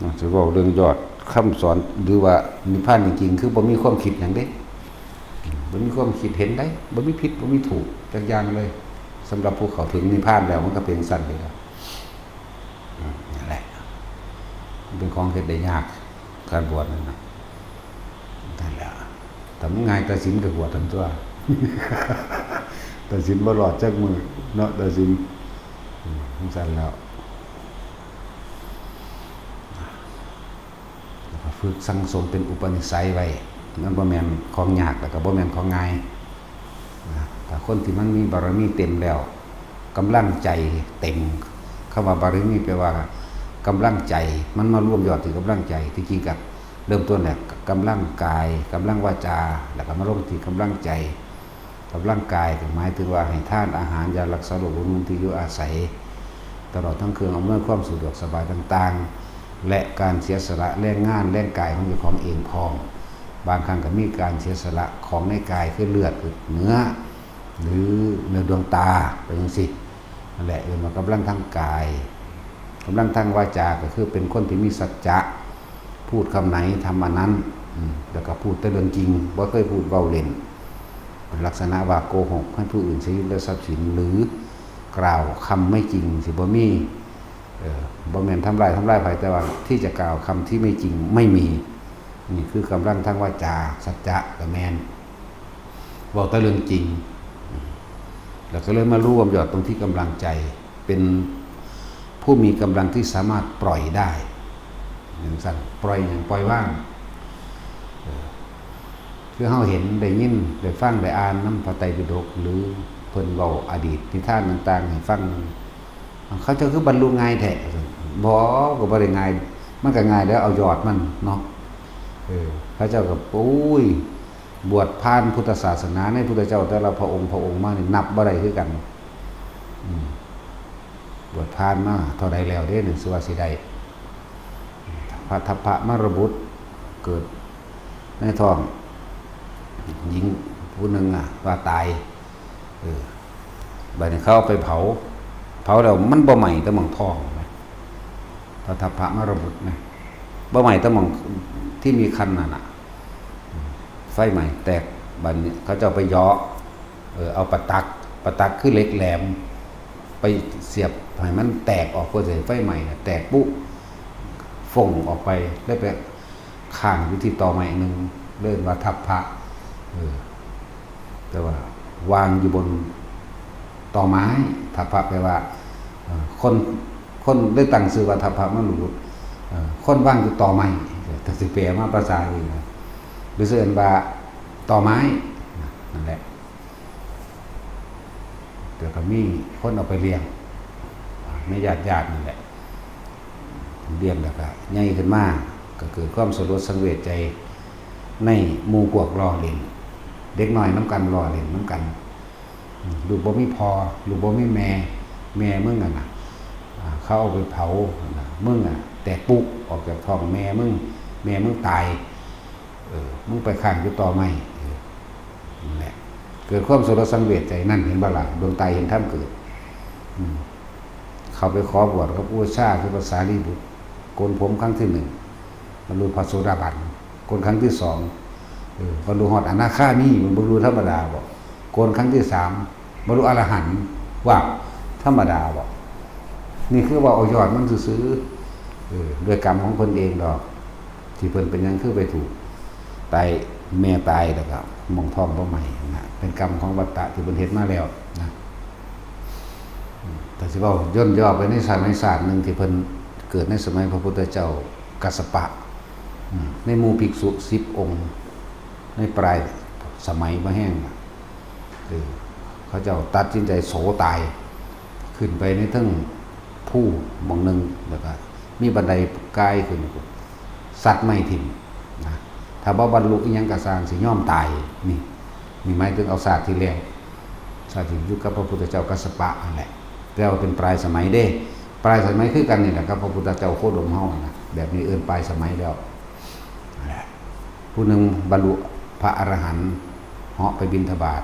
ອາ ຊິເວົ້າເລື່ອງຍອດຄຳສອນ ຫຼືວ່ານິບພານຈິງໆ ຄືບໍ່ມີຄວາມຄິດຫຍັງເດ້ ບໍ່ມີຄວາມຄິດເຫັນໃດ ບໍ່ມີຜິດ ບໍ່ມີຖືກຈັກຢ່າງເລີຍ ສຳລັບຜູ້ເຂົ້າເຖິງນິບພານແລ້ວ ມັນກໍເປັນຊັ້ນເດ້ ອາ ນັ້ນແຫຼະ ມັນເປັນຂອງເຮັດໄດ້ຍາກ ການບວດນັ້ນນະ ນັ້ນແຫຼະ ຖ້າມັນງ່າຍຕາສິນກໍບວດຫັ້ນຕົວະ ຕາສິນບໍ່ລອດຈັກມື້ເນາະ ຕາສິນ ອືມ ຈັ່ງຊັ້ນແລ້ວ ແລ້ວກໍຝຶກສັງສົມເປັນອຸປະນິໄສໄວ້ ມັນບໍ່ແມ່ນຂອງຍາກ ແລ້ວກໍບໍ່ແມ່ນຂອງງ່າຍນະ ຖ້າຄົນທີ່ມັນມີບາລະມີເຕັມແລ້ວ ກຳລັງໃຈເຕັມ ຄຳວ່າບາລະມີແປວ່າກຳລັງໃຈ ມັນມາລວມຍອດທີ່ກຳລັງໃຈ ທີ່ຈິງກໍເລີ່ມຕົ້ນແລ້ວ ກຳລັງກາຍ ກຳລັງວາຈາ ແລ້ວກໍມາລົງທີ່ກຳລັງໃຈ ກຳລັງກາຍກໍໝາຍເຖິງວ່າໃຫ້ທານອາຫານ ຢາຮັກສາໂລກບຳລຸງທີ່ຢູ່ອາໄສ ຕະຫຼອດທັງເຄື່ອງອຳນວຍຄວາມສະດວກສະບາຍຕ່າງໆ ແລະ ການເສຍສະຫຼະແຮງງານແຮງກາຍຂອງເຈົ້າຂອງເອງພ້ອມ ບາງຄັ້ງກໍມີການເສຍສະຫຼະຂອງໃນກາຍ ຄືເລືອດ ເນື້ອ ຫຼືເນື້ອດວງຕາ ໄປຈັ່ງຊີ້ ນັ້ນແຫຼະ ເອີ້ນວ່າກຳລັງທາງກາຍ ກຳລັງທາງວາຈາ ກໍຄືເປັນຄົນທີ່ມີສັດຈະ ພູດຄຳໃດທຳອັນນັ້ນ ອືມ ແລ້ວກໍພູດແຕ່ເລື່ອງຈິງ ບໍ່ເຄີຍພູດເວົ້າເລ່ນ ລັກສະນະວ່າໂກຫົກໃຫ້ຜູ້ອື່ນເສຍຊີວິດ ແລະ ຊັບສິນ ຫຼື ກ່າວຄຳໄມ່ຈິງ ຊິບໍ່ມີ ເອີ ບໍ່ແມ່ນທຳຮ້າຍ ທຳລາຍໃຜ ແຕ່ວ່າທີ່ຈະກ່າວຄຳທີ່ໄມ່ຈິງ ໄມ່ມີ ນີ້ຄືກຳລັງທາງວາຈາ ສັດຈະກໍແມ່ນ ເວົ້າແຕ່ເລື່ອງຈິງ ແລ້ວກໍເລີຍມາລວມຍອດຕົງທີ່ກຳລັງໃຈ ເປັນຜູ້ມີກຳລັງທີ່ສາມາດປ່ອຍໄດ້ ຈັ່ງຊັ້ນ ປ່ອຍຫຍັງ? ປ່ອຍວາງ ເອີ ຄືເຮົາເຫັນ ໄດ້ຍິນ ໄດ້ຟັງ ໄດ້ອ່ານນຳພະໄຕປິດົກ ຫຼື ເພິ່ນເວົ້າອະດີດນິທານຕ່າງໆໃຫ້ຟັງ ເຂົາເຈົ້າຄືບັນລຸງ່າຍແທ້? ບໍ່ ກໍບໍ່ໄດ້ງ່າຍ ມັນກໍງ່າຍແລ້ວ ເອົາຍອດມັນເນາະ ເອີ ເຂົາເຈົ້າກໍ ໂອ້ຍ ບວດຜ່ານພຸດທະສາສະໜາໃນພຸດທະເຈົ້າແຕ່ລະພະອົງ ພະອົງມານີ້ນັບບໍ່ໄດ້ຄືກັນ ອືມ ບວດຜ່ານມາເທົ່າໃດແລ້ວເດ້ ໜຶ່ງຊິວ່າຊິໄດ້ ພະທັບພະມາລະບຸດເກີດໃນທ້ອງຍິງຜູ້ໜຶ່ງ ອາ ວ່າຕາຍ ເອີ ບາດນີ້ເຂົາເອົາໄປເຜົາ ເຜົາແລ້ວມັນບໍ່ໄໝ້ແຕ່ໝ່ອງທ້ອງນະ ພະທັບພະມາລະບຸດນະ ບໍ່ໄໝ້ແຕ່ໝ່ອງທີ່ມີຄັນນັ້ນນະ ໄຟໄໝ້ແຕກ ບາດນີ້ເຂົາເຈົ້າໄປເຍາະ ເອີ ເອົາປະຕັກ ປະຕັກຄືເຫຼັກແຫຼມ ໄປສຽບໃຫ້ມັນແຕກອອກ ເພື່ອຊິໃຫ້ໄຟໄໝ້ນະ ແຕກປຸ ຟົ້ງອອກໄປ ໄດ້ໄປຄ້າງຢູ່ທີ່ຕໍໄມ້ໜຶ່ງ ເອີ້ນວ່າທັບພະ ເອີ ແຕ່ວ່າວາງຢູ່ບົນຕໍໄມ້ ທັບພະແປວ່າ ເອີ ຄົນ ຄົນໄດ້ຕັ້ງຊື່ວ່າທັບພະມະລຸ ເອີ ຄົນວາງຢູ່ຕໍໄມ້ ຖ້າຊິແປມາພາສານີ້ນະ ຫຼືຊິເອີ້ນວ່າຕໍໄມ້ ນັ້ນແຫຼະ ແລ້ວກໍມີຄົນເອົາໄປລ້ຽງ ໃນຍາດໆນັ້ນແຫຼະ ລ້ຽງແລ້ວກໍໃຫຍ່ຂຶ້ນມາ ກໍເກີດຄວາມສະຫຼົດສັງເວດໃຈໃນໝູ່ພວກລໍ້ເຫຼັ້ນ ເດັກນ້ອຍນຳກັນລໍ້ເຫຼັ້ນນຳກັນ ລູກບໍ່ມີພໍ່ ລູກບໍ່ມີແມ່ ແມ່ມຶງຫັ້ນນະ ເຂົາເອົາໄປເຜົາຫັ້ນນະ ມຶງອະແຕກປຸອອກຈາກທ້ອງແມ່ມຶງ ແມ່ມຶງຕາຍ ເອີ ມຶງໄປຄ້າງຢູ່ຕໍໄມ້ ເອີ ນັ້ນແຫຼະ ເກີດຄວາມສະຫຼົດສັງເວດໃຈ ນັ້ນເຫັນບໍ່ລະ ດວງຕາເຫັນທຳເກີດ ອືມ ເຂົ້າໄປຂໍບວດກັບອຸປັດຊາ ຄືພະສາລີບຸດ ໂກນຜົມຄັ້ງທີໜຶ່ງ ບັນລຸພະໂສດາບັນ ໂກນຄັ້ງທີສອງ ເອີ ບັນລຸຮອດອະນາຄາມີ ມັນບໍ່ບັນລຸທຳມະດາບໍ? ໂກນຄັ້ງທີສາມ ບັນລຸອະລະຫັນ ວ່າທຳມະດາບໍ? ນີ້ຄືເວົ້າເອົາຍອດມັນຊື່ໆ ເອີ ດ້ວຍກຳຂອງເພິ່ນເອງດອກ ທີ່ເພິ່ນເປັນຫຍັງຄືໄປຖືກຕາຍ ແມ່ຕາຍ ແລ້ວກໍໝ່ອງທ້ອງບໍ່ໄໝ້ນະ ເປັນກຳຂອງວັດຕະທີ່ເພິ່ນເຮັດມາແລ້ວນະ ຖ້າຊິເວົ້າຢ່ນຍໍໄປໃນສະໄໝຊາດໜຶ່ງທີ່ເພິ່ນເກີດໃນສະໄໝພະພຸດທະເຈົ້າກັດສະປະ ອືມ ໃນໝູ່ພິກສຸສິບອົງ ໃນປາຍສະໄໝບໍ່ແຮງ ເອີ ເຂົາເຈົ້າຕັດສິນໃຈໂສຕາຍ ຂຶ້ນໄປໃນເທິງພູໝ່ອງໜຶ່ງ ແລ້ວກະມີບັນໄດກາຍຂຶ້ນ ສັດໄມ້ຖິ້ມນະ ຖ້າບໍ່ບັນລຸອີ່ຫຍັງກໍຊ່າງ ຊິຍອມຕາຍ ນີ້ ນີ້ໝາຍເຖິງເອົາຊາດທີ່ແລ້ວ ຊາດທີ່ຢູ່ກັບພະພຸດທະເຈົ້າກັດສະປະຫັ້ນແຫຼະ ແຕ່ວ່າເປັນປາຍສະໄໝເດ້ ປາຍສະໄໝຄືກັນນີ້ແຫຼະ ກັບພະພຸດທະເຈົ້າໂຄດົມເຮົານະ ແບບນີ້ເອີ້ນປາຍສະໄໝແລ້ວ ນັ້ນແຫຼະ ຜູ້ໜຶ່ງບັນລຸພະອະລະຫັນ ເຫາະໄປບິນທະບາດ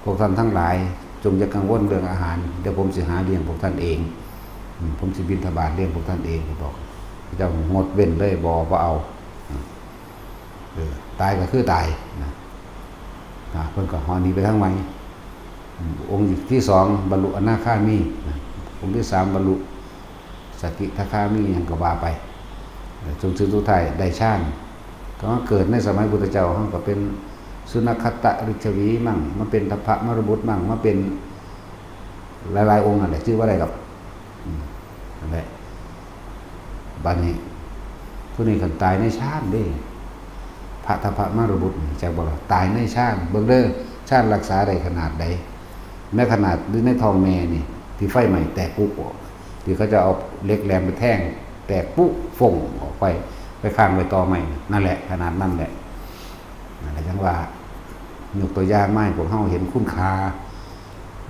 ພວກທ່ານທັງຫຼາຍ ຈົ່ງຢ່າກັງວົນເລື່ອງອາຫານ ດຽວຜົມຊິຫາລ້ຽງພວກທ່ານເອງ ອືມ ຜົມຊິບິນທະບາດລ້ຽງພວກທ່ານເອງ ເພິ່ນບອກ ເຈົ້າງົດເວັ້ນເລີຍ ບໍ່ ບໍ່ເອົາ. ເອີ ຕາຍກໍຄືຕາຍນະ ນະ ເພິ່ນກໍເຫາະໜີໄປທາງໃໝ່. ອືມ ອົງທີສອງບັນລຸອະນາຄາມີນະ ອົງທີສາມບັນລຸສະກິທາຄາມີ ຫຍັງກໍວ່າໄປ. ເອີ ຈົນເຖິງສຸດທ້າຍໄດ້ຊານ ກໍມາເກີດໃນສະໄໝພຸດທະເຈົ້າ ເຮົາກໍເປັນສຸນັກຂະຕະລິດຊະວີມັງ ມາເປັນທັບພະມາຣະບຸດມັງ ມາເປັນຫຼາຍໆອົງນັ້ນແຫຼະ ຈື່ບໍ່ໄດ້ດອກ. ອືມ ນັ້ນແຫຼະ ບາດນີ້ຜູ້ນີ້ຄັນຕາຍໃນຊານເດ້ ພະທັບພະມາຣະບຸດນີ້ ຈັກບໍ່ລະ ຕາຍໃນຊານ. ເບິ່ງເດີ ຊານລັກສາໄດ້ຂະໜາດໃດ ໃນຂະໜາດຢູ່ໃນທ້ອງແມ່ນີ້ ທີ່ໄຟໄໝ້ແຕກປຸອອກ ທີ່ເຂົາເຈົ້າເອົາເຫຼັກແຫຼມໄປແທງແຕກປຸຟົ້ງອອກໄປ ໄປຄ້າງໄວ້ຕໍໄມ້ ນັ້ນແຫຼະ ຂະໜາດນັ້ນແຫຼະ. ນັ້ນແຫຼະ ຈັ່ງວ່າຍົກຕົວຢ່າງມາໃຫ້ພວກເຮົາເຫັນຄຸນຄ່າ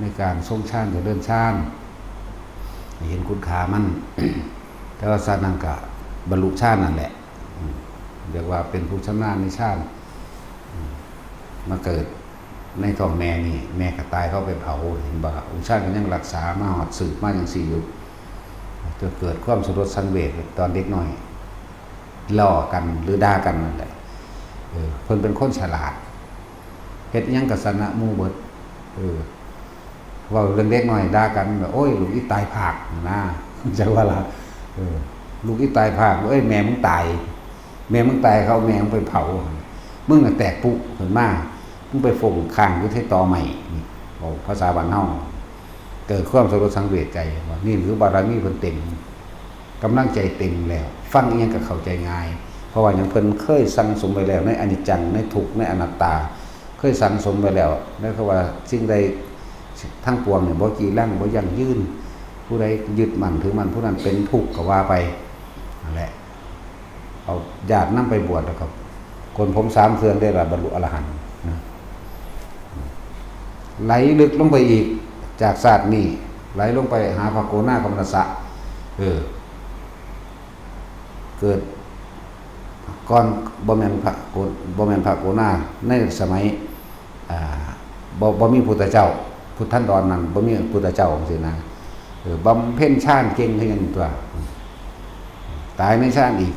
ໃນການຊົງຊານ ຈະເລີນຊານ ໃຫ້ເຫັນຄຸນຄ່າມັນ. ແຕ່ວ່າຊາດນັ້ນກະບັນລຸຊານນັ້ນແຫຼະ ອືມ ຮຽກວ່າເປັນຜູ້ຊຳນານໃນຊານ ອືມ ມາເກີດໃນທ້ອງແມ່ນີ້ ແມ່ກໍຕາຍ ເຂົາໄປເຜົາ ເຫັນບໍ່? ອົງຊານກໍຍັງລັກສາມາຮອດ ສືບມາຈັ່ງຊີ້ຢູ່ ຈົນເກີດຄວາມສະຫຼົດສັງເວດຕອນເດັກນ້ອຍ ລໍ້ກັນ ຫຼື ດ່າກັນນັ້ນແຫຼະ. ເອີ ເພິ່ນເປັນຄົນສະຫຼາດ ເຮັດຫຍັງກໍຊະນະໝູ່ເບິດ. ເອີ ເວົ້າເລື່ອງເດັກນ້ອຍດ່າກັນ ໂອ້ຍ ລູກອີຕາຍພາກນະ ຈັກວ່າລະ ເອີ ລູກອີຕາຍພາກ ເອີຍ ແມ່ມຶງຕາຍ ແມ່ມຶງຕາຍ ເຂົາເອົາແມ່ມຶງໄປເຜົາ ມຶງນະແຕກປຸຂຶ້ນມາ ມຶງໄປຟົ້ງຄ້າງຢູ່ໃນຕໍໄມ້. ນີ້ເວົ້າພາສາບ້ານເຮົາ ເກີດຄວາມສະຫຼົດສັງເວດໃຈ ວ່ານີ້ຄືບາລະມີເພິ່ນເຕັມ ກຳລັງໃຈເຕັມແລ້ວ ຟັງອີ່ຫຍັງກໍເຂົ້າໃຈງ່າຍ. ເພາະວ່າຫຍັງ? ເພິ່ນເຄີຍສັ່ງສົມໄວ້ແລ້ວໃນອະນິດຈັງ ໃນທຸກ ໃນອະນັດຕາ ເຄີຍສັ່ງສົມໄວ້ແລ້ວ ແລ້ວກໍວ່າສິ່ງໃດທັງປວງນີ້ບໍ່ຈີລັງ ບໍ່ຢັ້ງຢືນ ຜູ້ໃດຍຶດໝັ້ນຖືໝັ້ນ ຜູ້ນັ້ນເປັນທຸກກໍວ່າໄປນັ້ນແຫຼະ. ເອົາຍາດນຳໄປບວດ ແລ້ວກໍໂກນຜົມສາມເຄື່ອງໄດ້ລະ ບັນລຸອະລະຫັນນະ ໄຫຼເລິກລົງໄປອີກ ຈາກຊາດນີ້ໄຫຼລົງໄປຫາພະໂກນາຄະມະນະສະ ເອີ ເກີດກ່ອນ ບໍ່ແມ່ນພະໂກ ບໍ່ແມ່ນພະໂກນາ ໃນສະໄໝ ອ່າ ບໍ່ ບໍ່ມີພຸດທະເຈົ້າ ພຸດທັນດອນນັ້ນ ບໍ່ມີພຸດທະເຈົ້າ ຈັ່ງຊີ້ນະ ເອີ ບຳເພັນຊານເກັ່ງຄືຫຍັງຕົວະ ຕາຍໃນຊານອີກ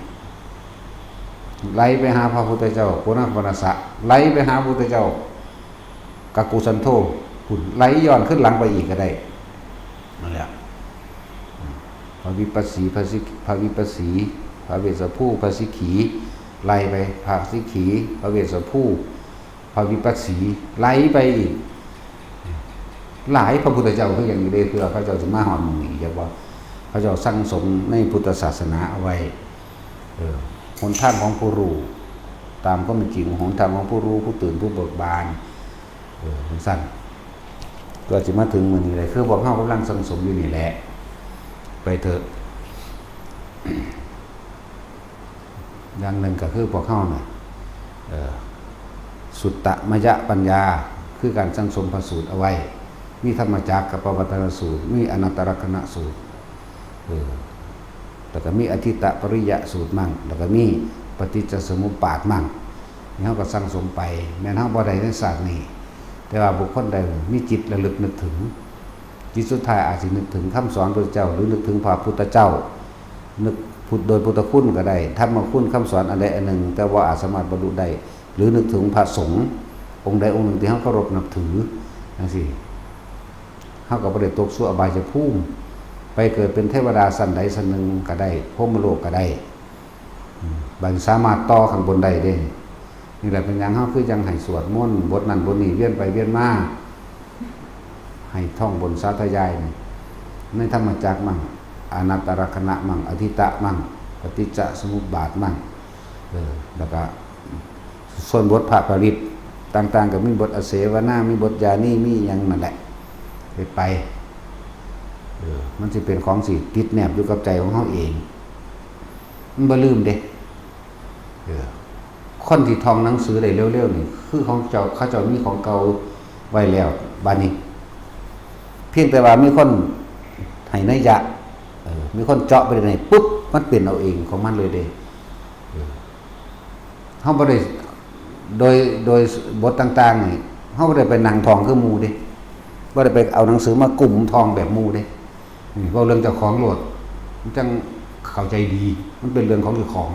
ໄຫຼໄປຫາພະພຸດທະເຈົ້າໂກນາຄະມະນະສະ ໄຫຼໄປຫາພຸດທະເຈົ້າກັກກຸສັນໂທ ພຸ້ນ ໄຫຼຍ້ອນຄືນຫຼັງໄປອີກກໍໄດ້ ນັ້ນແຫຼະ ພະວິປັດສີ ພະສິ ພະວິປັດສີ ພະເວດສະພູ ພະສິກຂີ ໄລ່ໄປ ພະສິກຂີ ພະເວດສະພູ ພະວິປັດສີ ໄລ່ໄປອີກ ຫຼາຍພະພຸດທະເຈົ້າຄືຫຍັງຢູ່ເດ້ ເພື່ອເຂົາເຈົ້າຊິມາຮອດໝ່ອງນີ້ ຈັກວ່າເຂົາເຈົ້າສັ່ງສົມໃນພຸດທະສາສະໜາເອົາໄວ້ ເອີ ຫົນທາງຂອງຜູ້ຮູ້ ຕາມຄວາມເປັນຈິງ ຫົນທາງຂອງຜູ້ຮູ້ ຜູ້ຕື່ນ ຜູ້ເບີກບານ ເອີ ຈັ່ງຊັ້ນ ກໍຊິມາເຖິງມື້ນີ້ແຫຼະ ຄືພວກເຮົາກຳລັງສັ່ງສົມຢູ່ນີ້ແຫຼະ ໄປເຖາະ. ຢ່າງໜຶ່ງກໍຄືພວກເຮົານະ ເອີ ສຸດຕະມະຍະປັນຍາ ຄືການສັ່ງສົມພະສູດເອົາໄວ້ ມີທຳມະຈັກກະປະວັດຕະນະສູດ ມີອະນັດຕະລັກຂະນະສູດ ເອີ ແລ້ວກໍມີອະທິດຕະປະລິຍະສູດມັ້ງ ແລ້ວກໍມີປະຕິດຈະສະມຸບປາດມັ້ງ ນີ້ເຮົາກໍສັ່ງສົມໄປ ແມ່ນເຮົາບໍ່ໄດ້ໃນຊາດນີ້ ແຕ່ວ່າບຸກຄົນໃດມີຈິດລະລຶກນຶກເຖິງ ຈິດສຸດທ້າຍອາດຊິນຶກເຖິງຄຳສອນພະພຸດທະເຈົ້າ ຫຼື ນຶກເຖິງພະພຸດທະເຈົ້າ ນຶກພຸດ ໂດຍພຸດທະຄຸນກໍໄດ້ ທຳມະຄຸນ ຄຳສອນອັນໃດອັນໜຶ່ງ ແຕ່ບໍ່ອາດສາມາດບັນລຸໄດ້ ຫຼື ນຶກເຖິງພະສົງອົງໃດອົງໜຶ່ງທີ່ເຮົາເຄົາລົບນັບຖື ຈັ່ງຊີ້ ເຮົາກໍບໍ່ໄດ້ຕົກສູ່ອະບາຍຍະພູມ ໄປເກີດເປັນເທວະດາຊັ້ນໃດຊັ້ນໜຶ່ງກໍໄດ້ ພົມມະໂລກກໍໄດ້ ອືມ ບັດນີ້ສາມາດຕໍ່ຂ້າງບົນໄດ້ເດ້. ນີ້ແຫຼະເປັນຫຍັງເຮົາຄືຈັ່ງໃຫ້ສວດມົນບົດນັ້ນບົດນີ້ວຽນໄປວຽນມາ ໃຫ້ທ່ອງບົນສາທະຍາຍນີ້ ໃນທຳມະຈັກມັ້ງ ອະນັດຕະລັກຂະນະມັ້ງ ອະທິດຕະມັ້ງ ປະຕິດຈະສະມຸບບາດມັ້ງ ເອີ ແລ້ວກະ ສ່ວນບົດພະປະລິດຕ່າງໆ ກໍມີບົດອະເສວະນາ ມີບົດຢານີ ມີຫຍັງນັ້ນແຫຼະ ເຮັດໄປ ເອີ ມັນຊິເປັນຂອງທີ່ຕິດແນບຢູ່ກັບໃຈຂອງເຮົາເອງ ມັນບໍ່ລືມເດ້. ເອີ ຄົນທີ່ທ່ອງໜັງສືໄດ້ເລັວໆນີ້ ຄືຂອງເຈົ້າ ເຂົາເຈົ້າມີຂອງເກົ່າໄວ້ແລ້ວ ບາດນີ້ ພຽງແຕ່ວ່າມີຄົນໃຫ້ໄນຍະ ເອີ ມີຄົນເຈາະປະເດັນໃຫ້ປຸບ ມັນເປັນເອົາເອງຂອງມັນເລີຍເດ້. ເອີ ເຮົາບໍ່ໄດ້ ໂດຍ ໂດຍບົດຕ່າງໆນີ້ ເຮົາບໍ່ໄດ້ໄປນັ່ງທ່ອງຄືໝູ່ເດ້ ບໍ່ໄດ້ໄປເອົາໜັງສືມາກຸ້ມທ່ອງແບບໝູ່ເດ້. ນີ້ເວົ້າເລື່ອງເຈົ້າຂອງໂລດ ມັນຈັ່ງຄ ເຂົ້າໃຈດີ ມັນເປັນເລື່ອງຂອງເຈົ້າຂອງ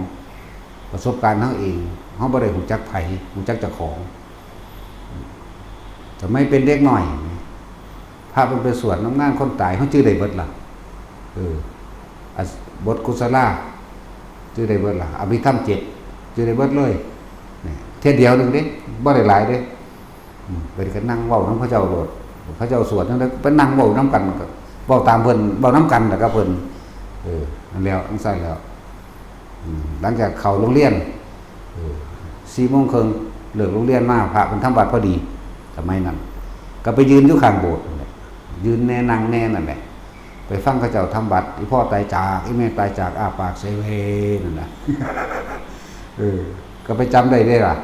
ປະສົບການເຮົາເອງ ເຮົາບໍ່ໄດ້ຮູ້ຈັກໃຜ ຮູ້ຈັກເຈົ້າຂອງ. ສະໄໝເປັນເດັກນ້ອຍ ພາເພິ່ນໄປສວດນຳງານຄົນຕາຍ ເຮົາຈື່ໄດ້ເບິດລະ. ເອີ ອາ ບົດກຸສະລາ ຈື່ໄດ້ເບິດລະ. ອະພິທຳເຈັດ ຈື່ໄດ້ເບິດເລີຍ. ນີ້ ເທື່ອດຽວໜຶ່ງເດ້ ບໍ່ໄດ້ຫຼາຍເດ້. ອືມ ໄປກໍນັ່ງເວົ້ານຳເຂົາເຈົ້າໂລດ ເຂົາເຈົ້າສວດແນວໃດ ໄປນັ່ງເວົ້ານຳກັນ ກໍເວົ້າຕາມເພິ່ນ ເວົ້ານຳກັນແລ້ວກັບເພິ່ນ. ເອີ ນັ້ນແຫຼະ ຈັ່ງຊັ້ນແຫຼະ. ອືມ ຫຼັງຈາກເຂົ້າໂຮງຮຽນ ເອີ ສີ່ໂມງເຄິ່ງ ເລີກໂຮງຮຽນມາ ພະເພິ່ນທຳວັດພໍດີ ສະໄໝນັ້ນ ກໍໄປຢືນຢູ່ຂ້າງໂບດນັ້ນແຫຼະ ຢືນແດ່ນັ່ງແດ່ນັ້ນແຫຼະ ໄປຟັງເຂົາເຈົ້າທຳວັດ. ອີພໍ່ຕາຍຈາກ ອີແມ່ຕາຍຈາກ ອ້າປາກເຊເວນັ້ນນະ. ເອີ ກໍໄປຈຳໄດ້ເດ້ລະ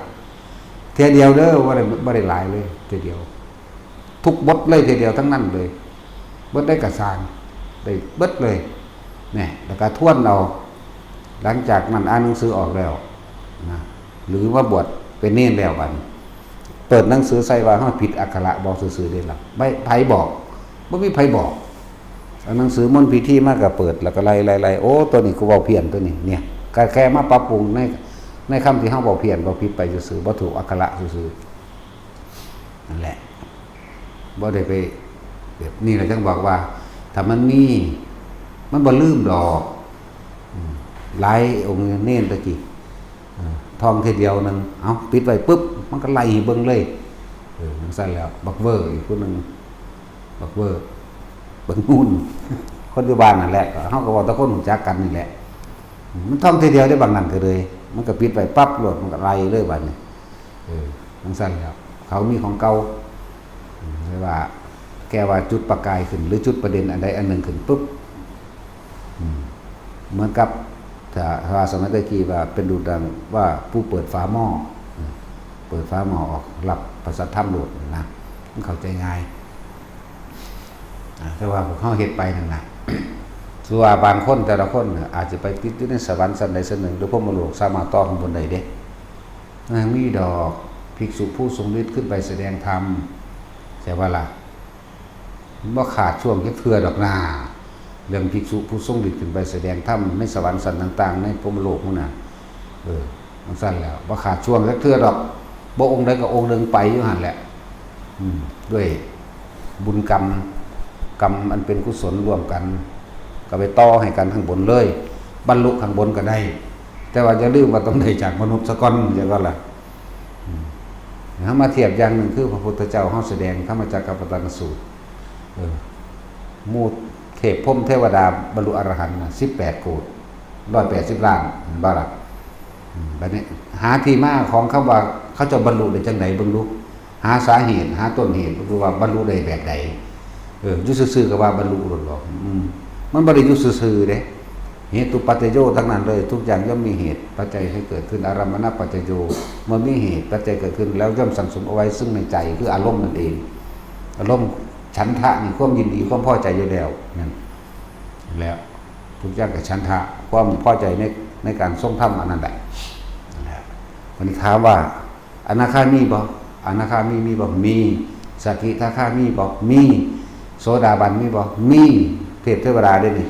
ເທື່ອດຽວເດີ ບໍ່ໄດ້ ບໍ່ໄດ້ຫຼາຍເລີຍ ເທື່ອດຽວ ທຸກບົດເລີຍ ເທື່ອດຽວທັງນັ້ນເລີຍ. ບົດໃດກໍຊ່າງ ໄດ້ເບິດເລີຍ. ແນ່ ແລ້ວກໍທວນເອົາ. ຫຼັງຈາກນັ້ນອ່ານໜັງສືອອກແລ້ວນະ ຫຼືວ່າບວດເປັນເນນແລ້ວ ບັດນີ້ເປີດໜັງສືໃສ່ວ່າເຮົາຜິດອັກຂະລະບໍ່ ຊື່ໆເດ້ລະ. ໃຜ ໃຜບອກ? ບໍ່ມີໃຜບອກ. ເອົາໜັງສືມົນພິທີມາກໍເປີດ ແລ້ວກໍໄລ່ໆໆ ໂອ້ ໂຕນີ້ກູເວົ້າພຽນ ໂຕນີ້ ເນ່ຍ ກໍແຄ່ມາປັບປຸງໃນ ໃນຄຳທີ່ເຮົາເວົ້າພຽນ ເວົ້າຜິດໄປຊື່ໆ ບໍ່ຖືກອັກຂະລະຊື່ໆ ນັ້ນແຫຼະ. ບໍ່ໄດ້ໄປແບບນີ້ລະ ຈັ່ງບອກວ່າ ຖ້າມັນມີ ມັນບໍ່ລືມດອກ. ອືມ ຫຼາຍອົງເນນຕະກີ້ ເອີ ທ່ອງເທື່ອດຽວໜຶ່ງ ເອົາ ປິດໄວ້ປຶບ ມັນກໍໄລ່ໃຫ້ເບິ່ງເລີຍ. ເອີ ຈັ່ງຊັ້ນແຫຼະ. ບັກເວີອີກຜູ້ໜຶ່ງ ບັກເວີ ບັກນູນ ຄົນຢູ່ບ້ານນັ້ນແຫຼະ ເຮົາກໍເວົ້າແຕ່ຄົນຮູ້ຈັກກັນນີ້ແຫຼະ. ມັນທ່ອງເທື່ອດຽວເດ້ ບາງນັ້ນກໍເລີຍ ມັນກໍປິດໄວ້ປັບໂລດ ມັນກໍໄລ່ເລີຍບາດນີ້. ເອີ ຈັ່ງຊັ້ນແຫຼະ ເຂົາມີຂອງເກົ່າ. ອືມ ແຕ່ວ່າແກວ່າຈຸດປະກາຍຂຶ້ນ ຫຼື ຈຸດປະເດັນອັນໃດອັນໜຶ່ງຂຶ້ນປຶບ ອືມ ເໝືອນກັບ ຖ້າ ຖ້າວ່າສະໄໝແຕ່ກີ້ວ່າເປັນດູດດັ່ງວ່າຜູ້ເປີດຝາໝໍ້ ເປີດຝາໝໍ້ອອກ ຮັບພະສັດທຳໂລດນະ ມັນເຂົ້າໃຈງ່າຍ. ອາ ແຕ່ວ່າພວກເຮົາເຮັດໄປນັ້ນນະ ຄືວ່າບາງຄົນ ແຕ່ລະຄົນອາດຈະໄປຕິດຢູ່ໃນສະຫວັນຊັ້ນໃດຊັ້ນໜຶ່ງ ຫຼື ພົມມະໂລກ ສາມາດຕໍ່ຂ້າງບົນໄດ້ເດ້. ຍັງມີດອກ ພິກສຸຜູ້ຊົງລິດຂຶ້ນໄປສະແດງທຳ ແຕ່ວ່າລະ ບໍ່ຂາດຊ່ວງຈັກເທື່ອດອກນາ ເລື່ອງພິກສຸຜູ້ຊົງລິດຂຶ້ນໄປສະແດງທຳໃນສະຫວັນຊັ້ນຕ່າງໆ ໃນພົມມະໂລກພຸ້ນນະ. ເອີ ຈັ່ງຊັ້ນແຫຼະ ບໍ່ຂາດຊ່ວງຈັກເທື່ອດອກ ບໍ່ອົງໃດກໍອົງໜຶ່ງໄປຢູ່ຫັ້ນແຫຼະ. ອືມ ດ້ວຍບຸນກຳ ກຳອັນເປັນກຸສົນລວມກັນ ກໍໄປຕໍ່ໃຫ້ກັນຂ້າງບົນເລີຍ ບັນລຸຂ້າງບົນກໍໄດ້ ແຕ່ວ່າຢ່າລືມວ່າຕ້ອງໄດ້ຈາກມະນຸດສາກ່ອນ ຈັ່ງວ່າລະ. ອືມ ເຮົາມາທຽບຢ່າງໜຶ່ງ ຄືພະພຸດທະເຈົ້າເຮົາສະແດງທຳມະຈັກກັບປະວັດຕນະສູດ ເອີ ໝູ່ເທບພົມເທວະດາບັນລຸອະລະຫັນນະ ສິບແປດໂກດ ຮ້ອຍແປດສິບລ້ານ ເຫັນບໍ່ລະ? ອືມ ບັດນີ້ຫາທີ່ມາຂອງຄຳວ່າເຂົາເຈົ້າບັນລຸໄດ້ຈັ່ງໃດເບິ່ງດູ ຫາສາເຫດ ຫາຕົ້ນເຫດ ຄືວ່າບັນລຸໄດ້ແບບໃດ? ເອີ ຢູ່ຊື່ໆກໍວ່າບັນລຸໂລດບໍ? ອືມ ມັນບໍ່ໄດ້ຢູ່ຊື່ໆເດ້ ເຫຕຸປັດຈະໂຍທັງນັ້ນເລີຍ ທຸກຢ່າງຍ່ອມມີເຫດປັດໄຈໃຫ້ເກີດຂຶ້ນ ອາລັມມະນະປັດຈະໂຍ ເມື່ອມີເຫດປັດໄຈເກີດຂຶ້ນແລ້ວ ຍ່ອມສັງສົມເອົາໄວ້ຊຶ່ງໃນໃຈ ຄືອາລົມນັ້ນເອງ. ອາລົມ ສັນທະນີ້ ຄວາມຍິນດີ ຄວາມພໍໃຈຢູ່ແລ້ວ ນັ້ນແຫຼະ ທຸກຢ່າງກໍສັນທະ ຄວາມພໍໃຈໃນ ໃນການຊົງທຳອັນນັ້ນແຫຼະ. ບັດນີ້ຖາມວ່າ ອະນາຄາມີບໍ່? ອະນາຄາມີມີບໍ່? ມີ. ສະກິທາຄາມີບໍ່? ມີ. ໂສດາບັນມີບໍ່? ມີ. ເທບເທວະດາເດ້ນີ້.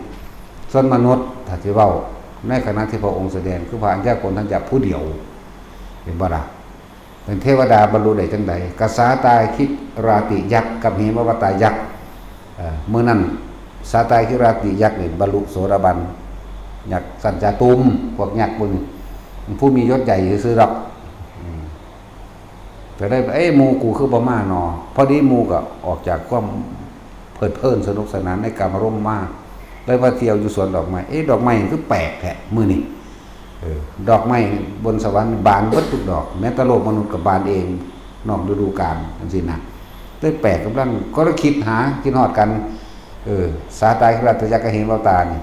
ສ່ວນມະນຸດ ຖ້າຊິເວົ້າ ໃນຂະນະທີ່ພະອົງສະແດງ ຄືພະອັນຍາໂກນທັນຍະຜູ້ດຽວ ເຫັນບໍ່ລະ? ເປັນເທວະດາບັນລຸໄດ້ຈັ່ງໃດ? ກະສາຕາຄິລາຕິຍັກກັບເຫມະວະຕາຍັກ. ເອີ ມື້ນັ້ນ ສາຕາຄິລາຕິຍັກນີ້ບັນລຸໂສດາບັນ ຍັກຊັ້ນຈາຕຸມ ພວກຍັກພວກນີ້ ຜູ້ມີຍົດໃຫຍ່ຊື່ໆດອກ. ອືມ ກໍໄດ້ ເອີ ໝູ່ກູຄືບໍ່ມານໍ? ພໍດີໝູ່ກໍອອກຈາກຄວາມເພີດເພີນສະໜຸກສະໜານໃນກາມາລົມມາ ໄດ້ມາທ່ຽວຢູ່ສວນດອກໄມ້. ເອີ ດອກໄມ້ຄືແປກແທ້ມື້ນີ້. ເອີ ດອກໄມ້ບົນສະຫວັນບານເບິດທຸກດອກ ແມ້ແຕ່ໂລກມະນຸດກໍບານເອງ ນອກລະດູການ ຈັ່ງຊີ້ນະ. ໄດ້ແປກ ກຳລັງກໍລະຄິດຫາ ຄິດຮອດກັນ. ເອີ ສາຕາຄິລາຕິຍັກກັບເຫມະວະຕານີ້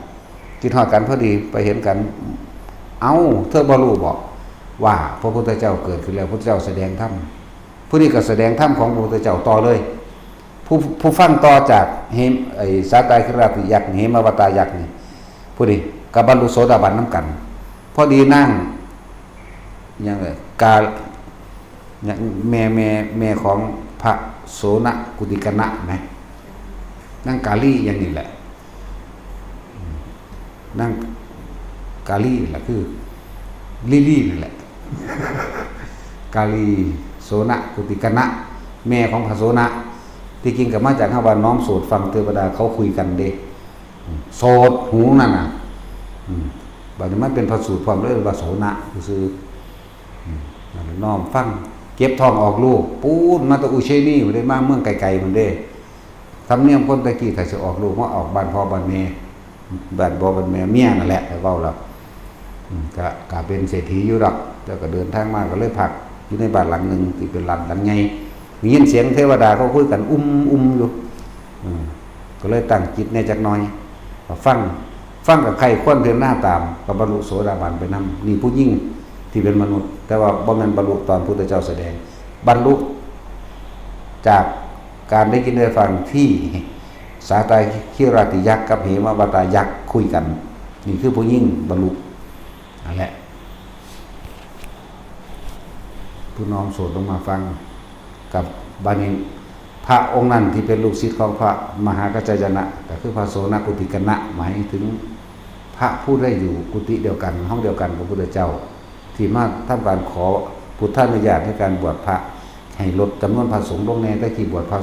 ຄິດຮອດກັນພໍດີ ໄປເຫັນກັນ. ເອົ້າ ເທີບໍ່ຮູ້ບໍວ່າພະພຸດທະເຈົ້າເກີດຂຶ້ນແລ້ວ ພະພຸດທະເຈົ້າສະແດງທຳ? ຜູ້ນີ້ກໍສະແດງທຳຂອງພະພຸດທະເຈົ້າຕໍ່ເລີຍ. ຜູ້ ຜູ້ຟັງຕໍ່ຈາກເຫມ ໄອ້ສາຕາຄິລາຕິຍັກ ເຫມະວະຕາຍັກນີ້ ຜູ້ນີ້ກໍບັນລຸໂສດາບັນນຳກັນ. ພໍດີນາງ ຫຍັງເອີຍ ກາ ຫຍັງ ແມ່ ແມ່ ແມ່ຂອງພະໂສນະກຸຕິການະແໝ ນາງກາລີຫຍັງນີ້ແຫຼະ ນາງ ກາລີນີ້ແຫຼະ ຄືລີລີນີ້ແຫຼະ ກາລີໂສນະກຸຕິກະນະ ແມ່ຂອງພະໂສນະ ທີ່ຈິງກໍມາຈາກຄຳວ່ານ້ອມໂສດຟັງເທວະດາເຂົາຄຸຍກັນເດ້ ໂສດຫູນັ້ນນະ ອືມ ບາດນີ້ມັນເປັນພະສູດພ້ອມເລີຍວ່າໂສນະຊື່ໆ ອືມ ນັ້ນແຫຼະ ນ້ອມຟັງ ເຈັບທ້ອງອອກລູກ ປູນມາແຕ່ອຸເຊນີພຸ້ນເດ້ ມາເມືອງໄກໆພຸ້ນເດ້ ທຳນຽມຄົນແຕ່ກີ້ ຖ້າຊິອອກລູກມາອອກບ້ານພໍ່ບ້ານແມ່ ບ້ານພໍ່ບ້ານແມ່ ເມຍນັ້ນແຫຼະ ໃຫ້ເວົ້າແລ້ວ ອືມ ກະ ກະເປັນເສດຖີຢູ່ດອກ ແຕ່ກະເດີນທາງມາ ກະເລີຍພັກຢູ່ໃນບ້ານຫຼັງໜຶ່ງ ທີ່ເປັນລານຫຼັງໃຫຍ່ ໄດ້ຍິນສຽງເທວະດາເຂົາຄຸຍກັນ ອຸ່ມໆຢູ່ ເອີ ກໍເລີຍຕັ້ງຈິດແດ່ຈັກໜ່ອຍ ກໍຟັງ ຟັງກໍໃຄ່ຄວນພິຈາລະນາຕາມ ກໍບັນລຸໂສດາບັນໄປນຳ. ນີ້ຜູ້ຍິງທີ່ເປັນມະນຸດ ແຕ່ວ່າບໍ່ແມ່ນບັນລຸຕອນພຸດທະເຈົ້າສະແດງ ບັນລຸຈາກການໄດ້ຍິນໄດ້ຟັງທີ່ສາຕາຄີຣາຕິຍັກກັບເຫມະວະຕາຍັກຄຸຍກັນ. ນີ້ຄືຜູ້ຍິງບັນລຸ ນັ້ນແຫຼະ ຜູ້ນ້ອມໂສດລົງມາຟັງ ກັບ ບາດນີ້ພະອົງນັ້ນທີ່ເປັນລູກສິດຂອງພະມະຫາກັດຈາຍະນະ ກໍຄືພະໂສນະກຸຕິກະນະ ໝາຍເຖິງພະຜູ້ໄດ້ຢູ່ກຸຕິດຽວກັນ ຫ້ອງດຽວກັນກັບພະພຸດທະເຈົ້າ ທີ່ມາທຳການຂໍພຸດທານຸຍາດໃນການບວດພະ ໃຫ້ລົດຈຳນວນພະສົງລົງແດ່ ແຕ່ກີ້ບວດພະ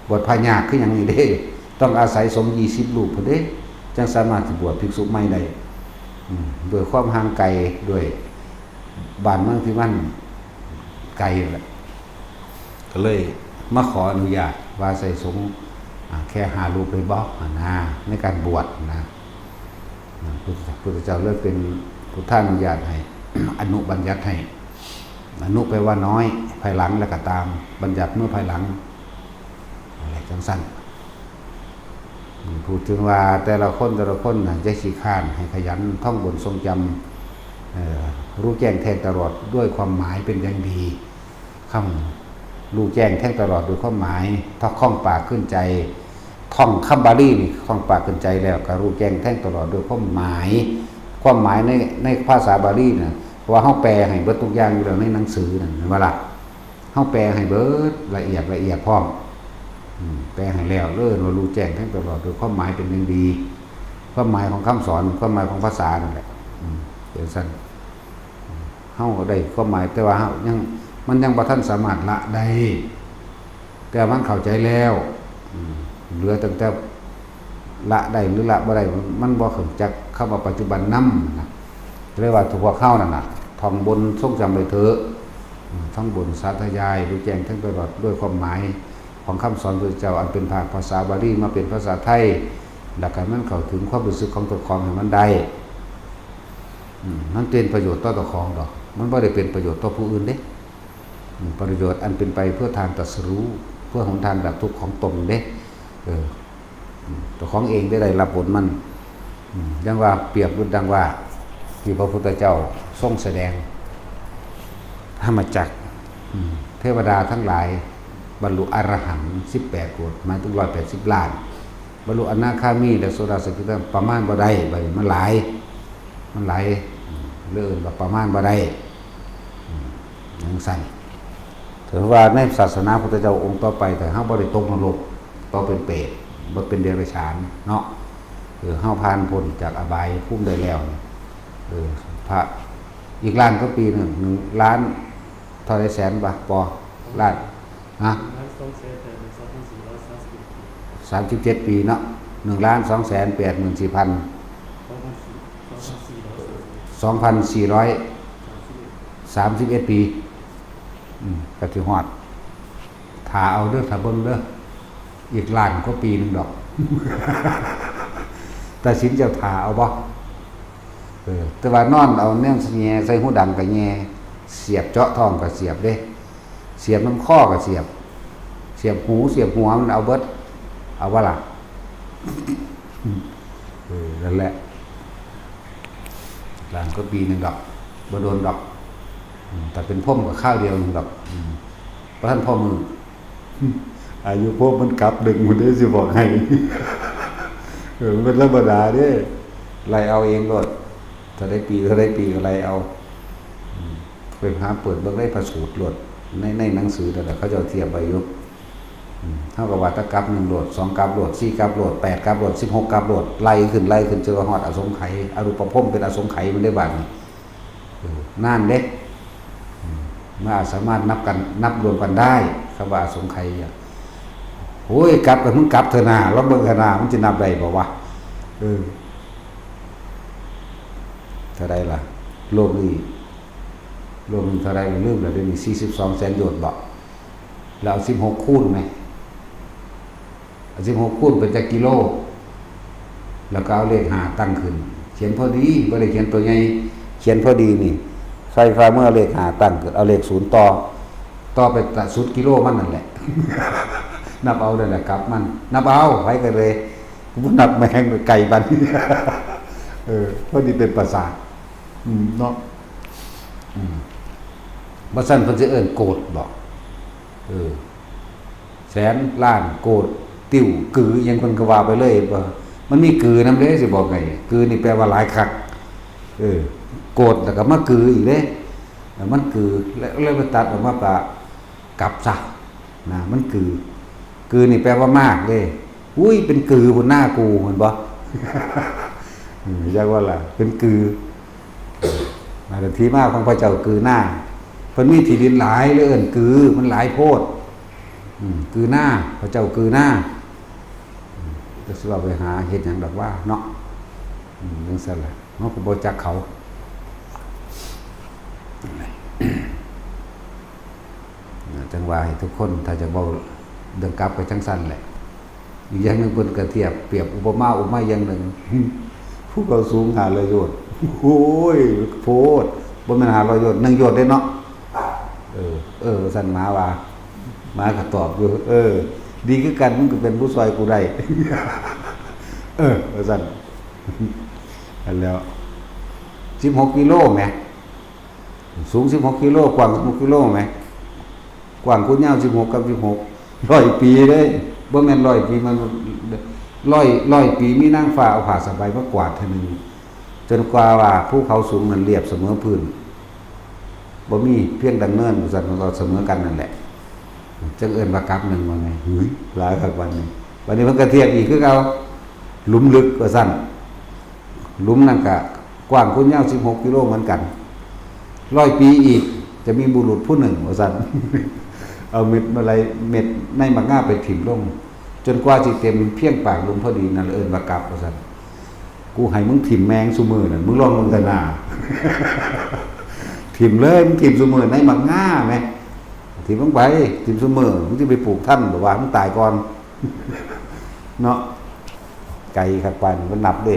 ບວດພະຍາກຄືຫຍັງນີ້ເດ້ ຕ້ອງອາໄສສົງຊາວສີ່ສິບຮູບພຸ້ນເດ້ ຈັ່ງສາມາດຊິບວດພິກສຸໃໝ່ໄດ້ ອືມ ດ້ວຍຄວາມຫ່າງໄກ ດ້ວຍບ້ານເມືອງທີ່ມັນໄກນັ້ນແຫຼະ ກໍເລີຍມາຂໍອະນຸຍາດວ່າໃສ່ສົງ ອາ ແຄ່ຫ້າຮູບໄດ້ບໍ່ຫັ້ນນາ ໃນການບວດນະ ອາ ພຸດທະ ພຸດທະເຈົ້າເລີຍເປັນພຸດທານຸຍາດໃຫ້ ອະນຸບັນຍັດໃຫ້ ອະນຸແປວ່ານ້ອຍ ພາຍຫຼັງ ແລ້ວກໍຕາມ ບັນຍັດເມື່ອພາຍຫຼັງ ອາ ຈັ່ງຊັ້ນ ອືມ ເວົ້າເຖິງວ່າແຕ່ລະຄົນ ແຕ່ລະຄົນນະ ຢ່າຂີ້ຄ້ານ ໃຫ້ຂະຫຍັນ ທ່ອງບົນຊົງຈຳ ເອີ ຮູ້ແຈ້ງແທງຕະຫຼອດດ້ວຍຄວາມໝາຍເປັນຢ່າງດີ ຄຳ ຮູ້ແຈ້ງແທງຕະຫຼອດດ້ວຍຄວາມໝາຍ ຖ້າຄອງປາກຂຶ້ນໃຈ ທ່ອງຄຳບາລີນີ້ ຄອງປາກຂຶ້ນໃຈແລ້ວ ກໍຮູ້ແຈ້ງແທງຕະຫຼອດດ້ວຍຄວາມໝາຍ ຄວາມໝາຍໃນ ໃນພາສາບາລີນະ ເພາະວ່າເຮົາແປໃຫ້ເບິດທຸກຢ່າງຢູ່ແລ້ວໃນໜັງສືນັ້ນ ແມ່ນບໍ່ລະ? ເຮົາແປໃຫ້ເບິດລະອຽດ ລະອຽດພ້ອມ ອືມ ແປໃຫ້ແລ້ວ ເອີ້ນວ່າຮູ້ແຈ້ງແທງຕະຫຼອດໂດຍຄວາມໝາຍເປັນຢ່າງດີ ຄວາມໝາຍຂອງຄຳສອນ ຄວາມໝາຍຂອງພາສານັ້ນແຫຼະ ອືມ ເປັນຊັ້ນ ເຮົາກໍໄດ້ຄວາມໝາຍ ແຕ່ວ່າເຮົາຍັງ ມັນຍັງບໍ່ທັນສາມາດລະໄດ້ ແຕ່ມັນເຂົ້າໃຈແລ້ວ ອືມ ເຫຼືອຕັ້ງແຕ່ ລະໄດ້ຫຼືລະບໍ່ໄດ້ ມັນບໍ່ເຂົ້າຈັກຄຳວ່າປັດຈຸບັນນຳນະ ເລີຍວ່າພວກເຮົານັ້ນນະ ທ່ອງບົນຊົງຈຳໄວ້ເຖາະ ອືມ ທ່ອງບົນສາທະຍາຍ ຮູ້ແຈ້ງແທງຕະຫຼອດດ້ວຍຄວາມໝາຍຂອງຄຳສອນພະພຸດທະເຈົ້າ ອັນເປັນພາ ພາສາບາລີມາເປັນພາສາໄທ ແລ້ວກໍມັນເຂົ້າເຖິງຄວາມຮູ້ສຶກຂອງເຈົ້າຂອງໃຫ້ມັນໄດ້ ອືມ ມັນເປັນປະໂຫຍດຕໍ່ເຈົ້າຂອງດອກ ມັນບໍ່ໄດ້ເປັນປະໂຫຍດຕໍ່ຜູ້ອື່ນເດ້ ອືມ ປະໂຫຍດອັນເປັນໄປເພື່ອທາງຕັດສະຮູ້ ເພື່ອຫົນທາງດັບທຸກຂອງຕົນເດ້ ເອີ ເຈົ້າຂອງເອງໄດ້ ໄດ້ຮັບຜົນມັນ ອືມ ດັ່ງວ່າ ປຽບດຸດດັ່ງວ່າ ທີ່ພະພຸດທະເຈົ້າຊົງສະແດງທຳມະຈັກ ອືມ ເທວະດາທັງຫຼາຍບັນລຸອະລະຫັນສິບແປດໂກດ ໝາຍເຖິງຮ້ອຍແປດສິບລ້ານ ບັນລຸອະນາຄາມີ ແລະ ໂສດາສະກິດາ ປະມານບໍ່ໄດ້ ບັດນີ້ມັນຫຼາຍ ມັນຫຼາຍ ເລີຍເອີ້ນວ່າປະມານບໍ່ໄດ້ ອືມ ຈັ່ງຊັ້ນ ຖືວ່າໃນສາສະໜາພຸດທະເຈົ້າອົງຕໍ່ໄປ ຖ້າເຮົາບໍ່ໄດ້ຕົກນະລົກ ຕໍ່ເປັນເປດ ບໍ່ເປັນເດຍລະສານເນາະ ເອີ ເຮົາຜ່ານພົ້ນຈາກອະບາຍພູມໄດ້ແລ້ວ ເອີ ພະ ອີກລ້ານກວ່າປີໜຶ່ງ ໜຶ່ງລ້ານເທົ່າໃດແສນວະ ບໍ່ ລ້ານ ຮະ ສາມສິບເຈັດປີເນາະ ໜຶ່ງລ້ານສອງແສນແປດໝື່ນສີ່ພັນ ສອງພັນສີ່ຮ້ອຍສາມສິບເອັດປີ ອືມ ກໍຊິຮອດ ຖ້າເອົາເດີ ຖ້າເບິ່ງເດີ ອີກລ້ານກວ່າປີໜຶ່ງດອກ ຕາສິນເຈົ້າຖ້າເອົາບໍ່? ເອີ ແຕ່ວ່ານອນເອົາແນວແຍ່ໃສ່ຫູດັງກໍແຍ່ ສຽບເຈາະທ້ອງກໍສຽບເດ້ ສຽບນຳຄໍກໍສຽບ ສຽບຫູ ສຽບຫົວ ມັນເອົາເບິດ ເອົາບໍ່ລະ? ເອີ ນັ້ນແຫຼະ ລ້ານກວ່າປີໜຶ່ງດອກ ບໍ່ດົນດອກ ອືມ ຖ້າເປັນພົມກໍຄາວດຽວໜຶ່ງດອກ ອືມ ບໍ່ທັນພໍມື້ ອາຍຸພົມມັນກັບໜຶ່ງພຸ້ນເດ້ ຊິບອກໃຫ້ ເອີ ມັນເປັນທຳມະດາເດ້ ໄລ່ເອົາເອງໂລດ ເທົ່າໃດປີ ເທົ່າໃດປີກໍໄລ່ເອົາ ອືມ ໄປຫາເປີດເບິ່ງໃນພະສູດໂລດ ໃນ ໃນໜັງສືນັ້ນແຫຼະ ເຂົາເຈົ້າທຽບໄວ້ຢູ່ ເຮົາກໍວ່າແຕ່ກັບໜຶ່ງໂລດ ສອງກັບໂລດ ສີ່ກັບໂລດ ແປດກັບໂລດ ສິບຫົກກັບໂລດ ໄລ່ຂຶ້ນ ໄລ່ຂຶ້ນ ຈົນວ່າຮອດອະສົງໄຂ ອະຮູປະພົມເປັນອະສົງໄຂມັນໄດ້ບາດນີ້. ເອີ ນານເດ້ ເອີ ມັນອາດສາມາດນັບກັນ ນັບລວມກັນໄດ້ ຄຳວ່າອະສົງໄຂ. ໂອ້ຍ ກັບ ກໍມຶງກັບເທື່ອໜ້າ ລອງເບິ່ງເທື່ອໜ້າ ມັນຊິນັບໄດ້ບໍ່ວະ? ເອີ ເທົ່າໃດລະ? ໂລກນີ້ ໂລກນີ້ເທົ່າໃດລະ? ລືມລະ ດຽວນີ້ ສີ່ສິບສອງແສນໂຍດບໍ? ແລ້ວເອົາສິບຫົກຄູນແມ ເອົາສິບຫົກຄູນເປັນຈັກກິໂລ ແລ້ວກໍເອົາເລກຫ້າຕັ້ງຂຶ້ນ ຂຽນພໍດີ ບໍ່ໄດ້ຂຽນຕົວໃຫຍ່ ຂຽນພໍດີນີ້ ໃສ່ຝ່າມືເອົາເລກຫ້າຕັ້ງຂຶ້ນ ເອົາເລກສູນຕໍ່ ຕໍ່ໄປຕະສຸດກິໂລມັນນັ້ນແຫຼະ ນັບເອົານັ້ນແຫຼະກັບມັນ ນັບເອົາ ໃຜກໍເລີຍ ບໍ່ນັບແມ່ງໄກປານນີ້ ເອີ ພໍດີເປັນປະສາດ ອືມ ເນາະ ອືມ ບໍ່ຊັ້ນເພິ່ນຊິເອີ້ນໂກດບໍ? ເອີ ແສນ ລ້ານ ໂກດ ຕິວ ກື ອີ່ຫຍັງເພິ່ນກໍວ່າໄປເລີຍ ເຫັນບໍ່? ມັນມີກືນຳເດ້ ຊິບອກໃຫ້ ກືນີ້ແປວ່າຫຼາຍຄັກ ເອີ ໂກດ ແລ້ວກໍມາກືອີກເດ້ ມັນກື ແລ້ວ ແລ້ວໄປຕັດອອກມາກະກັບຊະນະ ມັນກື ກືນີ້ແປວ່າມາກເດ້ ອຸ້ຍ ເປັນກືພຸ້ນນາກູ ເຫັນບໍ່? ອືມ ຈັກວ່າລະ ເປັນກື ເອີ ອັນທີ່ມາຂອງພະເຈົ້າກືນາ ເພິ່ນມີທີ່ດິນຫຼາຍ ເລີຍເອີ້ນກື ມັນຫຼາຍໂພດ ອືມ ກືນາ ພະເຈົ້າກືນາ ອືມ ຈັກຊິວ່າໄປຫາເຮັດຫຍັງດອກວ່າເນາະ ອືມ ຈັ່ງຊັ້ນລະ ເຮົາກໍບໍ່ຈັກເຂົາ ຈັ່ງວ່າໃຫ້ທຸກຄົນ ຖ້າຈະເວົ້າເລື່ອງກັບກໍຈັ່ງຊັ້ນແຫຼະ. ອີກຢ່າງໜຶ່ງເພິ່ນກໍທຽບປຽບອຸປະມາອຸປະໄມຢ່າງໜຶ່ງ ພູເຂົາສູງຫ້າຮ້ອຍໂຍດ ໂອ້ຍ ໂພດ ບໍ່ແມ່ນຫ້າຮ້ອຍໂຍດ ໜຶ່ງໂຍດເດ້ເນາະ ເອີ ເອີ ວ່າຊັ້ນ ໝາວ່າ ໝາກໍຕອບຢູ່ ເອີ ດີຄືກັນ ມຶງກໍເປັນຜູ້ຊ່ອຍກູໄດ້ ເອີ ວ່າຊັ້ນ ຫັ້ນແຫຼ້ວ ສິບຫົກກິໂລແໝ ສູງສິບຫົກກິໂລ ກວ້າງສິບຫົກກິໂລແໝ ກວ້າງຄູນຍາວສິບຫົກກັບສິບຫົກ ຮ້ອຍປີເດ້ ບໍ່ແມ່ນຮ້ອຍປີ ມັນ ຮ້ອຍ ຮ້ອຍປີ ມີນາງຟ້າເອົາຜ້າສະໄບມາກວາດເທື່ອໜຶ່ງ ຈົນກວ່າວ່າພູເຂົາສູງນັ້ນລຽບສະເໝີພື້ນ ບໍ່ມີ ພຽງດັ່ງເນີນ ວ່າຊັ້ນ ມັນກໍສະເໝີກັນນັ້ນແຫຼະ ຈັ່ງເອີ້ນວ່າກັບໜຶ່ງ ວ່າໄງ ຫືຍ ຫຼາຍຄັກບັດນີ້ ບັດນີ້ເພິ່ນກໍທຽບອີກຄືເກົ່າ ຫຼຸມເລິກ ວ່າຊັ້ນ ຫຼຸມນັ້ນກະກວ້າງຄູນຍາວສິບຫົກກິໂລເໝືອນກັນ ຮ້ອຍປີອີກຈະມີບຸລຸດຜູ້ໜຶ່ງ ວ່າຊັ້ນ ເອົາເມັດມະໄລ ເມັດໃນໝາກງາໄປຖິ້ມລົງ ຈົນກວ່າຊິເຕັມພຽງປາກຫຼຸມພໍດີ ນັ້ນເອີ້ນວ່າກັບ ວ່າຊັ້ນ ກູໃຫ້ມຶງຖິ້ມແມງຊຸມື້ນັ້ນ ມຶງລອງເບິ່ງເທື່ອໜ້າ ຖິ້ມເລີຍ ມຶງຖິ້ມຊຸມື້ໃນໝາກງາແມ ຖິ້ມລົງໄປ ຖິ້ມຊຸມື້ ມຶງຊິໄປປູກທັນບໍ່ວ່າ ມຶງຕາຍກ່ອນ ເນາະ ໄກຄັກປານນີ້ ມັນນັບເດ້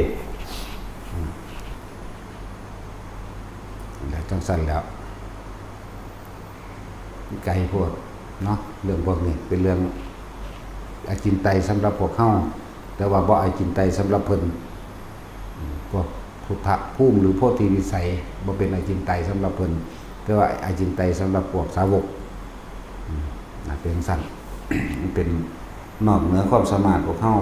ແລ້ວຈັ່ງຊັ້ນແລ້ວ ໄກໂພດເນາະ ເລື່ອງພວກນີ້ເປັນເລື່ອງອາຈິນໄຕສຳລັບພວກເຮົາ ແຕ່ວ່າບໍ່ອາຈິນໄຕສຳລັບເພິ່ນ ພວກພຸດທະພູມ ຫຼື ໂພທິວິໄສ ບໍ່ເປັນອາຈິນໄຕສຳລັບເພິ່ນ ແຕ່ວ່າອາຈິນໄຕສຳລັບພວກສາວົກ ອືມ ນະ ເປັນຈັ່ງຊັ້ນ ມັນເປັນນອກເໜືອຄວາມສາມາດພວກເຮົາ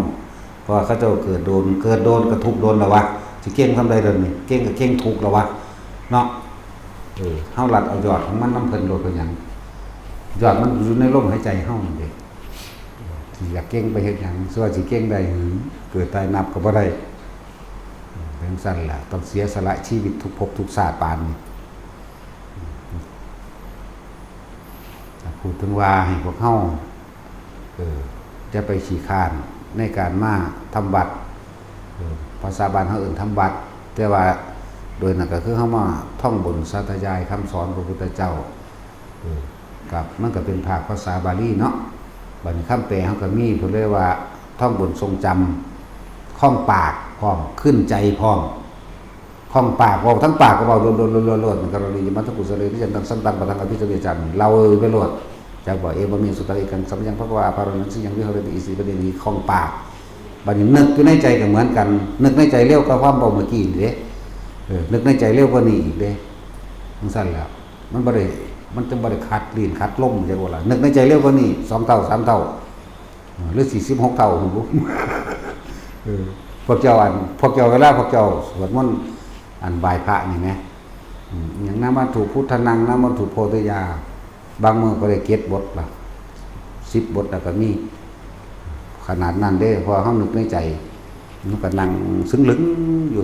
ເພາະວ່າເຂົາເຈົ້າເກີດໂດນ ເກີດໂດນກໍທຸກໂດນແລ້ວວະ ຊິເກັ່ງສ່ຳໃດດຽວນີ້ ເກັ່ງກໍເກັ່ງທຸກແລ້ວວະ ເນາະ ເອີ ເຮົາລັດເອົາຍອດຂອງມັນນຳເພິ່ນໂລດ ເປັນຫຍັງ ຍອດມັນຢູ່ໃນລົມຫາຍໃຈເຮົານັ້ນເດ້ ຊິຢາກເກັ່ງໄປເຮັດຫຍັງ ຊິວ່າຊິເກັ່ງໄດ້ຫື ເກີດຕາຍນັບກໍບໍ່ໄດ້ ເປັນຈັ່ງຊັ້ນລະ ຕ້ອງເສຍສະຫຼະຊີວິດທຸກພົບທຸກຊາດປານນີ້ ແລະ ພູດເຖິງວ່າໃຫ້ພວກເຮົາ ເອີ ຢ່າໄປຂີ້ຄ້ານໃນການມາທຳວັດ ເອີ ພາສາບ້ານເຮົາເອີ້ນທຳວັດ ແຕ່ວ່າໂດຍນັ້ນກໍຄືເຮົາມາທ່ອງບົນສາທະຍາຍຄຳສອນພະພຸດທະເຈົ້າ ເອີ ກັບ ມັນກໍເປັນພາກພາສາບາລີເນາະ ບາດນີ້ຄຳແປເຮົາກໍມີ ເພິ່ນເລີຍວ່າ ທ່ອງບົນຊົງຈຳ ຄອງປາກພ້ອມ ຂຶ້ນໃຈພ້ອມ ຄອງປາກ ເວົ້າທັງປາກກໍເວົ້າໂລດໆໆໆ ມັນກໍລະນີ ມັນທັງກຸສະເລ ທີ່ຈະທັງສັນຕັງ ປະທັງອະພິສະເວຈັງ ເລົ່າໄປໂລດ ຈັກວ່າ ເອວະເມ ສຸຕັງ ເອກັງ ສະມະຍັງ ພະຄະວາ ອາພາລະນັງ ຊິຍັງ ວິຫາຣະຕິ ອິຕິປະເດນີ ຄອງປາກ ບາດນີ້ນຶກຢູ່ໃນໃຈກໍເໝືອນກັນ ນຶກໃນໃຈເລັວກວ່າຄວາມເວົ້າເມື່ອກີ້ນີ້ເດ້ ເອີ ນຶກໃນໃຈເລັວກວ່ານີ້ອີກເດ້ ຈັ່ງຊັ້ນແຫຼະ ມັນບໍ່ໄດ້ ມັນຈຶ່ງບໍ່ໄດ້ຂັດລີ້ນຂັດລົມ ເຫັນບໍ່ລະ ນຶກໃນໃຈເລັວກວ່ານີ້ສອງເທົ່າສາມເທົ່າ ຫຼື ສີ່ສິບຫົກເທົ່າ ບໍ່ຮູ້ ເອີ ພວກເຈົ້າ ອັນ ພວກເຈົ້າ ເວລາພວກເຈົ້າສວດມົນ ອັນ ໄຫວ້ພະນີ້ແໝ ອືມ ອີ່ຫຍັງ ນະມະທຸພຸດທະນັງ ນະມະທຸໂພດທະຍາ ບາງມື້ກໍໄດ້ເຈັດບົດລະ ສິບບົດແລ້ວກໍມີ ຂະໜາດນັ້ນເດ້. ເພາະວ່າເຮົານຶກໃນໃຈ ມັນກໍນັ່ງຊຶງລຶງຢູ່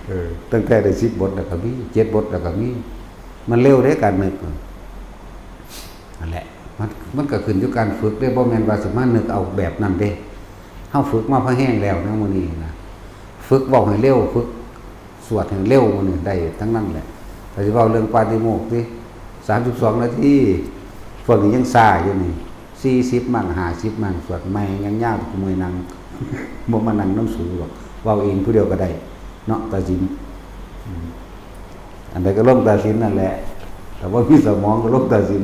ເອີ ຕັ້ງແຕ່ໄດ້ສິບບົດແລ້ວກໍມີ ເຈັດບົດແລ້ວກໍມີ. ມັນເລັວເດ້ການນຶກ ນັ້ນແຫຼະ ມັນ ມັນກໍຂຶ້ນຢູ່ການຝຶກເດ້ ບໍ່ແມ່ນວ່າຊິມານຶກເອົາແບບນັ້ນເດ້. ເຮົາຝຶກມາພໍແຮງແລ້ວນະ ມື້ນີ້ນະ ຝຶກເວົ້າໃຫ້ເລັວ ຝຶກສວດໃຫ້ເລັວ ມື້ນີ້ໄດ້ທັງນັ້ນແຫຼະ. ກໍຊິເວົ້າເລື່ອງປາຕິໂມກຕິ ສາມສິບສອງນາທີ ພວກນີ້ຍັງຊ້າຢູ່ນີ້ ສີ່ສິບມັ້ງ ຫ້າສິບມັ້ງ ສວດໃໝ່ຍາວໆ ກູເມື່ອຍນັ່ງ ບໍ່ມານັ່ງນຳສູດອກ ເວົ້າເອງຜູ້ດຽວກໍໄດ້ເນາະ ຕາສິນ. ອືມ ອັນໃດກໍລົງຕາສິນນັ້ນແຫຼະ ຖ້າບໍ່ມີສະໝອງກໍລົງຕາສິນ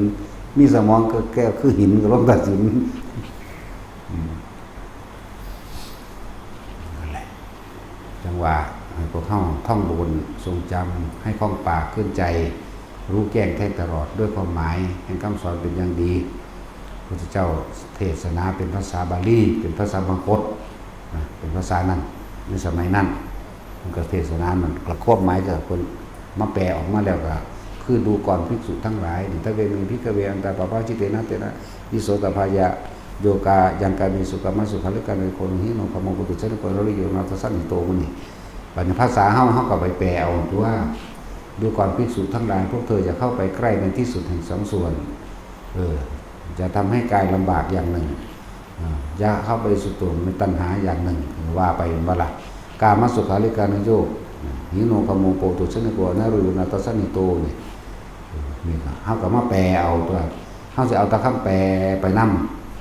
ມີສະໝອງກໍແກ້ວຄືຫີນກໍລົງຕາສິນ. ອືມ ນັ້ນແຫຼະ ຈັ່ງວ່າໃຫ້ພວກເຮົາທ່ອງບົນຊົງຈຳ ໃຫ້ຄອງປາກຄືນໃຈ ຮູ້ແຈ້ງແທງຕະຫຼອດດ້ວຍຄວາມໝາຍແຫ່ງຄຳສອນເປັນຢ່າງດີ. ພຸດທະເຈົ້າເທດສະໜາເປັນພາສາບາລີ ເປັນພາສາມະຄົດນະ ເປັນພາສານັ້ນ ໃນສະໄໝນັ້ນ ເພິ່ນກໍເທດສະໜານັ້ນ ແລະ ຄວາມໝາຍກໍເພິ່ນມາແປອອກມາແລ້ວ ກໍຄືດູກ່ອນ ພິກສຸທັງຫຼາຍ ນິທະເວເມ ພິກຂະເວ ອັນຕະປະພາຊິເຕນະ ເຕນະ ວິໂສຕະພາຍະ ໂຍກາຍັງກາເມສຸ ກາມະສຸຂາລິການຸໂຍໂກ ນະຫິໂນ ຄຳມະ ໂປຕຸຊະນິໂກ ນະຣິໂຍ ນາທັດສະນິໂຕ ໝູ່ນີ້. ບັດນີ້ພາສາເຮົາ ເຮົາກໍໄປແປເອົາຕົວະ ດູກ່ອນ ພິກສຸທັງຫຼາຍ ພວກເທີຢ່າເຂົ້າໄປໃກ້ໃນທີ່ສຸດແຫ່ງສອງສ່ວນ ເອີ ຈະທຳໃຫ້ກາຍລຳບາກຢ່າງໜຶ່ງ ເອີ ຢ່າເຂົ້າໄປສຸດໂຕ່ງໃນຕັນຫາຢ່າງໜຶ່ງ ວ່າໄປແມ່ນບໍ່ລະ? ກາມະສຸຂາລິການຸໂຍກ ຫິໂນ ຄຳໂມ ໂປຕຸຊະນິໂກ ອະນາໂລໂຍ ນາທັດສະນິໂຕ ນີ້ ເອີ ນີ້ກໍເຮົາກໍມາແປເອົາຕົວະ ເຮົາຊິເອົາແຕ່ຄຳແປໄປນຳ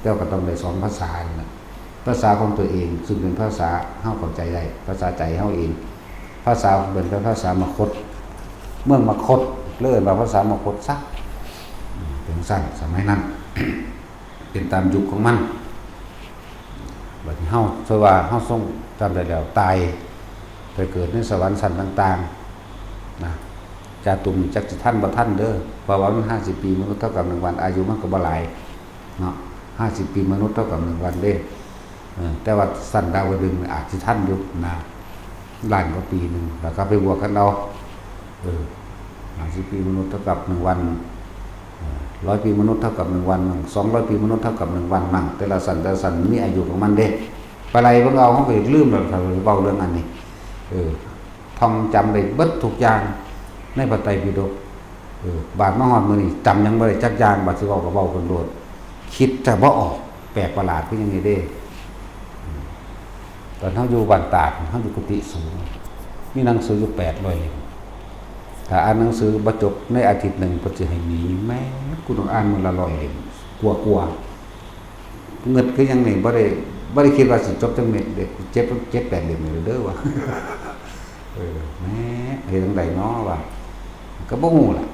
ແຕ່ວ່າກໍຕ້ອງໄດ້ສອງພາສານີ້ລະ ພາສາຂອງຕົວເອງ ຊຶ່ງເປັນພາສາເຮົາເຂົ້າໃຈໄດ້ ພາສາໃຈເຮົາເອງ ພາສາເພິ່ນເປັນພາສາມະຄົດ ເມືອງມະຄົດ ເລີຍເອີ້ນວ່າພາສາມະຄົດຊະ ເປັນຊັ້ນ ສະໄໝນັ້ນ ເປັນຕາມຍຸກຂອງມັນ. ບັດນີ້ເຮົາ ເຊື່ອວ່າເຮົາຊົງຈຳໄດ້ແລ້ວ ຕາຍໄປເກີດໃນສະຫວັນຊັ້ນຕ່າງໆນະ ຈາຕຸມຈັກຊິທັນບໍ່ທັນເດີ ເພາະວ່າມັນຫ້າສິບປີມະນຸດເທົ່າກັບໜຶ່ງວັນ ອາຍຸມັນກໍບໍ່ຫຼາຍເນາະ ຫ້າສິບປີມະນຸດເທົ່າກັບໜຶ່ງວັນເດ້. ເອີ ແຕ່ວ່າຊັ້ນດາວະດຶງອາດຊິທັນຢູ່ນະ ລ້ານກວ່າປີໜຶ່ງ ແລ້ວກໍໄປບວກກັນເອົາ ເອີ ຫ້າສິບປີມະນຸດເທົ່າກັບໜຶ່ງວັນ ເອີ ຮ້ອຍປີມະນຸດເທົ່າກັບໜຶ່ງວັນມັ້ງ ສອງຮ້ອຍປີມະນຸດເທົ່າກັບໜຶ່ງວັນມັ້ງ ແຕ່ລະຊັ້ນ ແຕ່ລະຊັ້ນມີອາຍຸຂອງມັນເດ້. ໄປໄລ່ເບິ່ງເອົາ ເຮົາກໍຢາກລືມແລ້ວ ຖ້າເວົ້າເລື່ອງອັນນີ້ ເອີ ທ່ອງຈຳໄດ້ເບິດທຸກຢ່າງໃນພະໄຕປິດົກ. ເອີ ບາດມາຮອດມື້ນີ້ ຈຳຫຍັງບໍ່ໄດ້ຈັກຢ່າງ ບາດຊິເວົ້າກໍເວົ້າເພິ່ນໂລດ ຄິດຈະບໍ່ອອກ ແປກປະຫຼາດຄືຫຍັງນີ້ເດ້. ຕອນເຮົາຢູ່ບ້ານຕາດ ເຮົາຢູ່ກຸຕິສູງ ມີໜັງສືຢູ່ແປດຮ້ອຍເຫຼັ້ມ ຖ້າອ່ານໜັງສືບໍ່ຈົບໃນອາທິດໜຶ່ງ ເພິ່ນຊິໃຫ້ໜີ ແມ່ນ ກູຕ້ອງອ່ານມື້ລະຮ້ອຍເຫຼັ້ມກວ່າໆ. ເງິດຄືຫຍັງນີ້ ບໍ່ໄດ້ ບໍ່ໄດ້ຄິດວ່າຊິຈົບຈັກເມັດເດ້ ເຈັດ ເຈັດແປດເຫຼັ້ມນີ້ເດີວ່າ ເອີ ແໝ ເຮັດຈັ່ງໃດນໍວ່າ ກໍບໍ່ຮູ້ລະ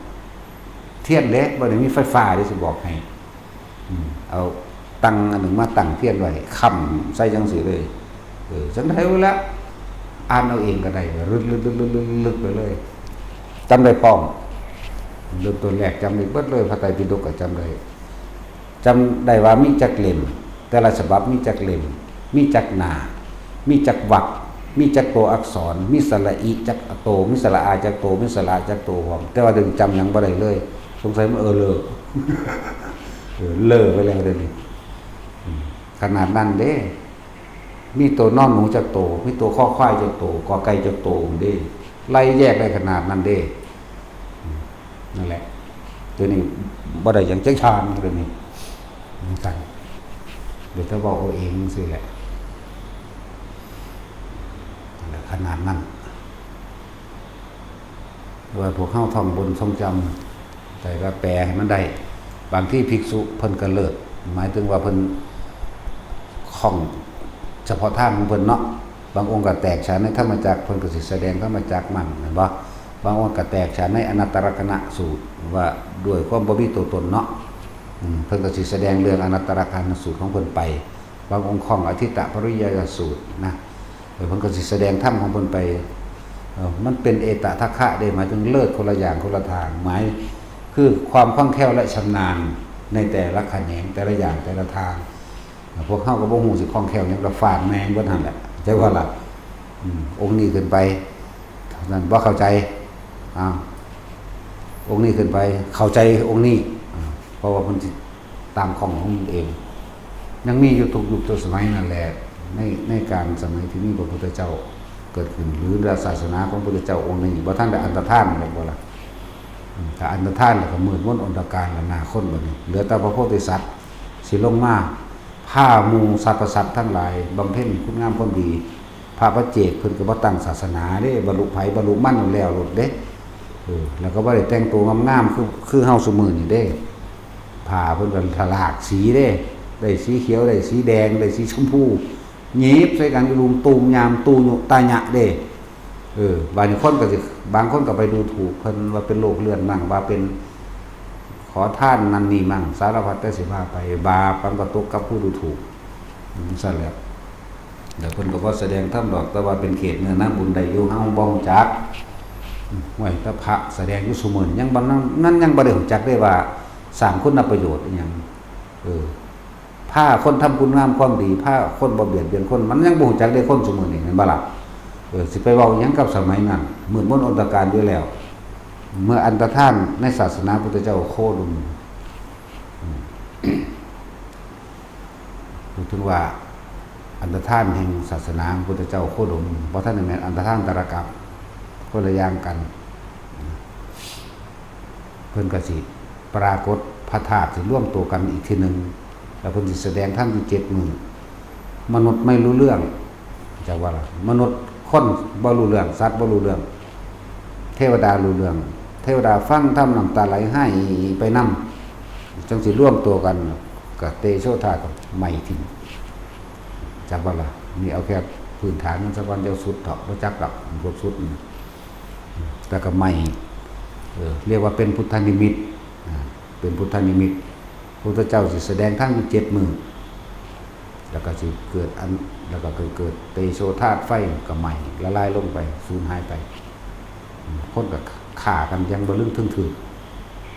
ທຽນເດ້ ບໍ່ໄດ້ມີໄຟຟ້າເດ້ ຊິບອກໃຫ້ ອືມ ເອົາຕັ່ງອັນໜຶ່ງມາຕັ້ງທຽນໄວ້ ຄ້ຳໃສ່ຈັ່ງຊີ້ເລີຍ ເອີ ຈັ່ງໃດວະລະ ອ່ານເອົາເອງກໍໄດ້ ລຶກໆໆໆໄປເລີຍ ຈຳໄດ້ພ້ອມ ເລີ່ມຕົ້ນແລກຈຳໄດ້ເບິດເລີຍ ພະໄຕປິດົກກໍຈຳໄດ້ ຈຳໄດ້ວ່າມີຈັກເຫຼັ້ມ ແຕ່ລະສະບັບມີຈັກເຫຼັ້ມ ມີຈັກໜ້າ ມີຈັກວັກ ມີຈັກໂຕອັກສອນ ມີສະຫຼະອິຈັກໂຕ ມີສະຫຼະອາຈັກໂຕ ມີສະຫຼະອາຈັກໂຕພ້ອມ ແຕ່ວ່າດຽວນີ້ຈຳຫຍັງບໍ່ໄດ້ເລີຍ ສົງໄສມັນເອີເລີ ເອີເລີໄປແລ້ວດຽວນີ້ ອືມ ຂະໜາດນັ້ນເດ້ ມີໂຕນໍໜູຈັກໂຕ ມີໂຕຄໍຄວາຍຈັກໂຕ ກອໄກ່ຈັກໂຕພຸ້ນເດ້ ໄລ່ແຍກໄດ້ຂະໜາດນັ້ນເດ້ ອືມ ນັ້ນແຫຼະ ດຽວນີ້ບໍ່ໄດ້ຫຍັງຈັກຢ່າງ ດຽວນີ້ ຈັ່ງຊັ້ນ ເດແຕ່ເວົ້າເອົາເອງຈັ່ງຊີ້ແຫຼະ ນັ້ນແຫຼະ ຂະໜາດນັ້ນ ວ່າພວກເຮົາທ່ອງບົນຊົງຈຳ ແຕ່ກໍແປໃຫ້ມັນໄດ້ ບາງທີພິກສຸເພິ່ນກໍເລີດ ໝາຍເຖິງວ່າເພິ່ນຄ່ອງສະເພາະທາງຂອງເພິ່ນເນາະ ບາງອົງກໍແຕກສານໃນທຳມະຈັກ ເພິ່ນກໍຊິສະແດງທຳມະຈັກມັນ ແມ່ນບໍ່? ບາງອົງກໍແຕກສານໃນອະນັດຕະລັກຂະນະສູດ ວ່າດ້ວຍຄວາມບໍ່ມີຕົວຕົນເນາະ ອືມ ເພິ່ນກໍຊິສະແດງເລື່ອງອະນັດຕະລັກຂະນະສູດຂອງເພິ່ນໄປ ບາງອົງຄ່ອງອະທິດຕະປະລິຍາຍະສູດນະ ເອີ ເພິ່ນກໍຊິສະແດງທຳຂອງເພິ່ນໄປ ເອີ ມັນເປັນເອຕະທັກຂະເດ້ ໝາຍເຖິງເລີດຄົນລະຢ່າງຄົນລະທາງ ໝາຍຄືຄວາມຄ່ອງແຄ້ວ ແລະ ຊຳນານໃນແຕ່ລະຂະແໜງ ແຕ່ລະຢ່າງແຕ່ລະທາງ ພວກເຮົາກໍບໍ່ຮູ້ຊິຄ່ອງແຄ້ວຫຍັງ ກໍຟາດແມ່ງເບິດຫັ້ນແຫຼະ ເຈົ້າວ່າລະ ອືມ ອົງນີ້ຂຶ້ນໄປ ນັ້ນບໍ່ເຂົ້າໃຈ ອ້າວ ອົງນີ້ຂຶ້ນໄປ ເຂົ້າໃຈອົງນີ້ ອາ ເພາະວ່າເພິ່ນຊິ ຕາມຂອງຂອງມັນເອງ ຍັງມີຢູ່ທຸກຍຸກທຸກສະໄໝນັ້ນແຫຼະ ໃນ ໃນການສະໄໝທີ່ມີພະພຸດທະເຈົ້າເກີດຂຶ້ນ ຫຼືວ່າສາສະໜາຂອງພະພຸດທະເຈົ້າອົງນີ້ບໍ່ທັນໄດ້ອັນຕະທານແມ່ນບໍ່ລະ? ອືມ ຖ້າອັນຕະທານແລ້ວກໍມືດມົນອົນຕະການລະໜ້າຄົນບັດນີ້ ເຫຼືອແຕ່ພະໂພທິສັດຊິລົງມາ ພາໝູ່ສັດປະສັດທັງຫຼາຍບຳເພັນຄຸນງາມຄວາມດີ. ພະປັດເຈກເພິ່ນກໍບໍ່ຕັ້ງສາສະໜາເດ້ ບັນລຸໃຜບັນລຸມັນແລ້ວໂລດເດ້. ເອີ ແລ້ວກໍບໍ່ໄດ້ແຕ່ງໂຕງາມໆ ຄື ຄືເຮົາຊຸມື້ນີ້ເດ້. ຜ້າເພິ່ນກໍຫຼາກສີເດ້ ໄດ້ສີຂຽວ ໄດ້ສີແດງ ໄດ້ສີຊົມພູ ຫຍິບໃສ່ກັນຢູ່ລຸມຕູມຍາມຕູຍຸຕາຍະເດ້. ເອີ ບາດນີ້ຄົນກໍຊິ ບາງຄົນກໍໄປດູຖູກເພິ່ນວ່າເປັນໂລກເລື່ອນມັ້ງ ວ່າເປັນຂໍທານນັ້ນນີ້ມັ້ງ ສາລະພັດແຕ່ຊິວ່າໄປ ບາບມັນກໍຕົກກັບຜູ້ດູຖູກ ອືມ ຊັ້ນແຫຼະ. ແລ້ວເພິ່ນກໍບໍ່ສະແດງທຳດອກ ແຕ່ວ່າເປັນເຂດເນື້ອນາບຸນໄດ້ຢູ່ ເຮົາບໍ່ຮູ້ຈັກ. ຫ້ວຍ ແຕ່ພະສະແດງຢູ່ຊຸມື້ນີ້ ຍັງບໍ່ ນັ້ນ ນັ້ນຍັງບໍ່ໄດ້ຮູ້ຈັກເດ້ວ່າສ້າງຄຸນນະປະໂຫຍດອີ່ຫຍັງ. ເອີ ພາຄົນທຳຄຸນງາມຄວາມດີ ພາຄົນບໍ່ບຽດບຽນຄົນ ມັນຍັງບໍ່ຮູ້ຈັກເດ້ຄົນຊຸມື້ນີ້ ແມ່ນບໍ່ລະ? ເອີ ຊິໄປເວົ້າຫຍັງກັບສະໄໝນັ້ນ ມືດມົນອົນຕະການຢູ່ແລ້ວ. ເມື່ອອັນຕະທານໃນສາສະໜາພຸດທະເຈົ້າໂຄດົມ ອືມ ເຖິງວ່າອັນຕະທານແຫ່ງສາສະໜາຂອງພຸດທະເຈົ້າໂຄດົມ ບໍ່ທັນໄດ້ແມ່ນອັນຕະທານຕະລະກັບ ຄົນລະຢ່າງກັນ. ເພິ່ນກໍຊິປາກົດພະທາດ ຊິລວມໂຕກັນອີກເທື່ອໜຶ່ງ ແລ້ວເພິ່ນຊິສະແດງທຳຢູ່ເຈັດມື້. ມະນຸດໄມ່ຮູ້ເລື່ອງ ຈັກວ່າລະ ມະນຸດ ຄົນບໍ່ຮູ້ເລື່ອງ ສັດບໍ່ຮູ້ເລື່ອງ ເທວະດາຮູ້ເລື່ອງ ເທວະດາຟັງທຳນ້ຳຕາໄຫຼໄຫ້ໄປນຳ ຈັ່ງຊິລວມໂຕກັນ ກະເຕໂຊທາດກໍໄໝ້ຖິ້ມ ຈັກວ່າລະ. ນີ້ເອົາແຄ່ພື້ນຖານມັນສາກ່ອນ ຢ່າສຸດດອກ ບໍ່ຈັກດອກ ພວກສຸດນີ້ ແຕ່ກໍໄໝ້ ເອີ ຮຽກວ່າເປັນພຸດທະນິມິດ ອ່າ ເປັນພຸດທະນິມິດ. ພຸດທະເຈົ້າຊິສະແດງທຳຢູ່ເຈັດມື້ ແລ້ວກໍຊິເກີດອັນ ແລ້ວກໍເກີດເຕໂຊທາດໄຟ ກໍໄໝ້ລະລາຍລົງໄປ ສູນຫາຍໄປ. ອືມ ຄົນກໍຂ້າກັນຢ່າງບໍ່ລຶ້ງເຖິງຖືກ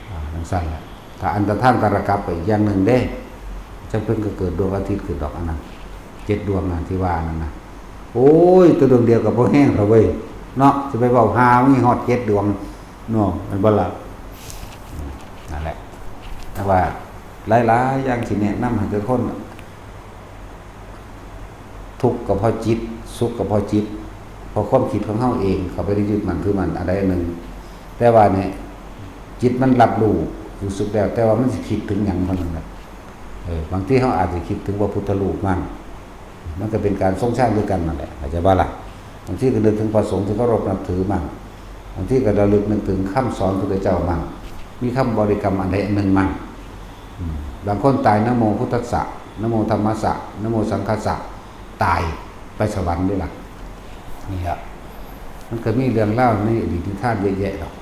ອ່າ ຈັ່ງຊັ້ນແຫຼະ. ຖ້າອັນຕະທານຕະລະກັບໄປອີກຢ່າງໜຶ່ງເດ້ ຈັ່ງເພິ່ນກໍເກີດດວງອາທິດຂຶ້ນດອກ ອັນນັ້ນ ເຈັດດວງນັ້ນທີ່ວ່ານັ້ນນະ. ໂອ້ຍ ແຕ່ດວງດຽວກໍພໍແຮງແລ້ວເວີຍເນາະ ຊິໄປເວົ້າຫາມີຮອດເຈັດດວງ ເນາະ ແມ່ນບໍ່ລະ? ນັ້ນແຫຼະ ແຕ່ວ່າຫຼາຍໆຢ່າງທີ່ແນະນຳໃຫ້ແຕ່ຄົນ ທຸກກໍເພາະຈິດ ສຸກກໍເພາະຈິດ ເພາະຄວາມຄິດຂອງເຮົາເອງ ເຂົ້າໄປໄດ້ຍຶດໝັ້ນຖືໝັ້ນອັນໃດອັນໜຶ່ງ. ແຕ່ວ່ານີ້ ຈິດມັນຮັບຮູ້ ຮູ້ສຶກແລ້ວ ແຕ່ວ່າມັນຊິຄິດເຖິງຫຍັງເທົ່ານັ້ນແຫຼະ. ເອີ ບາງທີເຮົາອາດຊິຄິດເຖິງພະພຸດທະຮູບມັ້ງ ມັນກໍເປັນການຊົງຊານຄືກັນນັ້ນແຫຼະ ເຂົ້າໃຈບໍ່ລະ? ບາງທີກໍນຶກເຖິງພະສົງທີ່ເຄົາລົບນັບຖືມັ້ງ ບາງທີກໍລະລຶກນຶກເຖິງຄຳສອນພຸດທະເຈົ້າມັ້ງ ມີຄຳບໍລິກຳອັນໃດອັນໜຶ່ງມັ້ງ. ອືມ ບາງຄົນຕາຍ ນະໂມພຸດທັດສະ ນະໂມທຳມັດສະ ນະໂມສັງຄັດສະ ຕາຍໄປສະຫວັນເດ້ລະ. ນີ້ລະ ມັນກໍມີເລື່ອງລາວໃນອະດີດນິທານເຍອະແຍະດອກ.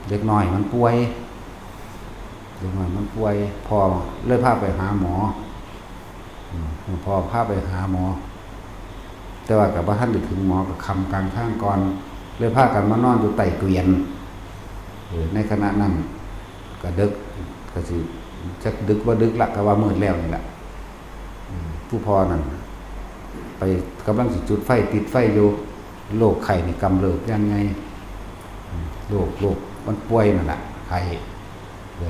ເດັກນ້ອຍມັນປ່ວຍ ເດັກນ້ອຍມັນປ່ວຍ ພໍ່ເລີຍພາໄປຫາໝໍ. ອືມ ພໍ່ພາໄປຫາໝໍ ແຕ່ວ່າກໍບໍ່ທັນໄດ້ເຖິງໝໍ ກໍຄ່ຳກາງທາງກ່ອນ ເລີຍພາກັນມານອນຢູ່ໃຕ້ເກວີຍນ. ເອີ ໃນຂະນະນັ້ນກໍດຶກ ກໍຊິຈັກດຶກບໍ່ດຶກລະ ກໍວ່າມືດແລ້ວນີ້ລະ. ອືມ ຜູ້ພໍ່ນັ້ນໄປ ກຳລັງຊິຈຸດໄຟ ຕິດໄຟຢູ່ ໂລກໄຂ້ນີ້ກຳເລີບຢ່າງໃຫຍ່. ອືມ ໂລກ ໂລກມັນປ່ວຍນັ້ນລະ ໄຂ້ ເອີ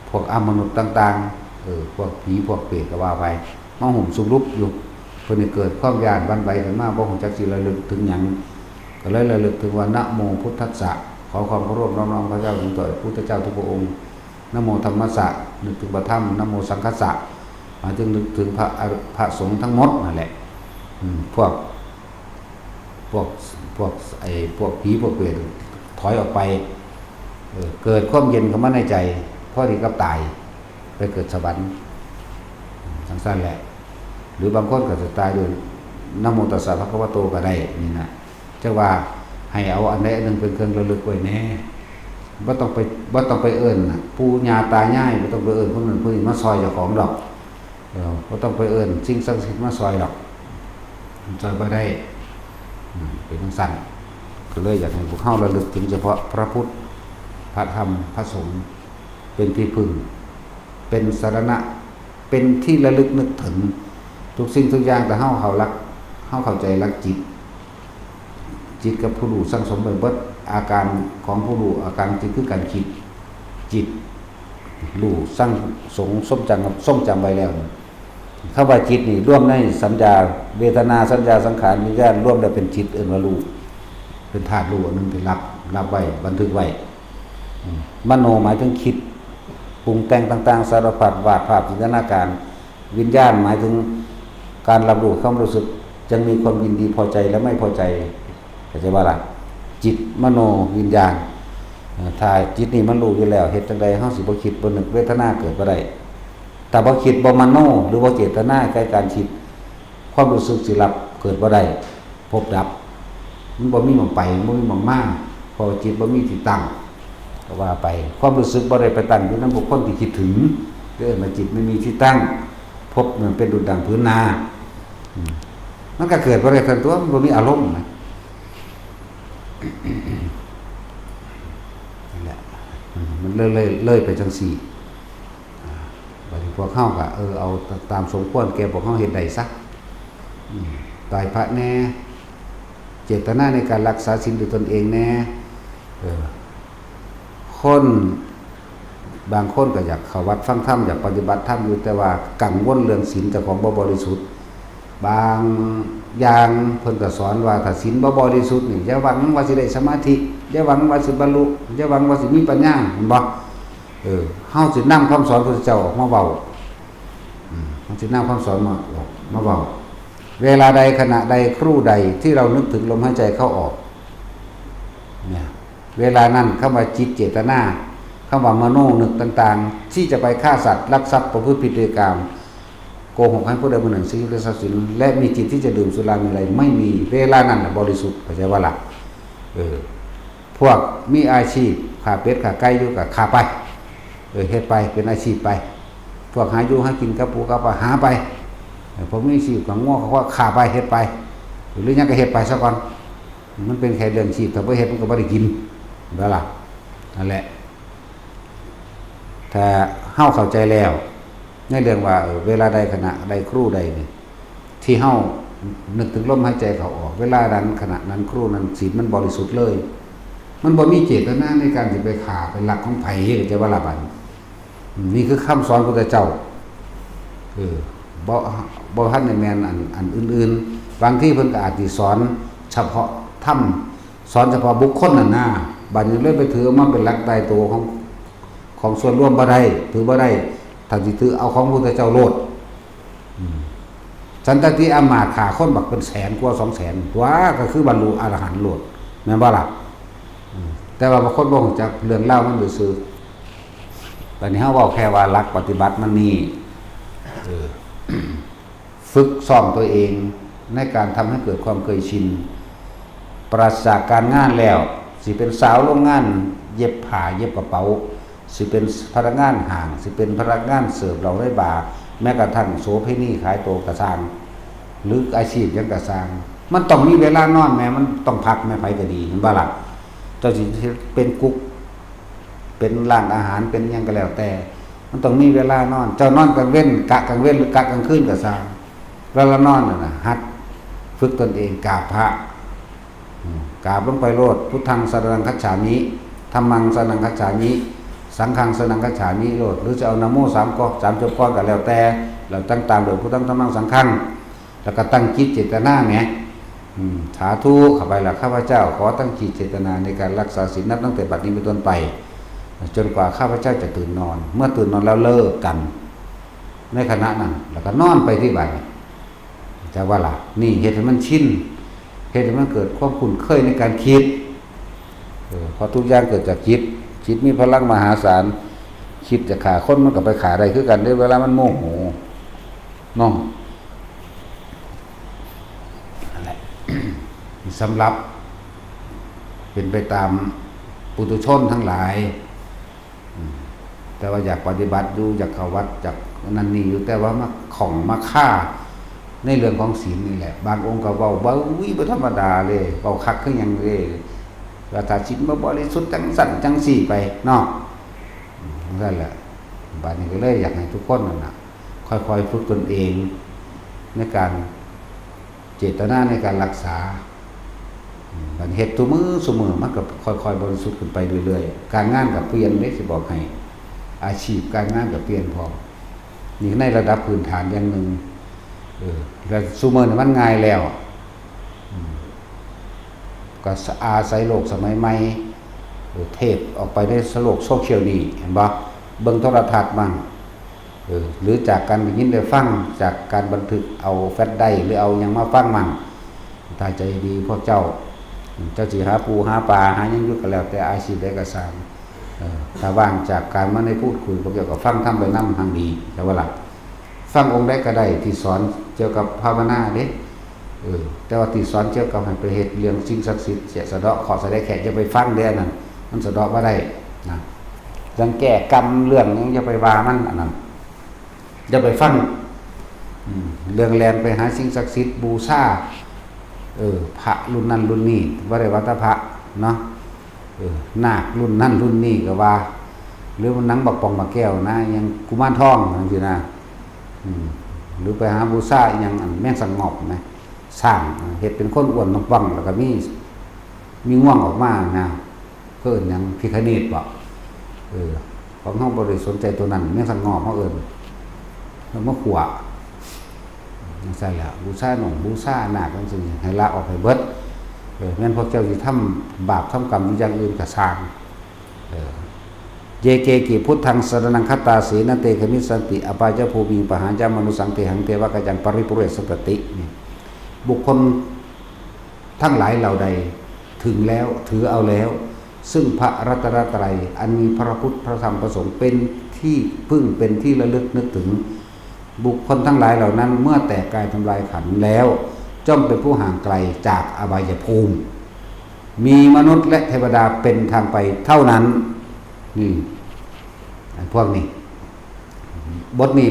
ພວກອຳມະນຸດຕ່າງໆ ເອີ ພວກຜີພວກເປດກໍວ່າໄປ ມາຫຸ້ມສຸມລຸບຢູ່. ເພິ່ນນີ້ເກີດຄວາມຢ້ານຫວັ່ນໄຫວຂຶ້ນມາ ບໍ່ຮູ້ຈັກຊິລະລຶກເຖິງຫຍັງ ກໍເລີຍລະລຶກເຖິງວ່າ ນະໂມພຸດທັດສະ ຂໍຄວາມເຄົາລົບນອບນ້ອມພະເຈົ້າສົງເຕີ ພຸດທະເຈົ້າທຸກພະອົງ. ນະໂມທຳມັດສະ ນຶກເຖິງພະທຳ ນະໂມສັງຄັດສະ ໝາຍເຖິງນຶກເຖິງພະ ພະສົງທັງໝົດນັ້ນແຫຼະ. ອືມ ພວກ ພວກ ພວກ ໄອ້ ພວກຜີພວກເປດຖອຍອອກໄປ ເອີ ເກີດຄວາມເຢັນເຂົ້າມາໃນໃຈ ພໍດີກັບຕາຍ ໄປເກີດສະຫວັນ ຈັ່ງຊັ້ນແຫຼະ. ຫຼືບາງຄົນກໍຈະຕາຍດ້ວຍ ນະໂມຕັດສະພະຄະວະໂຕ ກໍໄດ້ນີ້ນະ. ຈັກວ່າໃຫ້ເອົາອັນໃດອັນໜຶ່ງເປັນເຄື່ອງລະລຶກໄວ້ແດ່ ບໍ່ຕ້ອງໄປ ບໍ່ຕ້ອງໄປເອີ້ນນະ ປູ່ຍ່າຕາຍາຍ ບໍ່ຕ້ອງໄປເອີ້ນຄົນນັ້ນຄົນນີ້ມາຊ່ອຍເຈົ້າຂອງດອກ. ເອີ ບໍ່ຕ້ອງໄປເອີ້ນສິ່ງສັກສິດມາຊ່ອຍດອກ ມັນຊ່ອຍບໍ່ໄດ້. ອືມ ເປັນຈັ່ງຊັ້ນ ກໍເລີຍຢາກໃຫ້ພວກເຮົາລະລຶກເຖິງສະເພາະພະພຸດ ພະທຳ ພະສົງ ເປັນທີ່ເພິ່ງ ເປັນສະລະນະ ເປັນທີ່ລະລຶກນຶກເຖິງ. ທຸກສິ່ງທຸກຢ່າງ ຖ້າເຮົາເຂົ້າຫຼັກ ເຮົາເຂົ້າໃຈຫຼັກຈິດ ຈິດກັບຜູ້ຮູ້ສັງສົມໄວ້ເບິດ ອາການຂອງຜູ້ຮູ້ ອາການຈິດຄືການຄິດ ຈິດ ຮູ້ສັງ ສົງ ຊົງຈຳ ຊົງຈຳໄວ້ແລ້ວ. ຄຳວ່າຈິດນີ້ລວມໃນສັນຍາ ເວທະນາ ສັນຍາ ສັງຂານ ວິນຍານ ລວມແລ້ວເປັນຈິດ ເອີ້ນວ່າຮູ້ ເປັນທາດຮູ້ອັນໜຶ່ງທີ່ຮັບ ຮັບໄວ້ ບັນທຶກໄວ້. ອືມ ມະໂນໝາຍເຖິງຄິດ ປຸງແຕ່ງຕ່າງໆ ສາລະພັດ ວາດພາບ ຈິນຕະນາການ. ວິນຍານໝາຍເຖິງການຮັບຮູ້ຄວາມຮູ້ສຶກ ຈຶ່ງມີຄວາມຍິນດີພໍໃຈ ແລະ ໄມ່ພໍໃຈ ເຂົ້າໃຈບໍ່ລະ? ຈິດ ມະໂນ ວິນຍານ. ເອີ ຖ້າຈິດນີ້ມັນຮູ້ຢູ່ແລ້ວ ເຮັດຈັ່ງໃດເຮົາຊິບໍ່ຄິດ ບໍ່ນຶກ ເວທະນາເກີດບໍ່ໄດ້? ຖ້າບໍ່ຄິດ ບໍ່ມະໂນ ຫຼື ບໍ່ເຈດຕະນາໃນການຄິດ ຄວາມຮູ້ສຶກຊິຮັບເກີດບໍ່ໄດ້ ພົບດັບ. ມັນບໍ່ມີໝ່ອງໄປ ບໍ່ມີໝ່ອງມາ ເພາະວ່າຈິດບໍ່ມີທີ່ຕັ້ງ ກໍວ່າໄປ. ຄວາມຮູ້ສຶກບໍ່ໄດ້ໄປຕັ້ງຢູ່ນຳບຸກຄົນທີ່ຄິດເຖິງ ເອີ້ນວ່າຈິດບໍ່ມີທີ່ຕັ້ງ. ພົບນັ້ນເປັນດຸດດັ່ງຜືນໜ້າ ອືມ ມັນກໍເກີດບໍ່ໄດ້ທັນຕົວະ ມັນບໍ່ມີອາລົມນະ. ນັ້ນແຫຼະ ອືມ ມັນເລີຍ ເລີຍ ເລີຍໄປຈັ່ງຊີ້. ອາ ບັດນີ້ພວກເຮົາກໍ ເອີ ເອົາຕາມສົມຄວນແກ່ພວກເຮົາເຮັດໄດ້ຊະ. ອືມ ໄຫວ້ພະແດ່ ເຈດຕະນາໃນການຮັກສາສິນດ້ວຍຕົນເອງແດ່. ເອີ ຄົນ ບາງຄົນກໍຢາກເຂົ້າວັດຟັງທຳ ຢາກປະຕິບັດທຳຢູ່ ແຕ່ວ່າກັງວົນເລື່ອງສິນເຈົ້າຂອງບໍ່ບໍລິສຸດ. ບາງຢ່າງເພິ່ນກໍສອນວ່າ ຖ້າສິນບໍ່ບໍລິສຸດນີ້ ຢ່າຫວັງວ່າຊິໄດ້ສະມາທິ ຢ່າຫວັງວ່າຊິບັນລຸ ຢ່າຫວັງວ່າຊິມີປັນຍາ ແມ່ນບໍ່? ເອີ ເຮົາຊິນຳຄຳສອນພະພຸດທະເຈົ້າອອກມາເວົ້າ. ອືມ ເຮົາຊິນຳຄຳສອນມາ ອອກມາເວົ້າ. ເວລາໃດ ຂະນະໃດ ຄຣູໃດ ທີ່ເຮົານຶກເຖິງລົມຫາຍໃຈເຂົ້າອອກ ເນຍ ເວລານັ້ນ ຄຳວ່າຈິດເຈດຕະນາ ຄຳວ່າມະໂນນຶກຕ່າງໆ ທີ່ຈະໄປຂ້າສັດ ລັກຊັບ ປະພຶດຜິດໃນກາມ ໂກຫົກໃຫ້ຜູ້ໃດຜູ້ໜຶ່ງເສຍຊີວິດ ແລະ ຊັບສິນ ແລະ ມີຈິດທີ່ຈະດື່ມສຸລາເມໄລ ໄມ່ມີ ເວລານັ້ນນະບໍລິສຸດ ເຂົ້າໃຈບໍ່ລະ? ເອີ ພວກມີອາຊີບຂ້າເປັດຂ້າໄກ່ຢູ່ກໍຂ້າໄປ ເອີ ເຮັດໄປ ເປັນອາຊີບໄປ. ພວກຫາຢູ່ຫາກິນກັບປູກັບປາ ຫາໄປ. ເອີ ພວກມີອາຊີບກັບງົວກັບຄວາຍ ຂ້າໄປ ເຮັດໄປ ຫຼືຫຍັງກໍເຮັດໄປຊະກ່ອນ. ມັນເປັນແຄ່ເລື່ອງຊີບ ຖ້າບໍ່ເຮັດມັນກໍບໍ່ໄດ້ກິນ ແມ່ນບໍ່ລະ? ນັ້ນແຫຼະ ຖ້າເຮົາເຂົ້າໃຈແລ້ວ ໃນເລື່ອງວ່າ ເອີ ເວລາໃດ ຂະນະໃດ ຄຣູໃດນີ້ ທີ່ເຮົານຶກເຖິງລົມຫາຍໃຈເຂົ້າອອກ ເວລານັ້ນ ຂະນະນັ້ນ ຄຣູນັ້ນ ຈິດມັນບໍລິສຸດເລີຍ. ມັນບໍ່ມີເຈດຕະນາໃນການຊິໄປຂ້າໄປລັກຂອງໃຜ ເຂົ້າໃຈບໍ່ລະ? ບາດນີ້ ນີ້ຄືຄຳສອນພຸດທະເຈົ້າ ເອີ ບໍ່ ບໍ່ທັນໄດ້ແມ່ນອັນ ອັນອື່ນໆ. ບາງທີເພິ່ນກໍອາດຊິສອນສະເພາະທຳ ສອນສະເພາະບຸກຄົນນັ້ນນາ. ບາດນີ້ເລີຍໄປຖືເອົາມາເປັນຫຼັກຕາຍໂຕຂອງ ຂອງສ່ວນລວມບໍ່ໄດ້ ຖືບໍ່ໄດ້. ທ່ານຊິຖືເອົາຂອງພຸດທະເຈົ້າໂລດ. ອືມ ສັນຕະຕິອາມາດຂ້າຄົນບັກເປັນແສນກວ່າສອງແສນຕົວະ ກໍຄືບັນລຸອະລະຫັນໂລດ ແມ່ນບໍ່ລະ? ອືມ ແຕ່ວ່າບາງຄົນບໍ່ຮູ້ຈັກເລື່ອງລາວມັນຊື່ໆ. ບາດນີ້ເຮົາເວົ້າແຄ່ວ່າຫຼັກປະຕິບັດມັນມີ ເອີ ຝຶກຊ້ອມຕົວເອງໃນການທຳໃຫ້ເກີດຄວາມເຄີຍຊິນ ປາສະຈາກການງານແລ້ວ ຊິເປັນສາວໂລງງານເຢັບຜ້າເຢັບກະເປົາ ຊິເປັນພະນັກງານຫ້າງ ຊິເປັນພະນັກງານເສີບເຫຼົ້າໃນບາ ແມ້ກະທັ່ງໂສເພນີຂາຍໂຕກະຊ່າງ ຫຼືອາຊີບຫຍັງກະຊ່າງ ມັນຕ້ອງມີເວລານອນແມ້ ມັນຕ້ອງພັກແມ້ ໃຜກະດີ ແມ່ນບໍ່ລະ? ເຈົ້າຊິເຮັດເປັນກຸກ ເປັນຮ້ານອາຫານ ເປັນຫຍັງກໍແລ້ວແຕ່ ມັນຕ້ອງມີເວລານອນ. ເຈົ້ານອນກາງເວັນ ກະກາງເວັນ ຫຼືກະກາງຄືນກໍຊ່າງ ເວລານອນນັ້ນນະ ຫັດຝຶກຕົນເອງ ກາບພະ ອືມ ກາບລົງໄປໂລດ ພຸດທັງສະຣະນັງຄັດສາມິ ທຳມັງສະຣະນັງຄັດສາມິ ສັງຄັງສະຣະນັງຄັດສາມິໂລດ ຫຼືຈະເອົານະໂມສາມກໍ ສາມຈົບກ່ອນກໍແລ້ວແຕ່ ແລ້ວຈັ່ງຕາມດ້ວຍພຸດທັງທຳມັງສັງຄັງ ແລ້ວກໍຕັ້ງຈິດເຈດຕະນາແໝ ອືມ ສາທຸເຂົ້າໄປລະ ຂ້າພະເຈົ້າຂໍຕັ້ງຈິດເຈດຕະນາໃນການຮັກສາສິນ ນັບຕັ້ງແຕ່ບັດນີ້ເປັນຕົ້ນໄປ ຈົນກວ່າຂ້າພະເຈົ້າຈະຕື່ນນອນ. ເມື່ອຕື່ນນອນແລ້ວເລີກກັນໃນຂະນະນັ້ນ ແລ້ວກໍນອນໄປທີ່ບາດນີ້ ເຈົ້າວ່າລະ ນີ້ເຮັດໃຫ້ມັນຊິນ ເຮັດໃຫ້ມັນເກີດຄວາມຄຸ້ນເຄີຍໃນການຄິດ ເອີ ເພາະທຸກຢ່າງເກີດຈາກຈິດ ຈິດມີພະລັງມະຫາສານ ຄິດຈະຂ້າຄົນມັນກໍໄປຂ້າໄດ້ຄືກັນເດ້ ເວລາມັນໂມໂຫ ເນາະ ນັ້ນແຫຼະ ສຳລັບເປັນໄປຕາມປຸຖຸຊົນທັງຫຼາຍ ອືມ ແຕ່ວ່າຢາກປະຕິບັດຢູ່ ຢາກເຂົ້າວັດ ຢາກນັ້ນນີ້ຢູ່ ແຕ່ວ່າມາຂ້ອງມາຄາໃນເລື່ອງຂອງສິນນີ້ແຫຼະ ບາງອົງກໍເວົ້າ ເວົ້າ ອຸ້ຍ ບໍ່ທຳມະດາເລີຍ ເວົ້າຄັກຄືຫຍັງເລີຍ ວ່າຖ້າສິນບໍ່ບໍລິສຸດ ຈັ່ງຊັ້ນຈັ່ງຊີ້ໄປເນາະ ອືມ ຈັ່ງຊັ້ນແຫຼະ ບາດນີ້ກໍເລີຍຢາກໃຫ້ທຸກຄົນນັ້ນນະ ຄ່ອຍໆຝຶກຕົນເອງໃນການ ເຈດຕະນາໃນການຮັກສາ ອືມ ບັດເຮັດທຸກມື້ ຊຸມື້ ມັນກໍຄ່ອຍໆບໍລິສຸດຂຶ້ນໄປເລື້ອຍໆ ການງານກໍປ່ຽນເດ້ ຊິບອກໃຫ້ ອາຊີບການງານກໍປ່ຽນພ້ອມ. ນີ້ໃນລະດັບພື້ນຖານຢ່າງໜຶ່ງ. ເອີ ແລະ ຊຸມື້ນີ້ມັນງ່າຍແລ້ວ. ອືມ ກໍອາໄສໂລກສະໄໝໃໝ່ ເອີ ເທດອອກໄປໃນໂລກໂຊຊຽວນີ້ ເຫັນບໍ່? ເບິ່ງໂທລະທັດມັ້ງ ເອີ ຫຼືຈາກການໄດ້ຍິນໄດ້ຟັງ ຈາກການບັນທຶກເອົາແຟລດໄດຣບ໌ ຫຼືເອົາຫຍັງມາຟັງມັ້ງ. ຖ້າໃຈດີພວກເຈົ້າ ເຈົ້າຊິຫາປູຫາປາ ຫາຫຍັງຢູ່ກໍແລ້ວແຕ່ ອາຊີບໃດກໍຊ່າງ ເອີ ຖ້າວ່າງຈາກການມາໃນພູດຄຸຍ ພວກເຈົ້າກໍຟັງທຳໄປນຳ ຮັ່ງດີ ແຕ່ວ່າລະ ຟັງອົງໃດກໍໄດ້ທີ່ສອນກ່ຽວກັບພາວະນາເດ້. ເອີ ແຕ່ວ່າທີ່ສອນກ່ຽວກັບໃຫ້ໄປເຮັດເລື່ອງສິ່ງສັກສິດ ສະເດາະເຄາະສະແດະແຂກ ຢ່າໄປຟັງເດ້ ອັນນັ້ນມັນສະເດາະບໍ່ໄດ້ນະ. ເລື່ອງແກ້ກຳ ເລື່ອງຫຍັງ ຢ່າໄປວ່າມັນ ອັນນັ້ນຢ່າໄປຟັງ. ອືມ ເລື່ອງແລ່ນໄປຫາສິ່ງສັກສິດ ບູຊາ ເອີ ພະລຸ້ນນັ້ນລຸ້ນນີ້ ບໍ່ໄດ້ວ່າແຕ່ພະເນາະ ເອີ ນາກລຸ້ນນັ້ນລຸ້ນນີ້ກໍວ່າ ຫຼືວ່ານາງບັກປ່ອງບັກແກ້ວນະ ຫຍັງກຸມານທອງຈັ່ງຊີ້ນະ. ອືມ ຫຼືໄປຫາບູຊາອີ່ຫຍັງ ອັນແມງສະຫງອບນະ ຊ້າງ ເຮັດເປັນຄົນອ້ວນບັງໆ ແລ້ວກໍມີ ມີງວງອອກມານະ ເພິ່ນຫຍັງ ພິຄະເນດບໍ? ເອີ ຂອງເຮົາບໍ່ໄດ້ສົນໃຈຕົວນັ້ນ ແມງສະຫງອບເຮົາເອີ້ນ ເອົາມາຂົ້ວ ຈັ່ງຊັ້ນແຫຼະ. ບູຊາໜົງບູຊານາກ ຈັ່ງຊີ້ ໃຫ້ລະອອກໃຫ້ເບິດ. ເອີ ແມ່ນພວກເຈົ້າຊິທຳບາບທຳກຳຢູ່ຢ່າງອື່ນກໍຊ່າງ. ເອີ ເຢເກກິພຸດທັງສະຣະນັງຄັດຕາສີ ນະ ເຕຄະມິດສັນຕິ ອະບາຍະພູມິງ ປະຫາຍະມະນຸສັງ ເທຫັງ ເທວະກາຍັງ ປະລິປູເຣສັນຕະຕິ. ນີ້ ບຸກຄົນທັງຫຼາຍເຫຼົ່າໃດເຖິງແລ້ວ ຖືເອົາແລ້ວ ຊຶ່ງພະລັດຕະນະໄຕ ອັນມີພະພຸດ ພະທຳ ພະສົງ ເປັນທີ່ເພິ່ງ ເປັນທີ່ລະລຶກນຶກເຖິງ, ບຸກຄົນທັງຫຼາຍເຫຼົ່ານັ້ນ ເມື່ອແຕກກາຍທຳລາຍຂັນແລ້ວ ຍ່ອມເປັນຜູ້ຫ່າງໄກຈາກອະບາຍະພູມ, ມີມະນຸດ ແລະ ເທວະດາເປັນທາງໄປເທົ່ານັ້ນ. ນີ້ ພວກນີ້ ບົດນີ້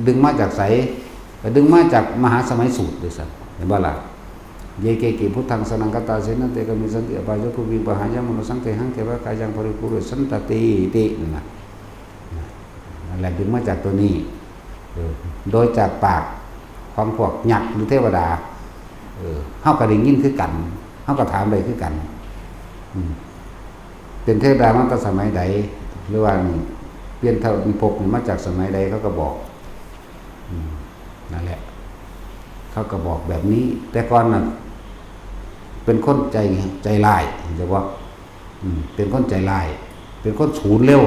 ດຶງມາຈາກໃສ? ກໍດຶງມາຈາກມະຫາສະໄໝສູດເດ້ຊັ້ນ ເຫັນບໍ່ລະ? ເຢເກກິພຸດທັງສະຣະນັງຄັດຕາສີ ນະ ເຕຄະມິດສັນຕິ ອະບາຍະພູມິງ ປະຫາຍະມະນຸສັງ ເທຫັງ ເທວະກາຍັງ ປະລິປູເຣສັນຕະຕິ ຕິ ນັ້ນນະ. ນັ້ນແຫຼະ ດຶງມາຈາກຕົວນີ້ ເອີ ໂດຍຈາກປາກຂອງພວກຍັກ ຫຼື ເທວະດາ ເອີ ເຮົາກໍໄດ້ຍິນຄືກັນ ເຮົາກໍຖາມໄດ້ຄືກັນ ອືມ ເປັນເທວະດາມາແຕ່ສະໄໝໃດ ຫຼືວ່ານີ້ ປ່ຽນເທົ່ານິພົບນີ້ມາຈາກສະໄໝໃດ ເຂົາກໍບອກ ອືມ ນັ້ນແຫຼະ ເຂົາກໍບອກແບບນີ້. ແຕ່ກ່ອນນັ້ນເປັນຄົນໃຈ ໃຈຮ້າຍ ເຫັນບໍ່? ອືມ ເປັນຄົນໃຈຮ້າຍ ເປັນຄົນສູນເລັວ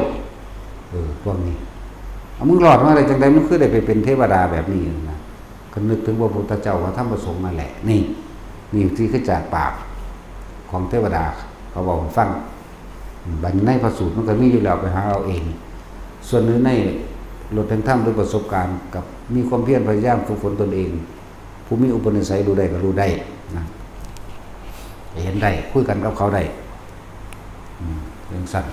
ເອີ ພວກນີ້ ເອົາ ມຶງລອດມາໄດ້ຈັ່ງໃດ? ມຶງຄືໄດ້ໄປເປັນເທວະດາແບບນີ້ນະ? ກໍນຶກເຖິງພະພຸດທະເຈົ້າ ພະທຳ ພະສົງນັ້ນແຫຼະ. ນີ້ ນີ້ຄືຈາກປາກຂອງເທວະດາເຂົາເວົ້າໃຫ້ຟັງ. ອືມ ບັດໃນພະສູດມັນກໍມີຢູ່ແລ້ວ ໄປຫາເອົາເອງ. ສ່ວນໃນລົດແຫ່ງທຳ ດ້ວຍປະສົບການ ກັບມີຄວາມພຽນພະຍາຍາມຝຶກຝົນຕົນເອງ ຜູ້ມີອຸປະນິໄສຮູ້ໄດ້ກໍຮູ້ໄດ້ນະ ເຫັນໄດ້ ຄຸຍກັນກັບເຂົາໄດ້ ອືມ ຈັ່ງຊັ້ນ.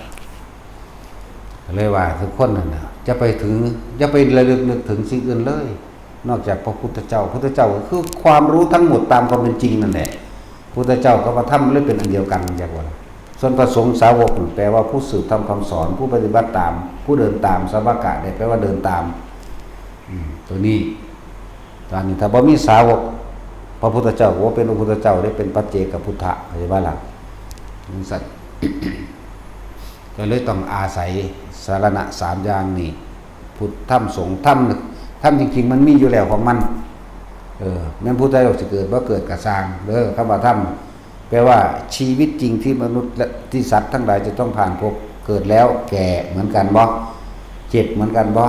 ກໍເລີຍວ່າທຸກຄົນນັ້ນນະ ຢ່າໄປເຖິງ ຢ່າໄປລະລຶກນຶກເຖິງສິ່ງອື່ນເລີຍ ນອກຈາກພະພຸດທະເຈົ້າ. ພະພຸດທະເຈົ້າກໍຄືຄວາມຮູ້ທັງໝົດຕາມຄວາມເປັນຈິງນັ້ນແຫຼະ. ພຸດທະເຈົ້າກັບພະທຳເລີຍເປັນອັນດຽວກັນ ຈັກວ່າ. ສ່ວນພະສົງສາວົກ ແປວ່າຜູ້ສືບທຳຄຳສອນ ຜູ້ປະຕິບັດຕາມ ຜູ້ເດີນຕາມ. ສາວະກະ ນີ້ແປວ່າເດີນຕາມ ອືມ ຕົວນີ້ ຕອນນີ້ຖ້າບໍ່ມີສາວົກ ພະພຸດທະເຈົ້າກໍບໍ່ເປັນພະພຸດທະເຈົ້າເດ້ ເປັນປັດເຈກະພຸດທະ ເຫັນບໍ່ລະ? ຈັ່ງຊັ້ນ ກໍເລີຍຕ້ອງອາໄສສະລະນະສາມຢ່າງນີ້ ພຸດ ທຳ ສົງ. ທຳ ທຳຈິງໆມັນມີຢູ່ແລ້ວຂອງມັນ ເອີ ແມ່ນຜູ້ໃດອອກຊິເກີດບໍ່ເກີດກໍຊ່າງເດີ. ຄຳວ່າທຳ ແປວ່າຊີວິດຈິງທີ່ມະນຸດ ແລະ ທີ່ສັດທັງຫຼາຍຈະຕ້ອງຜ່ານພົບ ເກີດແລ້ວແກ່ເໝືອນກັນບໍ່? ເຈັບເໝືອນກັນບໍ່?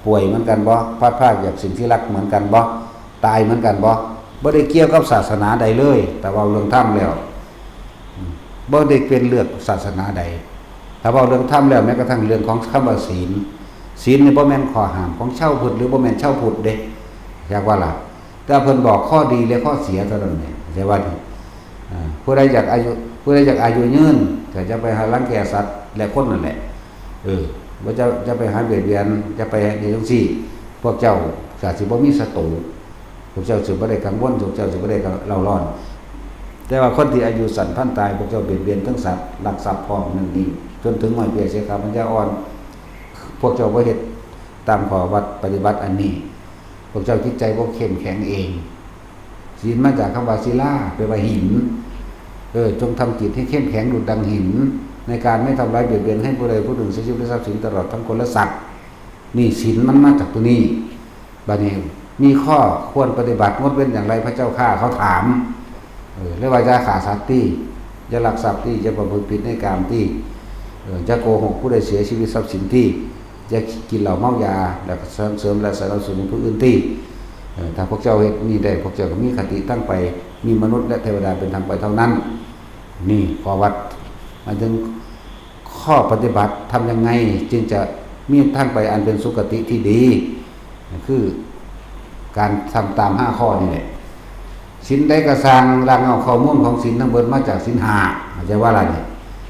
ປ່ວຍເໝືອນກັນບໍ່? ພັດພາກຈາກສິ່ງທີ່ຮັກເໝືອນກັນບໍ່? ຕາຍເໝືອນກັນບໍ່? ບໍ່ໄດ້ກ່ຽວກັບສາສະໜາໃດເລີຍ ຖ້າເວົ້າເລື່ອງທຳແລ້ວ ອືມ ບໍ່ໄດ້ເປັນເລື່ອງສາສະໜາໃດ. ຖ້າເວົ້າເລື່ອງທຳແລ້ວ ແມ້ກະທັ່ງເລື່ອງຂອງຄຳວ່າສີນ ສີນນີ້ບໍ່ແມ່ນຂໍ້ຫ້າມຂອງຊາວພຸດ ຫຼື ບໍ່ແມ່ນຊາວພຸດເດ້ ຈັກວ່າລະ. ແຕ່ເພິ່ນບອກຂໍ້ດີ ແລະ ຂໍ້ເສຍເທົ່ານັ້ນແຫຼະ ເສຍວ່ານີ້ ອາ ຜູ້ໃດຢາກອາຍຸ ຜູ້ໃດຢາກອາຍຸຍືນ ກໍຢ່າໄປຫາລັງແກສັດ ແລະ ຄົນນັ້ນແຫຼະ. ເອີ ບໍ່ ຈະ ຈະໄປຫາບຽດບຽນ ຈະໄປເຮັດຈັ່ງຊີ້ ພວກເຈົ້າກໍຊິບໍ່ມີສັດຕູ ພວກເຈົ້າຊິບໍ່ໄດ້ກັງວົນ ພວກເຈົ້າຊິບໍ່ໄດ້ເລົ່າຮ້ອນ. ແຕ່ວ່າຄົນທີ່ອາຍຸສັ້ນພັນຕາຍ ພວກເຈົ້າບຽດບຽນທັງສັດ ລັກຊັບພ້ອມນັ້ນນີ້ ຈົນເຖິງຫ້ອຍເປ້ຍເສຍຂາປັນຍາອ່ອນ. ພວກເຈົ້າບໍ່ເຮັດຕາມຂໍ້ວັດປະຕິບັດອັນນີ້ ພວກເຈົ້າຈິດໃຈບໍ່ເຂັ້ມແຂງເອງ. ສີນມາຈາກຄຳວ່າສິລາ ແປວ່າຫີນ. ເອີ ຈົ່ງທຳຈິດໃຫ້ເຂັ້ມແຂງດຸດດັ່ງຫີນ. ໃນການໄມ່ທຳຮ້າຍບຽດບຽນໃຫ້ຜູ້ໃດຜູ້ໜຶ່ງເສຍຊີວິດ ແລະ ຊັບສິນ ຕະຫຼອດທັງຄົນ ແລະ ສັດ. ນີ້ສິນມັນມາຈາກຕົວນີ້. ບາດນີ້ມີຂໍ້ຄວນປະຕິບັດງົດເວັ້ນຢ່າງໃດ ພະເຈົ້າຂ້າ ເຂົາຖາມ. ເອີ ແລະວ່າຢ່າຂ້າສັດຕິ, ຢ່າລັກຊັບຕິ, ຢ່າປະພຶດຜິດໃນກາມຕິ, ເອີ ຢ່າໂກຫົກຜູ້ໃດເສຍຊີວິດຊັບສິນຕິ, ຢ່າກິນເຫຼົ້າເມົາຢາ ແລະ ກະສັນເສີນ ແລະ ສັນລະເສີນໃຫ້ຜູ້ອື່ນຕິ. ເອີ ຖ້າພວກເຈົ້າເຮັດນີ້ໄດ້ ພວກເຈົ້າກໍມີຄະຕິທາງໄປ ມີມະນຸດ ແລະ ເທວະດາເປັນທາງໄປເທົ່ານັ້ນ. ນີ້ຂໍ້ວັດ ໝາຍເຖິງ ຂໍ້ປະຕິບັດ ທຳຍັງໄງຈຶ່ງຈະມີທາງໄປອັນເປັນສຸຄະຕິທີ່ດີ? ຄືການທຳຕາມຫ້າຂໍ້ນີ້ແຫຼະ. ສິນໃດກໍຊ່າງ, ລາກເຫງົ້າຂໍ້ມູນຂອງສິນທັງເບິດມາຈາກສິນຫ້າ ເຂົ້າໃຈວ່າລະນີ້?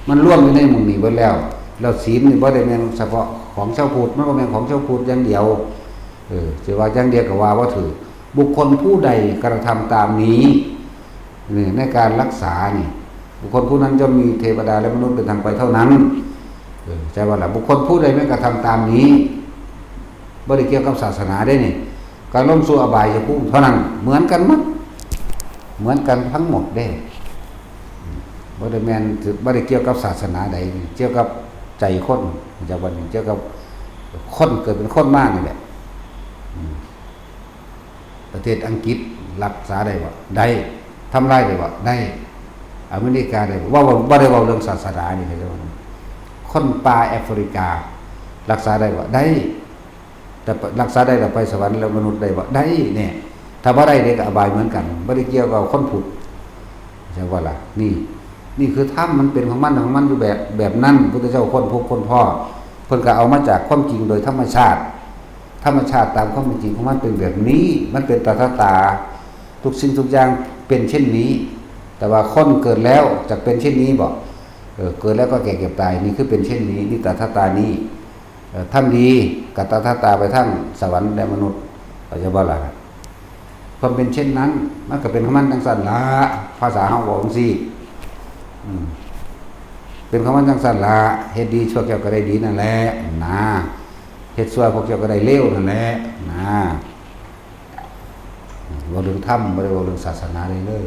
ມັນລວມຢູ່ໃນໝ່ອງນີ້ເບິດແລ້ວ. ແລ້ວສິນນີ້ບໍ່ໄດ້ແມ່ນສະເພາະຂອງຊາວພຸດ, ມັນບໍ່ແມ່ນຂອງຊາວພຸດຢ່າງດຽວ. ເອີ ຈະວ່າຢ່າງດຽວກໍວ່າບໍ່ຖືກ. ບຸກຄົນຜູ້ໃດກະທຳຕາມນີ້ ນີ້ ໃນການລັກສານີ້ ບຸກຄົນຜູ້ນັ້ນຍ່ອມມີເທວະດາ ແລະ ມະນຸດເປັນທາງໄປເທົ່ານັ້ນ. ເອີ ໃຈວ່າລະ ບຸກຄົນຜູ້ໃດແມ່ນກະທຳຕາມນີ້ ບໍ່ໄດ້ກ່ຽວກັບສາສະໜາເດ້ນີ້ ກະລົງສູ່ອະບາຍຍະພູມເທົ່ານັ້ນ ເໝືອນກັນໝົດ ເໝືອນກັນທັງໝົດເດ້. ບໍ່ໄດ້ແມ່ນ ບໍ່ໄດ້ກ່ຽວກັບສາສະໜາໃດນີ້ ກ່ຽວກັບໃຈຄົນ ຈາກວັນນີ້ ກ່ຽວກັບຄົນເກີດເປັນຄົນມານີ້ແຫຼະ. ອືມ ປະເທດອັງກິດລັກສາໄດ້ບໍ່? ໄດ້. ທຳລາຍໄດ້ບໍ່? ໄດ້. ອາເມລິກາໄດ້ບໍ່? ເວົ້າ ບໍ່ໄດ້ເວົ້າເລື່ອງສາສະໜານີ້ ເຂົາເຈົ້າວ່າ ຄົນປ່າແອຟຣິກາລັກສາໄດ້ບໍ່? ໄດ້. ແຕ່ລັກສາໄດ້ແລ້ວໄປສະຫວັນແລ້ວມະນຸດໄດ້ບໍ່? ໄດ້ແນ່. ຖ້າບໍ່ໄດ້ເດ້ກໍອະບາຍເໝືອນກັນ ບໍ່ໄດ້ກ່ຽວກັບຄົນພຸດ ເຈົ້າວ່າລະ ນີ້ ນີ້ຄືທຳ ມັນເປັນຂອງມັນ ຂອງມັນຢູ່ແບບ ແບບນັ້ນ. ພຸດທະເຈົ້າຄົ້ນພົບຄົ້ນພໍ້ ເພິ່ນກໍເອົາມາຈາກຄວາມຈິງໂດຍທຳມະຊາດ. ທຳມະຊາດຕາມຄວາມເປັນຈິງຂອງມັນເປັນແບບນີ້ ມັນເປັນຕະຖາຕາ ທຸກສິ່ງທຸກຢ່າງເປັນເຊັ່ນນີ້. ແຕ່ວ່າຄົນເກີດແລ້ວຈະເປັນເຊັ່ນນີ້ບໍ? ເອີ ເກີດແລ້ວກໍແກ່ເຈັບຕາຍ ນີ້ຄືເປັນເຊັ່ນນີ້ ນີ້ຕະຖາຕານີ້. ເອີ ທຳດີກໍຕະຖາຕາໄປທາງສະຫວັນແລະມະນຸດ ເຂົ້າໃຈບໍ່ລະ? ຄວາມເປັນເຊັ່ນນັ້ນ ມັນກໍເປັນຂອງມັນຈັ່ງຊັ້ນລະ ພາສາເຮົາເວົ້າຈັ່ງຊີ້ ອືມ ເປັນຂອງມັນຈັ່ງຊັ້ນລະ. ເຮັດດີພວກເຈົ້າກໍໄດ້ດີນັ້ນແຫຼະນາ ເຮັດຊົ່ວພວກເຈົ້າກໍໄດ້ເລວນັ້ນແຫຼະນາ. ເວົ້າເລື່ອງທຳ ບໍ່ໄດ້ເວົ້າເລື່ອງສາສະໜາໃດເລີຍ.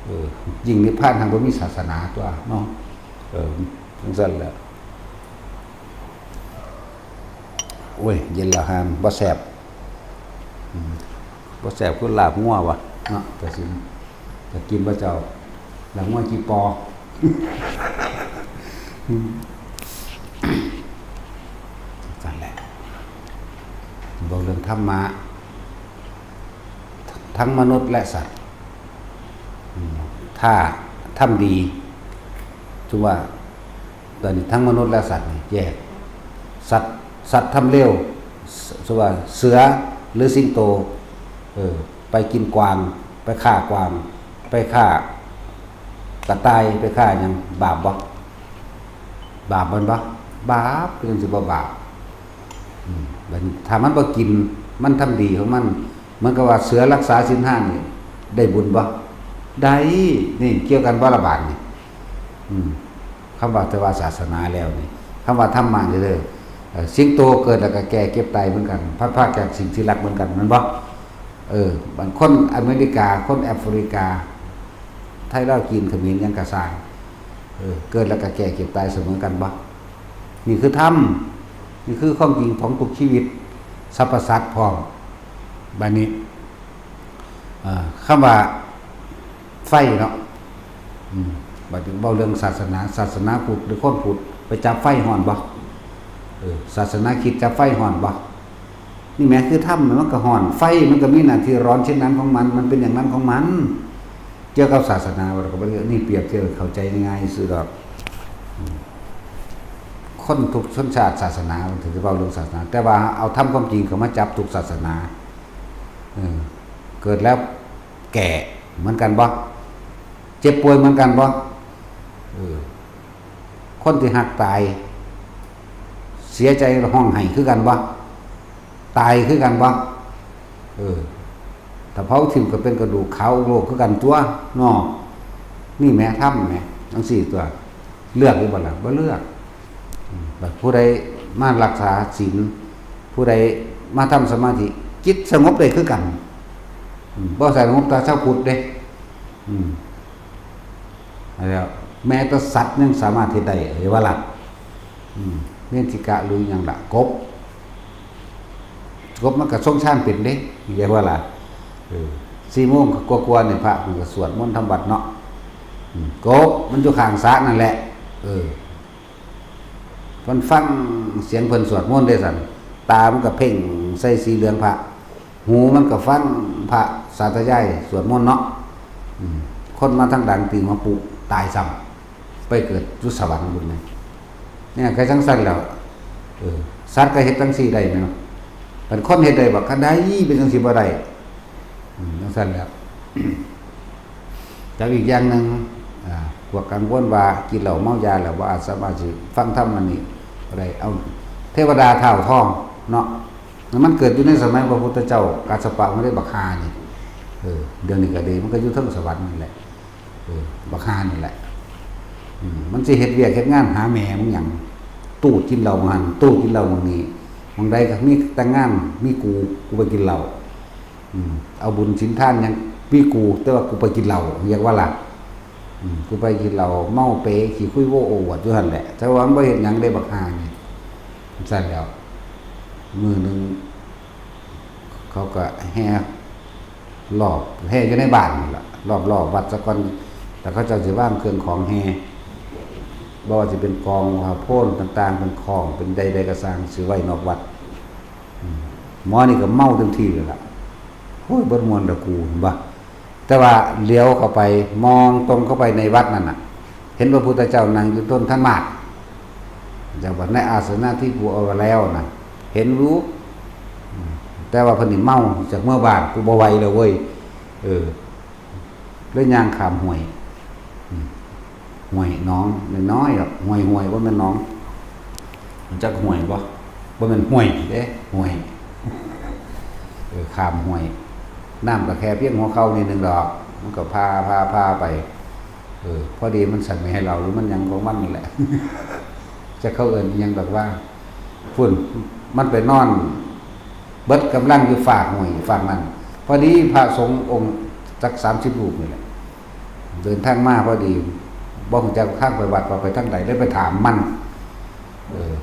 ເອີ ຍິ່ງນິບພານຫັ້ນບໍ່ມີສາສະໜາຕົວະເນາະ. ເອີ ຈັ່ງຊັ້ນແຫຼະ. ໂອ້ຍ ເຢັນແລ້ວຫາບໍ່ແຊບ ອືມ ບໍ່ແຊບຄືລາບງົວວະເນາະ. ກະຊິ ກະກິນບໍ່ເຈົ້າ ລາບງົວຈີ່ປໍ ອືມ ຊັ້ນແຫຼະ. ເວົ້າເລື່ອງທຳມະ ທັງມະນຸດ ແລະ ສັດ ອືມ ຖ້າທຳດີ ຖືວ່າ ຕອນນີ້ທັງມະນຸດ ແລະ ສັດນີ້ແຍກ ສັດ ສັດທຳເລວ ສ- ສົມມຸດວ່າເສືອ ຫຼື ສິງໂຕ ເອີ ໄປກິນກວາງ ໄປຂ້າກວາງ ໄປຂ້າກະຕ່າຍ ໄປຂ້າຫຍັງ ບາບບໍ່? ບາບແມ່ນບໍ່? ບາບ ເປັນຫຍັງຊິບໍ່ບາບ? ອືມ ບາດນີ້ຖ້າມັນບໍ່ກິນ ມັນທຳດີຂອງມັນ ເໝືອນກັບວ່າເສືອລັກສາສິນຫ້ານີ້ໄດ້ບຸນບໍ່? ໄດ້. ນີ້ກ່ຽວກັນບໍ່ລະບາດນີ້? ອືມ ຄຳວ່າແຕ່ວ່າສາສະໜາແລ້ວນີ້ ຄຳວ່າທຳມະນີ້ເດີ ເອີ ສິງໂຕເກີດແລ້ວກໍແກ່ເຈັບຕາຍເໝືອນກັນ ພັດພາກຈາກສິ່ງທີ່ຮັກເໝືອນກັນ ແມ່ນບໍ່? ເອີ ບາງຄົນອາເມລິກາ ຄົນແອຟຣິກາ ໄທ ລາວ ຈີນ ຂະເໝນ ຫຍັງກະຊ່າງ ເອີ ເກີດແລ້ວກະແກ່ເຈັບຕາຍສະເໝີກັນບໍ່? ນີ້ຄືທຳ ນີ້ຄືຄວາມຈິງຂອງທຸກຊີວິດ ສັບພະສັດພ້ອມ. ບາດນີ້ ເອີ ຄຳວ່າໄຟເນາະ ອືມ ບາດນີ້ເວົ້າເລື່ອງສາສະໜາ ສາສະໜາພຸດ ຫຼື ຄົນພຸດໄປຈັບໄຟຮ້ອນບໍ່? ເອີ ສາສະໜາຄຣິດຈັບໄຟຮ້ອນບໍ່? ນີ້ແໝ ຄືທຳມັນກໍຮ້ອນ ໄຟມັນກໍມີໜ້າທີ່ຮ້ອນເຊັ່ນນັ້ນຂອງມັນ ມັນເປັນຢ່າງນັ້ນຂອງມັນ. ກ່ຽວກັບສາສະໜາ ເຮົາກໍບໍ່ໄດ້ ນີ້ປຽບທຽບໃຫ້ເຂົ້າໃຈງ່າຍໆຊື່ດອກ. ອືມ ຄົນທຸກຊົນຊາດສາສະໜາ ມັນຖືຈະເວົ້າເລື່ອງສາສະໜາ ແຕ່ວ່າເອົາທຳຄວາມຈິງເຂົ້າມາຈັບທຸກສາສະໜາ. ເອີ ເກີດແລ້ວແກ່ເໝືອນກັນບໍ່? ເຈັບປ່ວຍເໝືອນກັນບໍ່? ເອີ ຄົນທີ່ຮັກຕາຍ ເສຍໃຈຮ້ອງໄຫ້ຄືກັນບໍ່? ຕາຍຄືກັນບໍ່? ເອີ ຖ້າເຜົາຖິ້ມກໍເປັນກະດູກຂາວໂລກຄືກັນຕົວະເນາະ. ນີ້ແໝ ທຳແໝ ຈັ່ງຊີ້ຕົວະ. ເລືອກຢູ່ບໍ່ລະ? ບໍ່ເລືອກ. ອືມ ບາດຜູ້ໃດມາລັກສາສິນ ຜູ້ໃດມາທຳສະມາທິ ຈິດສະຫງົບໄດ້ຄືກັນ. ອືມ ບໍ່ສະຫງົບແຕ່ຊາວພຸດເດ້. ອືມ ແລ້ວ ແມ້ແຕ່ສັດຍັງສາມາດເຮັດໄດ້ ເອີ ວ່າລະ ອືມ ເມນຊິກະ ຫຼື ຫຍັງລະ ກົບ ກົບມັນກໍຊົງຊານເປັນເດ້ ເຫັນບໍ່ລະ ເອີ ສີ່ໂມງກວ່າໆນີ້ ພະເພິ່ນກໍສວດມົນທຳວັດເນາະ ອືມ ກົບມັນຢູ່ຂ້າງສະນັ້ນແຫຼະ ເອີ ມັນຟັງສຽງເພິ່ນສວດມົນເດ້ຊັ້ນ ຕາມັນກໍເພັ່ງໃສ່ສີເຫຼືອງພະ ຫູມັນກໍຟັງພະສາທະຍາຍສວດມົນເນາະ ອືມ ຄົນມາທາງຫຼັງຕີຫົວປຸຕາຍຊ້ຳ ໄປເກີດຢູ່ສະຫວັນພຸ້ນນະ ແນວຄືຈັ່ງຊັ້ນແຫຼ້ວ ເອີ ສັດກໍເຮັດຈັ່ງຊີ້ໄດ້ແມ່ນບໍ່? ຄັນຄົນເຮັດໄດ້ບໍ່? ຄັນໃດເປັນຈັ່ງຊີ້ບໍ່ໄດ້? ອືມ ຈັ່ງຊັ້ນແຫຼ້ວ ກັບອີກຢ່າງໜຶ່ງ ອາ ພວກກັງວົນວ່າກິນເຫຼົ້າເມົາຢາແລ້ວບໍ່ອາດສາມາດຊິຟັງທຳອັນນີ້ບໍ່ໄດ້ ເອົາ ເທວະດາທ້າວທອງເນາະ ມັນເກີດຢູ່ໃນສະໄໝພະພຸດທະເຈົ້າ ກັດສະປະ ມັນໄດ້ບັກຫ່ານີ້ ເອີ ດຽວນີ້ກໍດີ ມັນກໍຢູ່ເທິງສະຫວັນນັ້ນແຫຼະ ເອີ ບັກຫ່ານີ້ແຫຼະ ອືມ ມັນຊິເຮັດວຽກເຮັດງານຫາແມ່ມຶງຫຍັງ ຕູດກິນເຫຼົ້າໝ່ອງຫັ້ນ ຕູດກິນເຫຼົ້າໝ່ອງນີ້ ໝ່ອງໃດກໍມີແຕ່ງານ ມີກູ ກູໄປກິນເຫຼົ້າ ອືມ ເອົາບຸນສິນທານຫຍັງມີກູ ແຕ່ວ່າກູໄປກິນເຫຼົ້າ ຮຽກວ່າລະ ອືມ ກູໄປກິນເຫຼົ້າ ເມົາເປ ຂີ້ຄຸຍໂວໂອ້ອວດຢູ່ຫັ້ນແຫຼະ ແຕ່ວ່າມັນບໍ່ເຮັດຫຍັງເດ້ບັກຫ່ານີ້ ຊັ້ນແຫຼ້ວ ມື້ໜຶ່ງເຂົາກໍແຫ່ລອບ ແຫ່ຢູ່ໃນບ້ານນີ້ລະ ລອບໆວັດສາກ່ອນ ແລ້ວເຂົາເຈົ້າຊິວາງເຄື່ອງຂອງແຫ່ ບໍ່ວ່າຊິເປັນກອງພະໂພນຕ່າງໆ ເປັນຄ້ອນ ເປັນໃດໆກໍຊ່າງ ຊິໄວ້ນອກວັດ ອືມ ໝໍນີ້ກໍເມົາເຕັມທີ່ເລີຍລະ ໂອ້ຍ ບໍ່ມ່ວນດອກກູ ເຫັນບໍ່? ແຕ່ວ່າຫຼຽວເຂົ້າໄປ ມອງຕົງເຂົ້າໄປໃນວັດນັ້ນນະ ເຫັນພະພຸດທະເຈົ້ານັ່ງຢູ່ຕົ້ນຂັນໝາກ ຈັກວ່າໃນອາສະນະທີ່ຜູ້ເອົາແລ້ວນະ ເຫັນຢູ່ ອືມ ແຕ່ວ່າເພິ່ນນີ້ເມົາ ຈາກເມືອບ້ານ ກູບໍ່ໄຫວແລ້ວເວີຍ ເອີ ເລີຍຍ່າງຂ້າມຫ້ວຍ ອືມ ຫ້ວຍໜອງນ້ອຍໆດອກ ຫ້ວຍ ຫ້ວຍ ບໍ່ແມ່ນໜອງ ຮູ້ຈັກຫ້ວຍບໍ່? ບໍ່ແມ່ນຫ້ວຍເດ້ ຫ້ວຍ ເອີ ຂ້າມຫ້ວຍ ນ້ຳກໍແຄ່ພຽງຫົວເຂົ່ານິດໜຶ່ງດອກ ມັນກໍພາ ພາ ພາໄປ ເອີ ພໍດີມັນສັນແມ່ເຫຼົ້າ ຫຼືມັນຫຍັງຂອງມັນນັ້ນແຫຼະ ຈັກເຂົາເອີ້ນອີ່ຫຍັງດອກວ່າ ພຸ້ນ ມັນໄປນອນເບິດກຳລັງຢູ່ຟາກຫ້ວຍຟາກນັ້ນ ພໍດີພະສົງອົງຈັກສາມສິບຮູບນີ້ແຫຼະ ເດີນທາງມາພໍດີ ບໍ່ຮູ້ຈັກທາງໄປວັດ ວ່າໄປທາງໃດ ເລີຍໄປຖາມມັນ ເອີ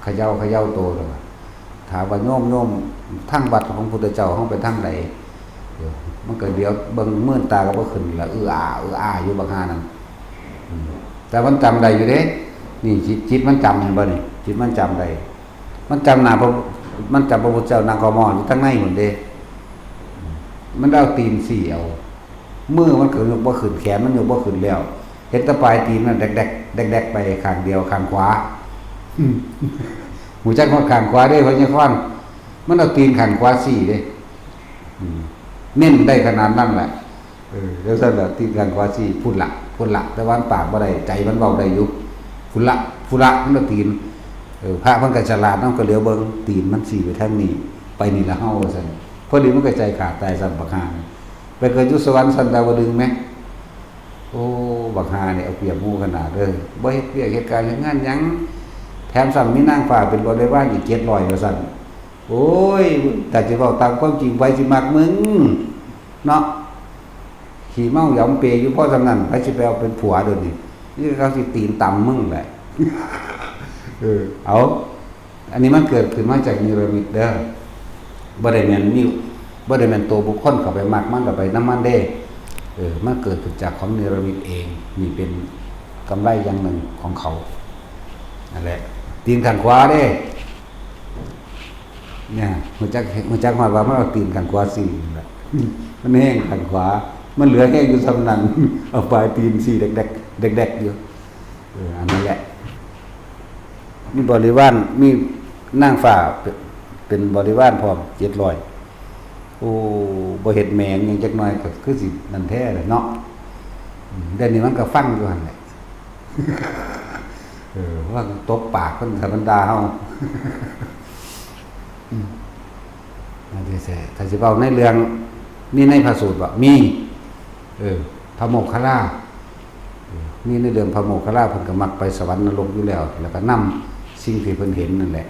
ຂະເຍົາຂະເຍົາໂຕ ແລ້ວກໍຖາມວ່າ ໂຍມ ໂຍມ ທາງວັດຂອງພຸດທະເຈົ້າເຮົາໄປທາງໃດ? ເອີ ມັນກໍຫຼຽວເບິ່ງ ມືນຕາກໍບໍ່ຂຶ້ນລະ ອືອອາ ອືອອາຢູ່ບັກຫ່ານັ້ນ ອືມ ແຕ່ມັນຈຳໄດ້ຢູ່ເດ້ ນີ້ ຈິດ ຈິດມັນຈຳ ເຫັນບໍ່ນີ້? ຈິດມັນຈຳໄດ້ ມັນຈຳໜ້າພະ ມັນຈຳພະພຸດທະເຈົ້ານັ່ງເຂົ້າໝໍ້ຢູ່ທາງໃນພຸ້ນເດ້ ມັນເອົາຕີນຊີ້ເອົາ ມືມັນກໍຍົກບໍ່ຂຶ້ນ ແຂນມັນຍົກບໍ່ຂຶ້ນແລ້ວ ເຫັນແຕ່ປາຍຕີນມັນແດກໆ ແດກໆໄປຂ້າງດຽວ ຂ້າງຂວາ ອືມ ຮູ້ຈັກຮອດຂ້າງຂວາເດ້ ພະຍາຄອນ ມັນເອົາຕີນຂ້າງຂວາຊີ້ເດ້ ອືມ ເນັ້ນໄດ້ຂະໜາດນັ້ນແຫຼະ ເອີ ຈັ່ງຊັ້ນລະ ຕີນຂ້າງຂວາຊີ້ ພຸ້ນລະ ພຸ້ນລະ ແຕ່ວ່າມັນປາກບໍ່ໄດ້ ໃຈມັນເວົ້າໄດ້ຢູ່ ພຸ້ນລະ ພຸ້ນລະ ມັນລະຕີນ ເອີ ພະເພິ່ນກໍສະຫຼາດເນາະ ກໍຫຼຽວເບິ່ງ ຕີນມັນຊີ້ໄປທາງນີ້ ໄປນີ້ລະເຮົາ ວ່າຊັ້ນ ພໍດີມັນກໍໃຈຂາດຕາຍຊ້ຳ ບັກຫ່ານີ້ ໄປເກີດຢູ່ສະຫວັນຊັ້ນດາວະດຶງແມ ໂອ້ ບັກຫ່ານີ້ເອົາປຽບໝູ່ຂະໜາດເດີ ບໍ່ເຮັດວຽກເຮັດການເຮັດງານຫຍັງ ແຖມຊ້ຳມີນາງຟ້າເປັນບໍລິວານອີກເຈັດຮ້ອຍ ວ່າຊັ້ນ ໂອ້ຍ ຖ້າຊິເວົ້າຕາມຄວາມຈິງ ໃຜຊິມັກມຶງເນາະ ຂີ້ເມົາຢຳເປຢູ່ພໍສ່ຳນັ້ນ ໃຜຊິໄປເອົາເປັນຜົວດຽວນີ້ ມີແຕ່ເຂົາຊິຕີນຕຳມຶງແຫຼະ ເອີ ເອົາ ອັນນີ້ມັນເກີດຂຶ້ນມາຈາກນິລະມິດເດີ ບໍ່ໄດ້ແມ່ນມີ ບໍ່ໄດ້ແມ່ນໂຕບຸກຄົນເຂົ້າໄປມັກມັນ ແລ້ວໄປນຳມັນເດ້ ເອີ ມັນເກີດຂຶ້ນຈາກຂອງນິລະມິດເອງ ນີ້ເປັນກຳໄລຢ່າງໜຶ່ງຂອງເຂົາ ນັ້ນແຫຼະ ຕີນຂ້າງຂວາເດ້ ເນຍ ຮູ້ຈັກ ຮູ້ຈັກຮອດວ່າມັນເອົາຕີນຂ້າງຂວາຊີ້ນັ້ນແຫຼະ ມັນແຮງຂ້າງຂວາ ມັນເຫຼືອແຮງຢູ່ສ່ຳນັ້ນ ເອົາປາຍຕີນຊີ້ແດກໆ ແດກໆຢູ່ ເອີ ອັນນັ້ນແຫຼະ ມີບໍລິວານ ມີນາງຟ້າເປັນ ເປັນບໍລິວານພ້ອມເຈັດຮ້ອຍ ໂອ້ ບໍ່ເຮັດແໝງຫຍັງຈັກໜ້ອຍ ກໍຄືຊິນັ້ນແທ້ແຫຼະເນາະ ອືມ ດຽວນີ້ມັນກໍຟັງຢູ່ຫັ້ນແຫຼະ ເອີ ວ່າຕົບປາກເພິ່ນ ຖ້າເພິ່ນດ່າເຮົາ ອືມ ອັນທີ່ແທ້ ຖ້າຊິເວົ້າໃນເລື່ອງ ມີໃນພະສູດບໍ່? ມີ ເອີ ພະໂມກຄະລາ ເອີ ມີໃນເລື່ອງພະໂມກຄະລາ ເພິ່ນກໍມັກໄປສະຫວັນນະລົກຢູ່ແລ້ວ ແລ້ວກໍນຳສິ່ງທີ່ເພິ່ນເຫັນນັ້ນແຫຼະ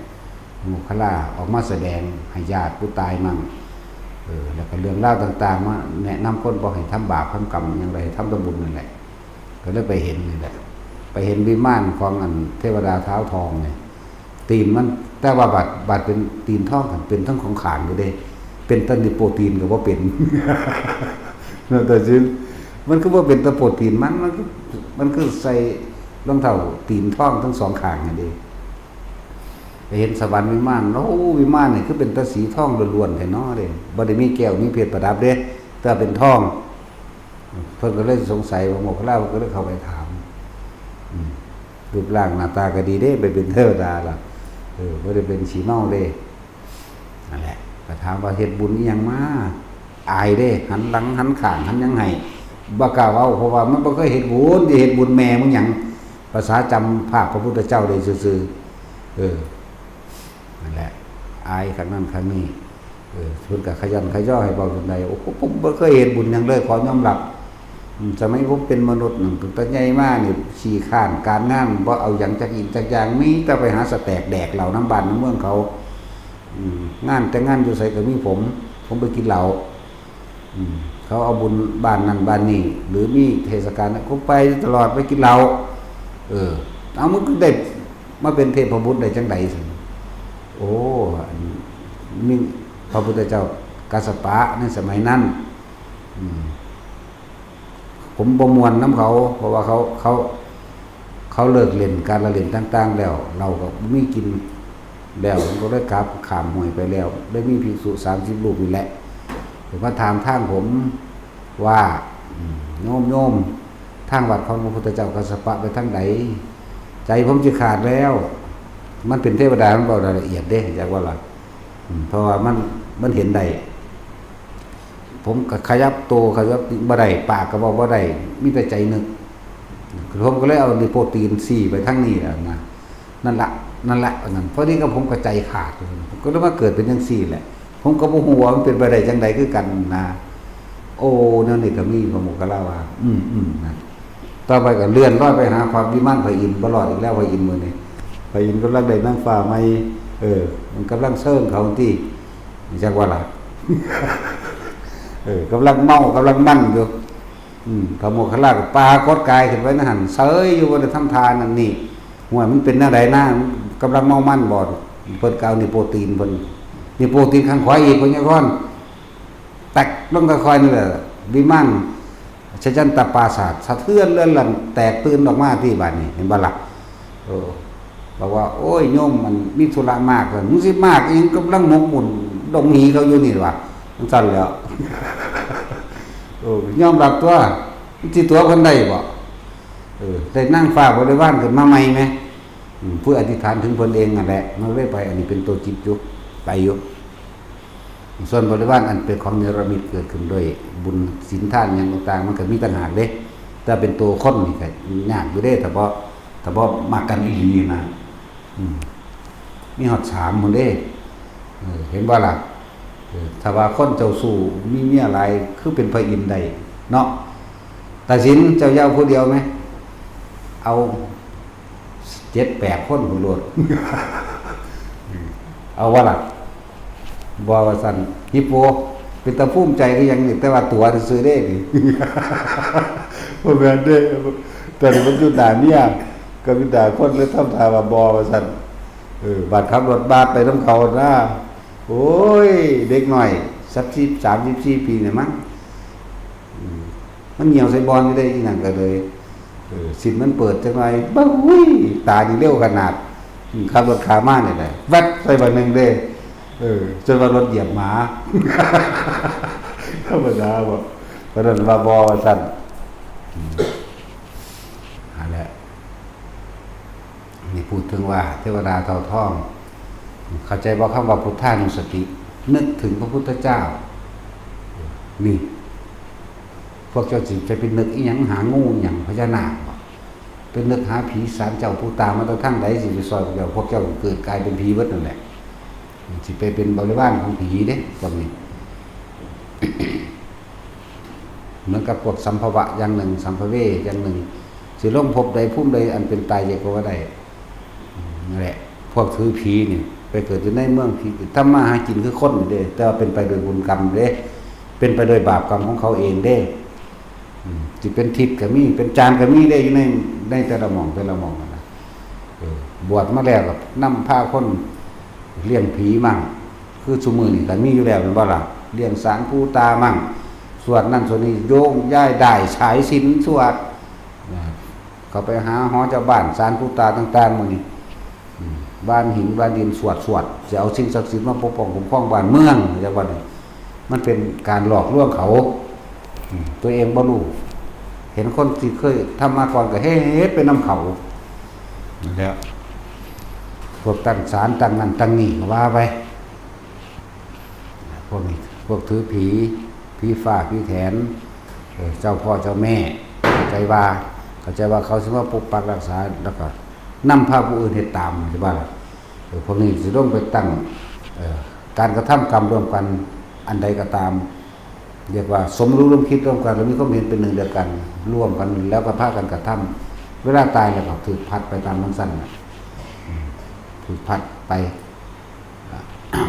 ໂມກຄະລາອອກມາສະແດງໃຫ້ຍາດຜູ້ຕາຍມັ່ງ ເອີ ແລ້ວກໍເລື່ອງລາວຕ່າງໆ ມາແນະນຳຄົນບໍ່ໃຫ້ທຳບາບທຳກຳຫຍັງ ແລະ ໃຫ້ທຳແຕ່ບຸນນັ້ນແຫຼະ ກໍເລີຍໄປເຫັນນີ້ແຫຼະ ໄປເຫັນວິມານຂອງອັນເທວະດາທ້າວທອງນີ້ ຕີນມັນ ແຕ່ວ່າບາດ ບາດເປັນຕີນທອງຫັ້ນ ເປັນທັງສອງຂ້າງຢູ່ເດ້ ເປັນຕານິໂປຕີນກໍບໍ່ເປັນ ແມ່ນຕາຊິນ ມັນຄືບໍ່ເປັນຕາໂປຕີນມັນ ມັນຄື ມັນຄືໃສ່ລອງເທົ້າຕີນທອງທັງສອງຂ້າງຫັ້ນເດ້. ໄປເຫັນສະຫວັນວິມານ ໂອ້ ວິມານນີ້ຄືເປັນຕາສີທອງລ້ວນໆແທ້ເນາະເດ້ ບໍ່ໄດ້ມີແກ້ວມີເພັດປະດັບເດ້ ແຕ່ເປັນທອງ. ເພິ່ນກໍເລີຍສົງໄສວ່າໂມກຂະລາ ເພິ່ນກໍເລີຍເຂົ້າໄປຖາມ ອືມ ຮູບຮ່າງໜ້າຕາກໍດີເດ້ ໄປເປັນເທວະດາລະ ເອີ ບໍ່ໄດ້ເປັນຂີ້ເມົາເດ້. ນັ້ນແຫຼະ ກໍຖາມວ່າເຮັດບຸນອີ່ຫຍັງມາ ອາຍເດ້ ຫັນຫຼັງຫັນຂ້າງຫັນຫຍັງໃຫ້ ບໍ່ກ້າເວົ້າ ເພາະວ່າມັນບໍ່ເຄີຍເຮັດບຸນ ຊິເຮັດບຸນແມ່ມຶງຫຍັງ ພາສາຈຳພາບພະພຸດທະເຈົ້າໄດ້ຊື່ໆ ເອີ ນັ້ນແຫຼະ ອາຍຂ້າງນັ້ນຂ້າງນີ້ ເອີ ເພິ່ນກໍຂະຫຍັນຂະຍໍໃຫ້ເວົ້າຈັ່ງໃດ ໂອ້ ຜົມບໍ່ເຄີຍເຮັດບຸນຫຍັງເລີຍ ຂໍຍອມຮັບ ອືມ ສະໄໝຜົມເປັນມະນຸດນັ້ນ ຕັ້ງແຕ່ໃຫຍ່ມານີ້ຂີ້ຄ້ານ ການງານບໍ່ເອົາຫຍັງຈັກອີ່ງຈັກຢ່າງ ມີແຕ່ໄປຫາສະແຕກແດກເຫຼົ້ານຳບ້ານນຳເມືອງເຂົາ ອືມ ງານແຕ່ງງານຢູ່ໃສກໍມີຜົມ ຜົມໄປກິນເຫຼົ້າ ອືມ ເຂົາເອົາບຸນບ້ານນັ້ນບ້ານນີ້ ຫຼືມີເທດສະການ ກໍໄປຕະຫຼອດ ໄປກິນເຫຼົ້າ ເອີ ເອົາ ມຶງຄືໄດ້ມາເປັນເທບພະບຸດໄດ້ຈັ່ງໃດຊັ້ນ? ໂອ້ ອັນ ມີພະພຸດທະເຈົ້າກັດສະປະໃນສະໄໝນັ້ນ ອືມ ຜົມບໍ່ມ່ວນນຳເຂົາ ເພາະວ່າເຂົາ ເຂົາ ເຂົາເລີກຫຼິ້ນການລະຫຼິ້ນຕ່າງໆແລ້ວ ເຫຼົ້າກໍບໍ່ມີກິນແລ້ວ ມັນກໍເລີຍກັບຂ້າມຫ້ວຍໄປແລ້ວ ໄດ້ມີພິກສຸສາມສິບຮູບນີ້ແຫຼະ ເພິ່ນມາຖາມທາງຜົມວ່າ ອືມ ໂຍມ ໂຍມ ທາງວັດຂອງພະພຸດທະເຈົ້າກັດສະປະໄປທາງໃດ? ໃຈຜົມຊິຂາດແລ້ວ ມັນເປັນເທວະດາ ມັນເວົ້າລາຍລະອຽດເດ້ ຈັກວ່າລະ ອືມ ເພາະວ່າມັນ ມັນເຫັນໄດ້ ຜົມກໍຂະຫຍັບໂຕຂະຫຍັບຕີນບໍ່ໄດ້ ປາກກໍເວົ້າບໍ່ໄດ້ ມີແຕ່ໃຈນຶກ ຜົມກໍເລີຍເອົານິ້ວໂປ້ຕີນຊີ້ໄປທາງນີ້ແຫຼະນະ ນັ້ນລະ ນັ້ນລະ ອັນນັ້ນ ພໍດີກັບຜົມກໍໃຈຂາດ ຜົມກໍເລີຍມາເກີດເປັນຈັ່ງຊີ້ແຫຼະ ຜົມກໍບໍ່ຮູ້ວ່າມັນເປັນໄປໄດ້ຈັ່ງໃດຄືກັນນະ. ໂອ້ ແນວນີ້ກໍມີ ພະໂມກຂະລາວ່າ ອືມໆ ນະ. ຕໍ່ໄປກໍເລື່ອນລອຍໄປຫາພະວິມານພະອິນ ບໍ່ລອດອີກແລ້ວພະອິນມື້ນີ້ ພະອິນກຳລັງໄດ້ນາງຟ້າໃໝ່ ເອີ ມັນກຳລັງເຊີງເຂົາຕິ ຈັກວ່າລະ ເອີ ກຳລັງເມົາກຳລັງມັນຢູ່ ອືມ ພະໂມກຂະລາກໍປາກົດກາຍຂຶ້ນໄປໃນຫັ້ນ ເສີຍຢູ່ ບໍ່ໄດ້ທຳທ່ານັ້ນນີ້ ຫ້ວຍ ມັນເປັນແນວໃດນາ ກຳລັງເມົາມັນບໍ່? ເພິ່ນກໍເອົານິ້ວໂປ້ຕີນເພິ່ນ ນິ້ວໂປ້ຕີນຂ້າງຂວາອີກ ພະຍາກອນ ແຕັກລົງຄ່ອຍໆນີ້ແຫຼະ ວິມານ ຊະຍັນຕະປາສາດສະເທືອນເລື່ອນລັນ ແຕກຕື່ນອອກມາຕິບາດນີ້ ເຫັນບໍ່ລະ? ເອີ ບອກວ່າ ໂອ້ຍ ໂຍມ ມັນມີທຸລະມາກ ວ່າ ມຶງຊິມາກອີ່ຫຍັງ ກຳລັງໝົກໝຸ່ນດົງຫີເຂົາຢູ່ນີ້ວ່າ ຈັ່ງຊັ້ນແຫຼ້ວ ເອີ ຍອມຮັບຕົວະ ມັນຊິຕົວະເພິ່ນໄດ້ບໍ່? ເອີ ໄດ້ນາງຟ້າບໍລິວານຂຶ້ນມາໃໝ່ແມ ອືມ ຜູ້ອະທິຖານເຖິງເພິ່ນເອງນັ້ນແຫຼະ ມັນເລີຍໄປ ອັນນີ້ເປັນໂຕຈິດຢູ່ ໄປຢູ່. ສ່ວນບໍລິວານອັນເປັນຂອງເນລະມິດເກີດຂຶ້ນດ້ວຍບຸນສິນທານຫຍັງຕ່າງໆ ມັນກໍມີຕ່າງຫາກເດ້ ແຕ່ເປັນໂຕຄົນນີ້ກໍຍາກຢູ່ເດ້ ຖ້າບໍ່ ຖ້າບໍ່ມັກກັນອີ່ຫຼີນະ ອືມ ມີຮອດສາມພຸ້ນເດ້ ເອີ ເຫັນບໍ່ລະ? ເອີ ຖ້າວ່າຄົນເຈົ້າຊູ້ມີເມຍຫຼາຍ ຄືເປັນພະອິນໄດ້ເນາະ ຕາສິນ ເຈົ້າຢ່າເອົາຜູ້ດຽວແມ ເອົາ ເຈັດແປດຄົນພຸ້ນໂລດ ເອົາບໍ່ລະ? ບໍ່ວ່າຊັ້ນ ຮິບໂປ ເປັນຕາພູມໃຈຄືຫຍັງນີ້ ແຕ່ວ່າຕົວະຊື່ໆເດ້ນີ້ ບໍ່ແມ່ນເດ້ ຕອນນີ້ມັນຢູ່ໜ້າເມຍ ກັບຢູ່ໜ້າຄົນ ເລີຍທຳທ່າວ່າບໍ່ວ່າຊັ້ນ ເອີ ບາດຂັບລົດບາດໄປນຳເຂົານະ ໂອ້ຍ ເດັກນ້ອຍ ສາມສິບ ສາມສິບສີ່ປີນີ້ມັ້ງ ອືມ ມັນຍ່ຽວໃສ່ບ່ອນຢູ່ເດ້ ອີ່ນັ້ນກໍເລີຍ ເອີ ສິ້ນມັນເປີດຈັກໜ່ອຍ ບຶ້ຍ ຕານີ້ເລັວຂະໜາດ ອືມ ຂັບລົດຂ້າມມານີ້ແຫຼະ ແວັບໃສ່ບາດໜຶ່ງເດ້ ເອີ ຈົນວ່າລົດຢຽບໝາ ທຳມະດາບໍ່ ປານນັ້ນວ່າບໍ່ ວ່າຊັ້ນ ອືມ ຫັ້ນແຫຼະ. ນີ້ພູດເຖິງວ່າເທວະດາເທົ້າທອງ ເຂົ້າໃຈບໍ່? ຄຳວ່າພຸດທານຸສະຕິ ນຶກເຖິງພະພຸດທະເຈົ້າ ນີ້ ພວກເຈົ້າຊິໄປ ໄປນຶກອີ່ຫຍັງ? ຫາງູຫຍັງ? ພະຍານາກບໍ? ໄປນຶກຫາຜີສານເຈົ້າປູຕາມາແຕ່ທາງໃດ ຊິໄປຊ່ອຍພວກເຈົ້າ? ພວກເຈົ້າເກີດກາຍເປັນຜີເບິດນັ້ນແຫຼະ ຊິໄປເປັນບໍລິວານຂອງຜີເດ້ ພວກນີ້. ເໝືອນກັບພວກສຳພະວະຢ່າງໜຶ່ງ ສຳພະເວຢ່າງໜຶ່ງ ຊິລົງພົບໃດພູມໃດອັນເປັນຕາຍເຢຍກໍວ່າໄດ້ ນັ້ນແຫຼະ ພວກຖືຜີນີ້ ໄປເກີດຢູ່ໃນເມືອງທີ່ທຳມາຫາກິນຄືຄົນນີ້ເດ້ ແຕ່ວ່າເປັນໄປໂດຍບຸນກຳເດ້ ເປັນໄປໂດຍບາບກຳຂອງເຂົາເອງເດ້. ອືມ ຊິເປັນທິດກໍມີ ເປັນຈານກໍມີເດ້ ຢູ່ໃນ ໃນແຕ່ລະໝ່ອງ ແຕ່ລະໝ່ອງຫັ້ນນະ. ເອີ ບວດມາແລ້ວກໍນຳພາຄົນລ້ຽງຜີມັ່ງ ຄືຊຸມື້ນີ້ກໍມີຢູ່ແລ້ວແມ່ນບໍ່ລະ? ລ້ຽງສານປູຕາມັ່ງ ສວດນັ້ນສວດນີ້ ໂຍງຍ້າຍດ້າຍສາຍສິນສວດ ເຂົ້າໄປຫາຫໍເຈົ້າບ້ານ ສານປູຕາຕ່າງໆ ມື້ນີ້ ອືມ ວານຫີນວານດິນ ສວດ ສວດ ຊິເອົາສິ່ງສັກສິດມາປົກປ້ອງຄຸ້ມຄອງບ້ານເມືອງ ຈັ່ງວ່ານີ້ ມັນເປັນການຫຼອກລວງເຂົາ ອືມ ຕົວເອງບໍ່ຮູ້ ເຫັນຄົນທີ່ເຄີຍທຳມາກ່ອນກໍເຮັດໄປນຳເຂົາ ນັ້ນແຫຼະ ພວກຕັ້ງສານຕັ້ງນັ້ນຕັ້ງນີ້ກໍວ່າໄປ. ພວກນີ້ ພວກຖືຜີ ຜີຟ້າຜີແຖນ ເອີ ເຈົ້າພໍ່ເຈົ້າແມ່ ເຂົ້າໃຈວ່າ ເຂົ້າໃຈວ່າເຂົາຊິມາປົກປັກຮັກສາ ແລ້ວກໍນຳພາຜູ້ອື່ນເຮັດຕາມ ຊິວ່າລະ ເອີ ພວກນີ້ຊິລົງໄປຕັ້ງ ເອີ ການກະທຳກຳຮ່ວມກັນອັນໃດກໍຕາມ ຮຽກວ່າສົມຮູ້ຮ່ວມຄິດຮ່ວມກັນ ແລ້ວມີຄວາມເຫັນເປັນໜຶ່ງດຽວກັນ ຮ່ວມກັນ ແລ້ວກໍພາກັນກະທຳ ເວລາຕາຍແລ້ວກໍຖືກພັດໄປຕາມມັນຊັ້ນນະ ອືມ ຖືກພັດໄປ.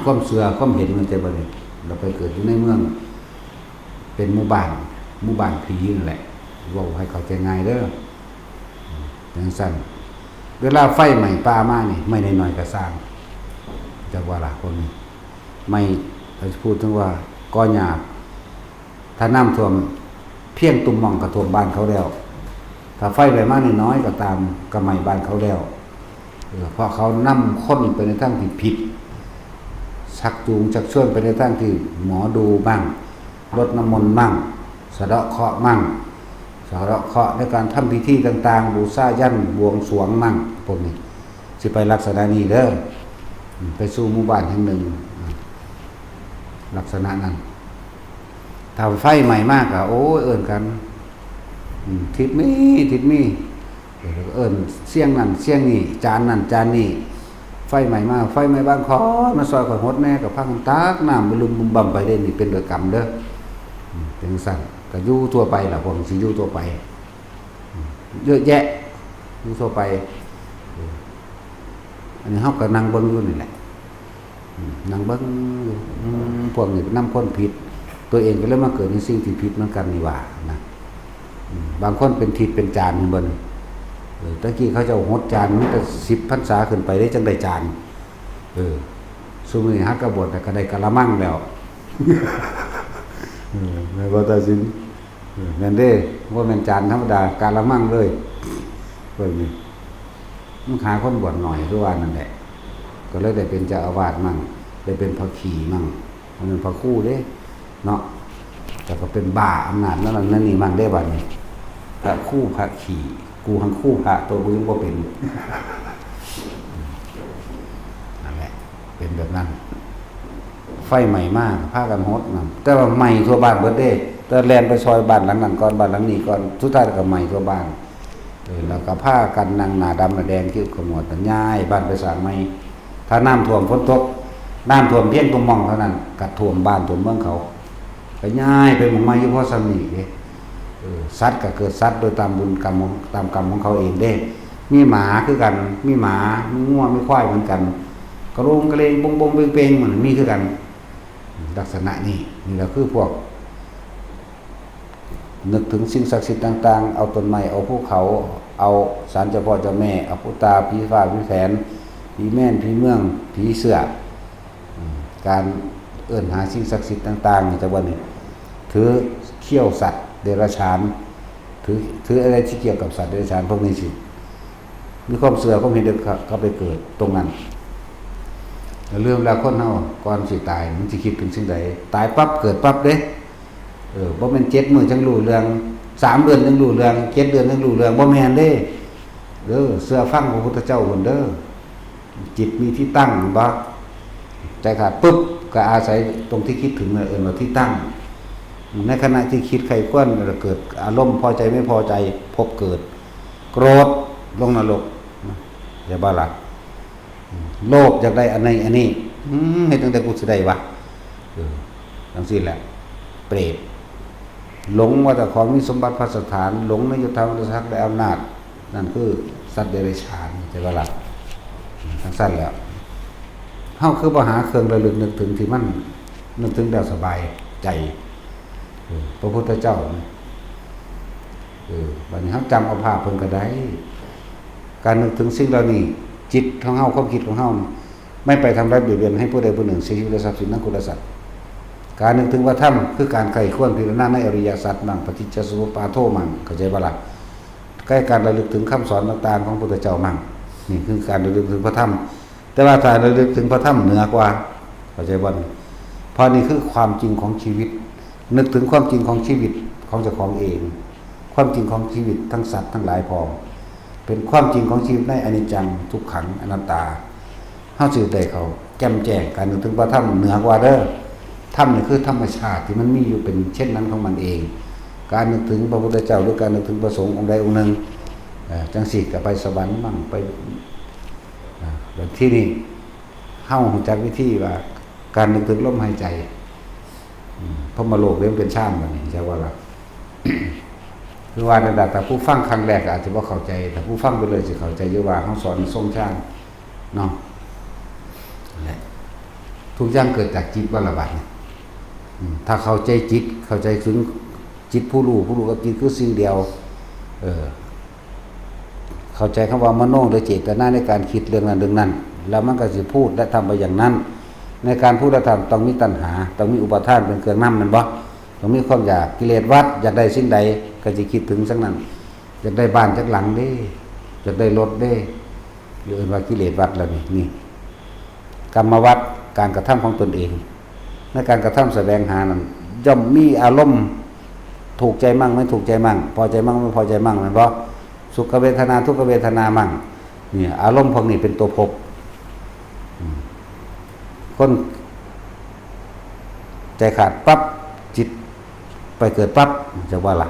ຄວາມເຊື່ອຄວາມເຫັນມັນຈະບໍ່ໄດ້ ລະໄປເກີດຢູ່ໃນເມືອງ ເປັນໝູ່ບ້ານ ໝູ່ບ້ານຜີນັ້ນແຫຼະ ເວົ້າໃຫ້ເຂົ້າໃຈງ່າຍເດີ ຈັ່ງຊັ້ນ ເວລາໄຟໄໝ້ປ່າມານີ້ ໄມ້ນ້ອຍໆກໍຊ່າງ ຈັກວ່າລະ ພວກນີ້ ໄມ້ ຖ້າຊິພູດເຖິງວ່າກໍຫຍ້າ ຖ້ານ້ຳຖ້ວມພຽງຕຸ່ມໝ່ອງກໍຖ້ວມບ້ານເຂົາແລ້ວ ຖ້າໄຟໄໝ້ມານ້ອຍໆກໍຕາມ ກໍໄໝ້ບ້ານເຂົາແລ້ວ ເອີ ເພາະເຂົານຳຄົນໄປໃນທາງທີ່ຜິດ ຊັກຈູງຊັກຊວນໄປໃນທາງທີ່ໝໍດູໝັ້ງ ລົດນ້ຳມົນໝັ້ງ ສະເດາະເຄາະໝັ້ງ ສະເດາະເຄາະໃນການທຳພິທີຕ່າງໆ ບູຊາຢັນ ບວງສວງໝັ້ງ ພວກນີ້ ຊິໄປລັກສະນະນີ້ເດີ ອືມ ໄປສູ່ໝູ່ບ້ານແຫ່ງໜຶ່ງ ອືມ ລັກສະນະນັ້ນ. ຖ້າໄຟໄໝ້ມາກໍ ໂອ້ຍ ເອີ້ນກັນ ອືມ ທິດມີ ທິດມີ ເອີ ເອີ້ນສຽງນັ້ນສຽງນີ້ ຈານນັ້ນຈານນີ້ ໄຟໄໝ້ມາ ໄຟໄໝ້ບ້ານຂ້ອຍ ມາຊ່ອຍຂ້ອຍຫົດແດ່ ກໍພາກັນຕັກນ້ຳບຶມບຶມບຳໄປເດ້ ນີ້ເປັນໂດຍກຳເດີ ອືມ ເປັນຈັ່ງຊັ້ນ ກໍຢູ່ທົ່ວໄປລະ ພວກຊິຢູ່ທົ່ວໄປ ເຍອະແຍະ ຢູ່ທົ່ວໄປ ເອີ ອັນນີ້ເຮົາກໍນັ່ງເບິ່ງຢູ່ນີ້ແຫຼະ ອືມ ນັ່ງເບິ່ງຢູ່ ອືມ ພວກນີ້ນຳຄົນຜິດ ຕົວເອງກໍເລີຍມາເກີດໃນສິ່ງທີ່ຜິດນຳກັນນີ້ຫວ່ານະ ອືມ ບາງຄົນເປັນທິດເປັນຈານ ເຫັນບໍ່ນີ້ ເອີ ແຕ່ກີ້ເຂົາເຈົ້າຫົດຈານມີແຕ່ສິບພັນສາຂຶ້ນໄປເດ້ ຈັ່ງໄດ້ຈານ ເອີ ຊຸມື້ນີ້ຫາກະບວດແລ້ວກໍໄດ້ກະລະມັງແລ້ວ ເອີ ແມ່ນບໍ່ຕາສິນ? ເອີ ແມ່ນເດ້ ບໍ່ແມ່ນຈານທຳມະດາ ກະລະມັງເລີຍ ເບິ່ງນີ້ ມັນຫາຄົນບວດໜ້ອຍຄືວ່ານັ້ນແຫຼະ ກໍເລີຍໄດ້ເປັນເຈົ້າອາວາດມັ່ງ ໄດ້ເປັນພະຄີມັ່ງ ບໍ່ແມ່ນພະຄູເດ້ເນາະ ແຕ່ກໍເປັນບ້າອຳນາດນັ້ນນັ້ນນີ້ມັ່ງເດ້ ບັດນີ້ ພະຄູພະຄີ ກູຫັ້ນຄູພະ ໂຕກູຍັງບໍ່ເປັນ ນັ້ນແຫຼະ ເປັນແບບນັ້ນ ໄຟໄໝ້ມາ ພາກັນຫົດນຳ ແຕ່ວ່າໄໝ້ທົ່ວບ້ານເບິດເດ້ ແຕ່ແລ່ນໄປຊ່ອຍບ້ານຫຼັງນັ້ນກ່ອນ ບ້ານຫຼັງນີ້ກ່ອນ ສຸດທ້າຍແລ້ວກໍໄໝ້ທົ່ວບ້ານ ເອີ ແລ້ວກໍພາກັນນັ່ງໜ້າດຳໜ້າແດງ ຄິ້ວຂະໝວດ ຍ້າຍບ້ານໄປສ້າງໃໝ່. ຖ້ານ້ຳຖ້ວມຝົນຕົກ ນ້ຳຖ້ວມພຽງຕົວໝ່ອງເທົ່ານັ້ນ ກໍຖ້ວມບ້ານຖ້ວມເມືອງເຂົາ ກໍຍ້າຍໄປໝ່ອງໃໝ່ຢູ່ພໍສ່ຳນີ້ເດ້. ເອີ ສັດກໍເກີດສັດໂດຍຕາມບຸນກຳຂອງ ຕາມກຳຂອງເຂົາເອງເດ້. ມີໝາຄືກັນ ມີໝາ ມີງົວ ມີຄວາຍເໝືອນກັນ ກະໂລງກະເລງ ບົງໆເປັງໆ ມັນມີຄືກັນ. ລັກສະນະນີ້ ນີ້ລະຄືພວກ ນຶກເຖິງສິ່ງສັກສິດຕ່າງໆ ເອົາຕົ້ນໄມ້ ເອົາພູເຂົາ ເອົາສານເຈົ້າພໍ່ເຈົ້າແມ່ ເອົາປູຕາ ຜີຟ້າ ຜີແຜນ ຜີແມນ ຜີເມືອງ ຜີເສື້ອ ອາ ການເອີ້ນຫາສິ່ງສັກສິດຕ່າງໆ ນີ້ ແຕ່ວ່ານີ້ ຖືຂຽວສັດເດຍລະສານ ຖື ຖືອະໄລທີ່ກ່ຽວກັບສັດເດຍລະສານ ພວກນີ້ຊິ ມີຄວາມເຊື່ອຄວາມເຫັນເດີ ເຂົ້າໄປເກີດຕົງນັ້ນ. ແລ້ວລືມແລ້ວ ຄົນເຮົາກ່ອນຊິຕາຍ ມັນຊິຄິດເຖິງສິ່ງໃດ? ຕາຍປັບເກີດປັບເດ້. ເອີ ບໍ່ແມ່ນເຈັດມື້ຈັ່ງຮູ້ເລື່ອງ ສາມເດືອນຈັ່ງຮູ້ເລື່ອງ ເຈັດເດືອນຈັ່ງຮູ້ເລື່ອງ ບໍ່ແມ່ນເດ້. ເອີ ເຊື່ອຟັງພະພຸດທະເຈົ້າພຸ້ນເດີ. ຈິດມີທີ່ຕັ້ງ ແມ່ນບໍ່? ໃຈຂາດປຶບ ກໍອາໄສຕົງທີ່ຄິດເຖິງນັ້ນ ເອີ້ນວ່າທີ່ຕັ້ງ. ໃນຂະນະທີ່ຄິດໃຄ່ຄວນ ແລ້ວເກີດອາລົມພໍໃຈໄມ່ພໍໃຈ ພົບເກີດ ໂກຣດ ລົງນະລົກ ເຫັນບໍ່ລະ? ໂລບຢາກໄດ້ອັນນີ້ ອັນນີ້ ອືມ ເຮັດຈັ່ງໃດກູຊິໄດ້ວະ? ເອີ ຈັ່ງຊີ້ແຫຼະ ເປດ ຫຼົງວ່າເຈົ້າຂອງມີສົມບັດພັດສະຖານ ຫຼົງໃນຍົດຖາບັນດາສັກ ແລະ ອຳນາດ ນັ້ນຄືສັດເດຍລະສານ ເຫັນບໍ່ລະ? ຈັ່ງຊັ້ນແຫຼະ ເຮົາຄືບໍ່ຫາເຄື່ອງລະລຶກນຶກເຖິງທີ່ມັນນຶກເຖິງແລ້ວສະບາຍໃຈ? ເອີ ພະພຸດທະເຈົ້າ ເອີ ພະພຸດທະເຈົ້າ ເອີ ບາດນີ້ເຮົາຈຳເອົາພາບເພິ່ນກໍໄດ້. ການນຶກເຖິງສິ່ງເຫຼົ່ານີ້ ຈິດຂອງເຮົາ ຄວາມຄິດຂອງເຮົານີ້ ໄມ່ໄປທຳຮ້າຍບຽດບຽນໃຫ້ຜູ້ໃດຜູ້ໜຶ່ງເສຍຊີວິດ ແລະ ຊັບສິນຂອງຄຸນລະສັດ. ການນຶກເຖິງພະທຳ ຄືການໃຄ່ຄວນພິຈາລະນາໃນອະລິຍະສັດມັງ ປະຕິດຈະສະມຸບປາໂທມັງ ເຂົ້າໃຈບໍ່ລະ? ໃກ້ການລະລຶກເຖິງຄຳສອນຕ່າງໆຂອງພຸດທະເຈົ້າມັງ. ນີ້ຄືການລະລຶກເຖິງພະທຳ. ແຕ່ວ່າຖ້າລະລຶກເຖິງພະທຳເໜືອກວ່າ ເຂົ້າໃຈບໍ່? ເພາະນີ້ຄືຄວາມຈິງຂອງຊີວິດ. ນຶກເຖິງຄວາມຈິງຂອງຊີວິດຂອງເຈົ້າຂອງເອງ, ຄວາມຈິງຂອງຊີວິດທັງສັດທັງຫຼາຍພ້ອມ, ເປັນຄວາມຈິງຂອງຊີວິດໃນອະນິດຈັງ ທຸກຂັງ ອະນັດຕາ. ເຮົາຊິໄດ້ເຂົ້າແຈ່ມແຈ້ງ. ການນຶກເຖິງພະທຳເໜືອກວ່າເດີ້. ທຳນີ້ຄືທຳມະຊາດທີ່ມັນມີຢູ່ເປັນເຊັ່ນນັ້ນຂອງມັນເອງ. ການນຶກເຖິງພະພຸດທະເຈົ້າ ຫຼື ການນຶກເຖິງພະສົງອົງໃດອົງໜຶ່ງ ເອີ ຈັ່ງຊີ້ກໍໄປສະຫວັນມັງ ໄປ ເອີ ແລ້ວທີນີ້ ເຮົາຮູ້ຈັກວິທີວ່າການນຶກເຖິງລົມຫາຍໃຈ ອືມ ພົມມະໂລກເລີຍເປັນຊານບາດນີ້ ເຈົ້າວ່າລະ ຄືວ່ານັ້ນລະ. ຖ້າຜູ້ຟັງຄັ້ງແລກກໍອາດຈະບໍ່ເຂົ້າໃຈ, ຖ້າຜູ້ຟັງໄປເລື້ອຍຊິເຂົ້າໃຈຢູ່ວ່າເຮົາສອນຊົງຊານເນາະ. ນັ້ນແຫຼະ ທຸກຢ່າງເກີດຈາກຈິດ ວ່າລະບາດນີ້. ອືມ ຖ້າເຂົ້າໃຈຈິດ ເຂົ້າໃຈເຖິງຈິດຜູ້ຮູ້, ຜູ້ຮູ້ກັບຈິດຄືສິ່ງດຽວ ເອີ ເຂົ້າໃຈຄຳວ່າມະໂນ ຫຼື ເຈດຕະນາໃນການຄິດເລື່ອງນັ້ນເລື່ອງນັ້ນ ແລ້ວມັນກໍຊິພູດ ແລະ ທຳໄປຢ່າງນັ້ນ. ໃນການພູດ ແລະ ທຳ ຕ້ອງມີຕັນຫາ, ຕ້ອງມີອຸປາທານເປັນເຄື່ອງນຳ ແມ່ນບໍ່? ຕ້ອງມີຄວາມຢາກ, ກິເລດວັດ, ຢາກໄດ້ສິ່ງໃດກໍຊິຄິດເຖິງສິ່ງນັ້ນ. ຢາກໄດ້ບ້ານຈັກຫຼັງເດ້, ຢາກໄດ້ລົດເດ້, ເອີ້ນວ່າກິເລດວັດແລ້ວນີ້. ນີ້ ກຳມະວັດ ການກະທຳຂອງຕົນເອງ. ໃນການກະທຳສະແຫວງຫານັ້ນ ຍ່ອມມີອາລົມ ທຸກໃຈມັງ ບໍ່ທຸກໃຈມັງ, ພໍໃຈມັງ ບໍ່ພໍໃຈມັງ ແມ່ນບໍ່? ສຸຂະເວທະນາ ທຸກຂະເວທະນາມັງ. ນີ້ ອາລົມພວກນີ້ເປັນຕົວພົບ. ອືມ ຄົນໃຈຂາດປັບ ຈິດໄປເກີດປັບ ຈັກວ່າລະ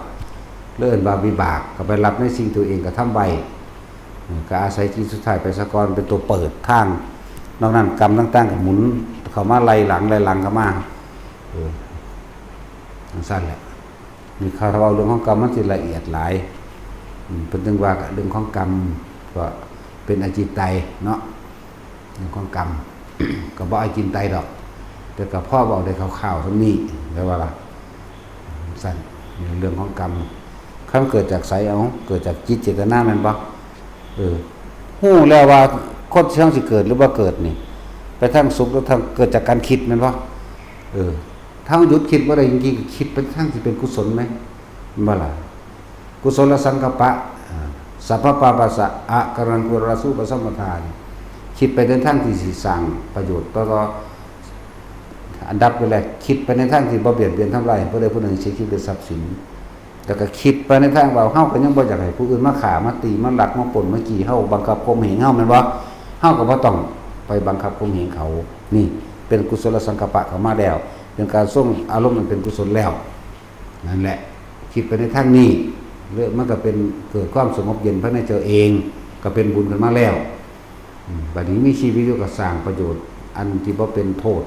ເອີ້ນວ່າວິບາກ ກໍໄປຮັບໃນສິ່ງທີ່ຕົວເອງກະທຳໄວ້. ເອີ ກໍອາໄສຈິດສຸດທ້າຍໄປສາກ່ອນ ເປັນຕົວເປີດທາງ. ນອກນັ້ນກຳຕ່າງໆກໍໝູນເຂົ້າມາໄລ່ຫຼັງ ໄລ່ຫຼັງເຂົ້າມາ. ເອີ ຈັ່ງຊັ້ນແຫຼະ. ນີ້ ຖ້າເວົ້າເລື່ອງຂອງກຳ ມັນຊິລະອຽດຫຼາຍ. ອືມ ເພິ່ນຈຶ່ງວ່າເລື່ອງຂອງກຳກໍເປັນອະຈິນໄຕເນາະ. ເລື່ອງຂອງກຳ ກໍບໍ່ອາຈິນໄຕດອກ, ແຕ່ກໍພໍເວົ້າໄດ້ຄ່າວໆສ່ຳນີ້ ແມ່ນບໍ່ລະ? ຊັ້ນ ເລື່ອງຂອງກຳ ຄັນເກີດຈາກໃສ? ເອົາ ເກີດຈາກຈິດເຈດຕະນາແມ່ນບໍ່? ເອີ ຮູ້ແລ້ວວ່າຄົນເຮົາຊິເກີດ ຫຼື ບໍ່ເກີດນີ້ ໄປທາງສຸກ ຫຼື ທາງ ເກີດຈາກການຄິດແມ່ນບໍ່? ເອີ ຖ້າເຮົາຢຸດຄິດບໍ່ໄດ້ຈິງໆ ຄິດໄປທາງທີ່ເປັນກຸສົນແມ່ນບໍ່ລະ? ກຸສົລະສັງກັບປະ ອາ ສັບພະປາປາສະ ອະກາລັງ ກຸສະລາສຸປະສຳປະທາ ຄິດໄປໃນທາງທີ່ຊິສ້າງປະໂຫຍດຕໍ່ ອັນດັບແລກ ຄິດໄປໃນທາງທີ່ບໍ່ບຽດບຽນທຳລາຍໃຫ້ຜູ້ໃດຜູ້ໜຶ່ງເສຍຊີວິດ ຫຼື ຊັບສິນ. ແລ້ວກໍຄິດໄປໃນທາງວ່າ ເຮົາກໍຍັງບໍ່ຢາກໃຫ້ຜູ້ອື່ນມາຂ້າ ມາຕີ ມາລັກ ມາປຸ້ນ ມາຈີ້ເຮົາ ບັງຄັບຂົ່ມເຫງເຮົາ ແມ່ນບໍ່? ເຮົາກໍບໍ່ຕ້ອງໄປບັງຄັບຂົ່ມເຫງເຂົາ. ນີ້ເປັນກຸສົລະສັງກັບປະເຂົ້າມາແລ້ວ ເປັນການຊົງອາລົມອັນເປັນກຸສົນແລ້ວ. ນັ້ນແຫຼະ ຄິດໄປໃນທາງນີ້ ແລ້ວມັນກໍເປັນ ເກີດຄວາມສະຫງົບເຢັນພາຍໃນຕົວເອງ ກໍເປັນບຸນຂຶ້ນມາແລ້ວ. ອືມ ບັດນີ້ມີຊີວິດຢູ່ກໍສ້າງປະໂຫຍດອັນທີ່ບໍ່ເປັນໂທດ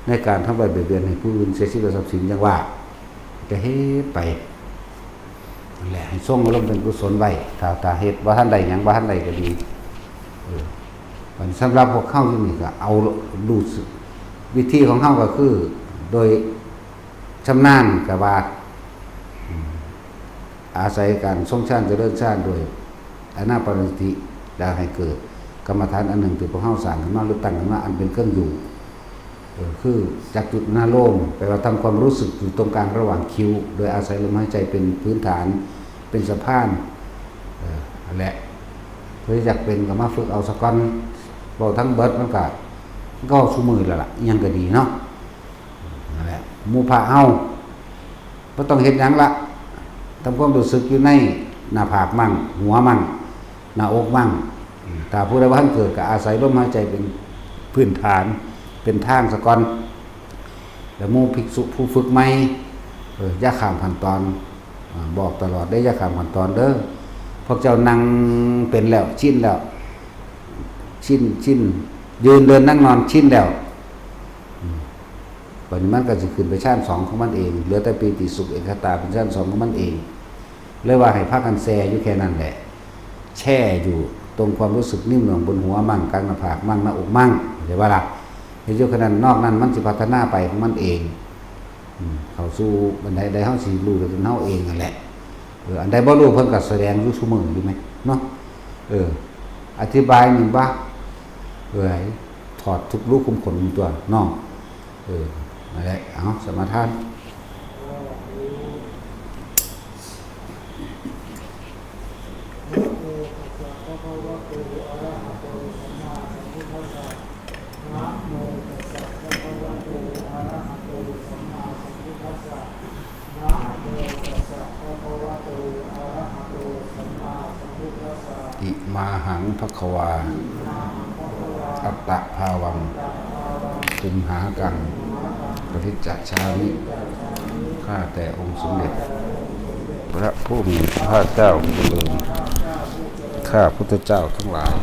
ໃນການທຳຮ້າຍບຽດບຽນໃຫ້ຜູ້ອື່ນເສຍຊີວິດ ແລະ ຊັບສິນ ຢ່າງວ່າ ກໍເຮັດໄປນັ້ນແຫຼະ ໃຫ້ຊົງອາລົມເປັນກຸສົນໄວ້. ຖ້າ ຖ້າເຮັດບໍ່ທັນໄດ້ຫຍັງ ບໍ່ທັນໄດ້ກໍດີ. ເອີ ບັດນີ້ສຳລັບພວກເຮົາຢູ່ນີ້ກໍເອົາ ຮູ້ສຶກ ວິທີຂອງເຮົາກໍຄື ໂດຍ ຊຳນານກະວ່າ ອາໄສການຊົງຊານຈະເລີນຊານດ້ວຍອານາປານສະຕິ ແລ້ວໃຫ້ເກີດກຳມະຖານອັນໜຶ່ງທີ່ພວກເຮົາສ້າງຂຶ້ນມາ ຫຼື ຕັ້ງຂຶ້ນມາ ອັນເປັນເຄື່ອງຢູ່ ເອີ ຄືຈັກຈຸນາໂລມ ແປວ່າທຳຄວາມຮູ້ສຶກຢູ່ຕົງກາງລະຫວ່າງຄິ້ວ ໂດຍອາໄສລົມຫາຍໃຈເປັນພື້ນຖານ ເປັນສະພານ ເອີ ຫັ້ນແຫຼະ. ເພື່ອຢາກເປັນກໍມາຝຶກເອົາສາກ່ອນ. ເວົ້າທັງເບິດມັນກະ ກໍເວົ້າຊຸມື້ແລ້ວລະ ອີ່ຫຍັງກໍດີເນາະ. ນັ້ນແຫຼະ ໝູ່ພະເຮົາບໍ່ຕ້ອງເຮັດຫຍັງລະ ທຳຄວາມຮູ້ສຶກຢູ່ໃນໜ້າຜາກມັ້ງ ຫົວມັ້ງ ໜ້າອົກມັ້ງ. ຖ້າຜູ້ໃດບໍ່ທັນເກີດ ກໍອາໄສລົມຫາຍໃຈເປັນພື້ນຖານ ເປັນທາງສາກ່ອນ. ແລ້ວໝູ່ພິກສຸຜູ້ຝຶກໃໝ່ ເອີ ຢ່າຂ້າມຂັ້ນຕອນ ອາ ບອກຕະຫຼອດເດ້ ຢ່າຂ້າມຂັ້ນຕອນເດີ້. ພວກເຈົ້ານັ່ງເປັນແລ້ວ ຊິນແລ້ວ ຊິນ ຊິນ ຢືນ ເດີນ ນັ່ງ ນອນ ຊິນແລ້ວ ອືມ ບັດນີ້ມັນກໍຊິຂຶ້ນໄປຊານສອງຂອງມັນເອງ ເຫຼືອແຕ່ປີຕິສຸກເອກະຕາເປັນຊານສອງຂອງມັນເອງ. ເລີຍວ່າໃຫ້ພາກັນແຊ່ຢູ່ແຄ່ນັ້ນແຫຼະ ແຊ່ຢູ່ຕົງຄວາມຮູ້ສຶກນິ້ມໜ່ວງບົນຫົວມັ້ງ ກາງໜ້າຜາກມັ້ງ ໜ້າອົກມັ້ງ ເຫັນບໍ່ລະ? ເຮັດຢູ່ແຄ່ນັ້ນ ນອກນັ້ນມັນຊິພັດທະນາໄປຂອງມັນເອງ. ອືມ ເຂົ້າສູ່ບັນໄດໃດ ເຮົາຊິຮູ້ດ້ວຍຕົນເຮົາເອງຫັ້ນແຫຼະ. ເອີ ອັນໃດບໍ່ຮູ້ເພິ່ນກໍສະແດງຢູ່ຊຸມື້ຢູ່ແມ່ນເນາະ. ເອີ ອະທິບາຍນີ້ບາ ເອີຍ ຖອດທຸກຮູຂຸມຂົນຕົວເນາະ. ເອີ ນັ້ນແຫຼະ ເອົາ ສະມາທານ. ອິມາຫັງ ພະຄະວາ ອັດຕະພາວັງ ຕຸມຫາກັງ ປະຕິດຈະສາມິ ຂ້າແຕ່ອົງສົມເດັດພະພູມີພະພາກເຈົ້າຜູ້ເລີນ, ຂ້າພຸດທະເຈົ້າທັງຫຼາຍ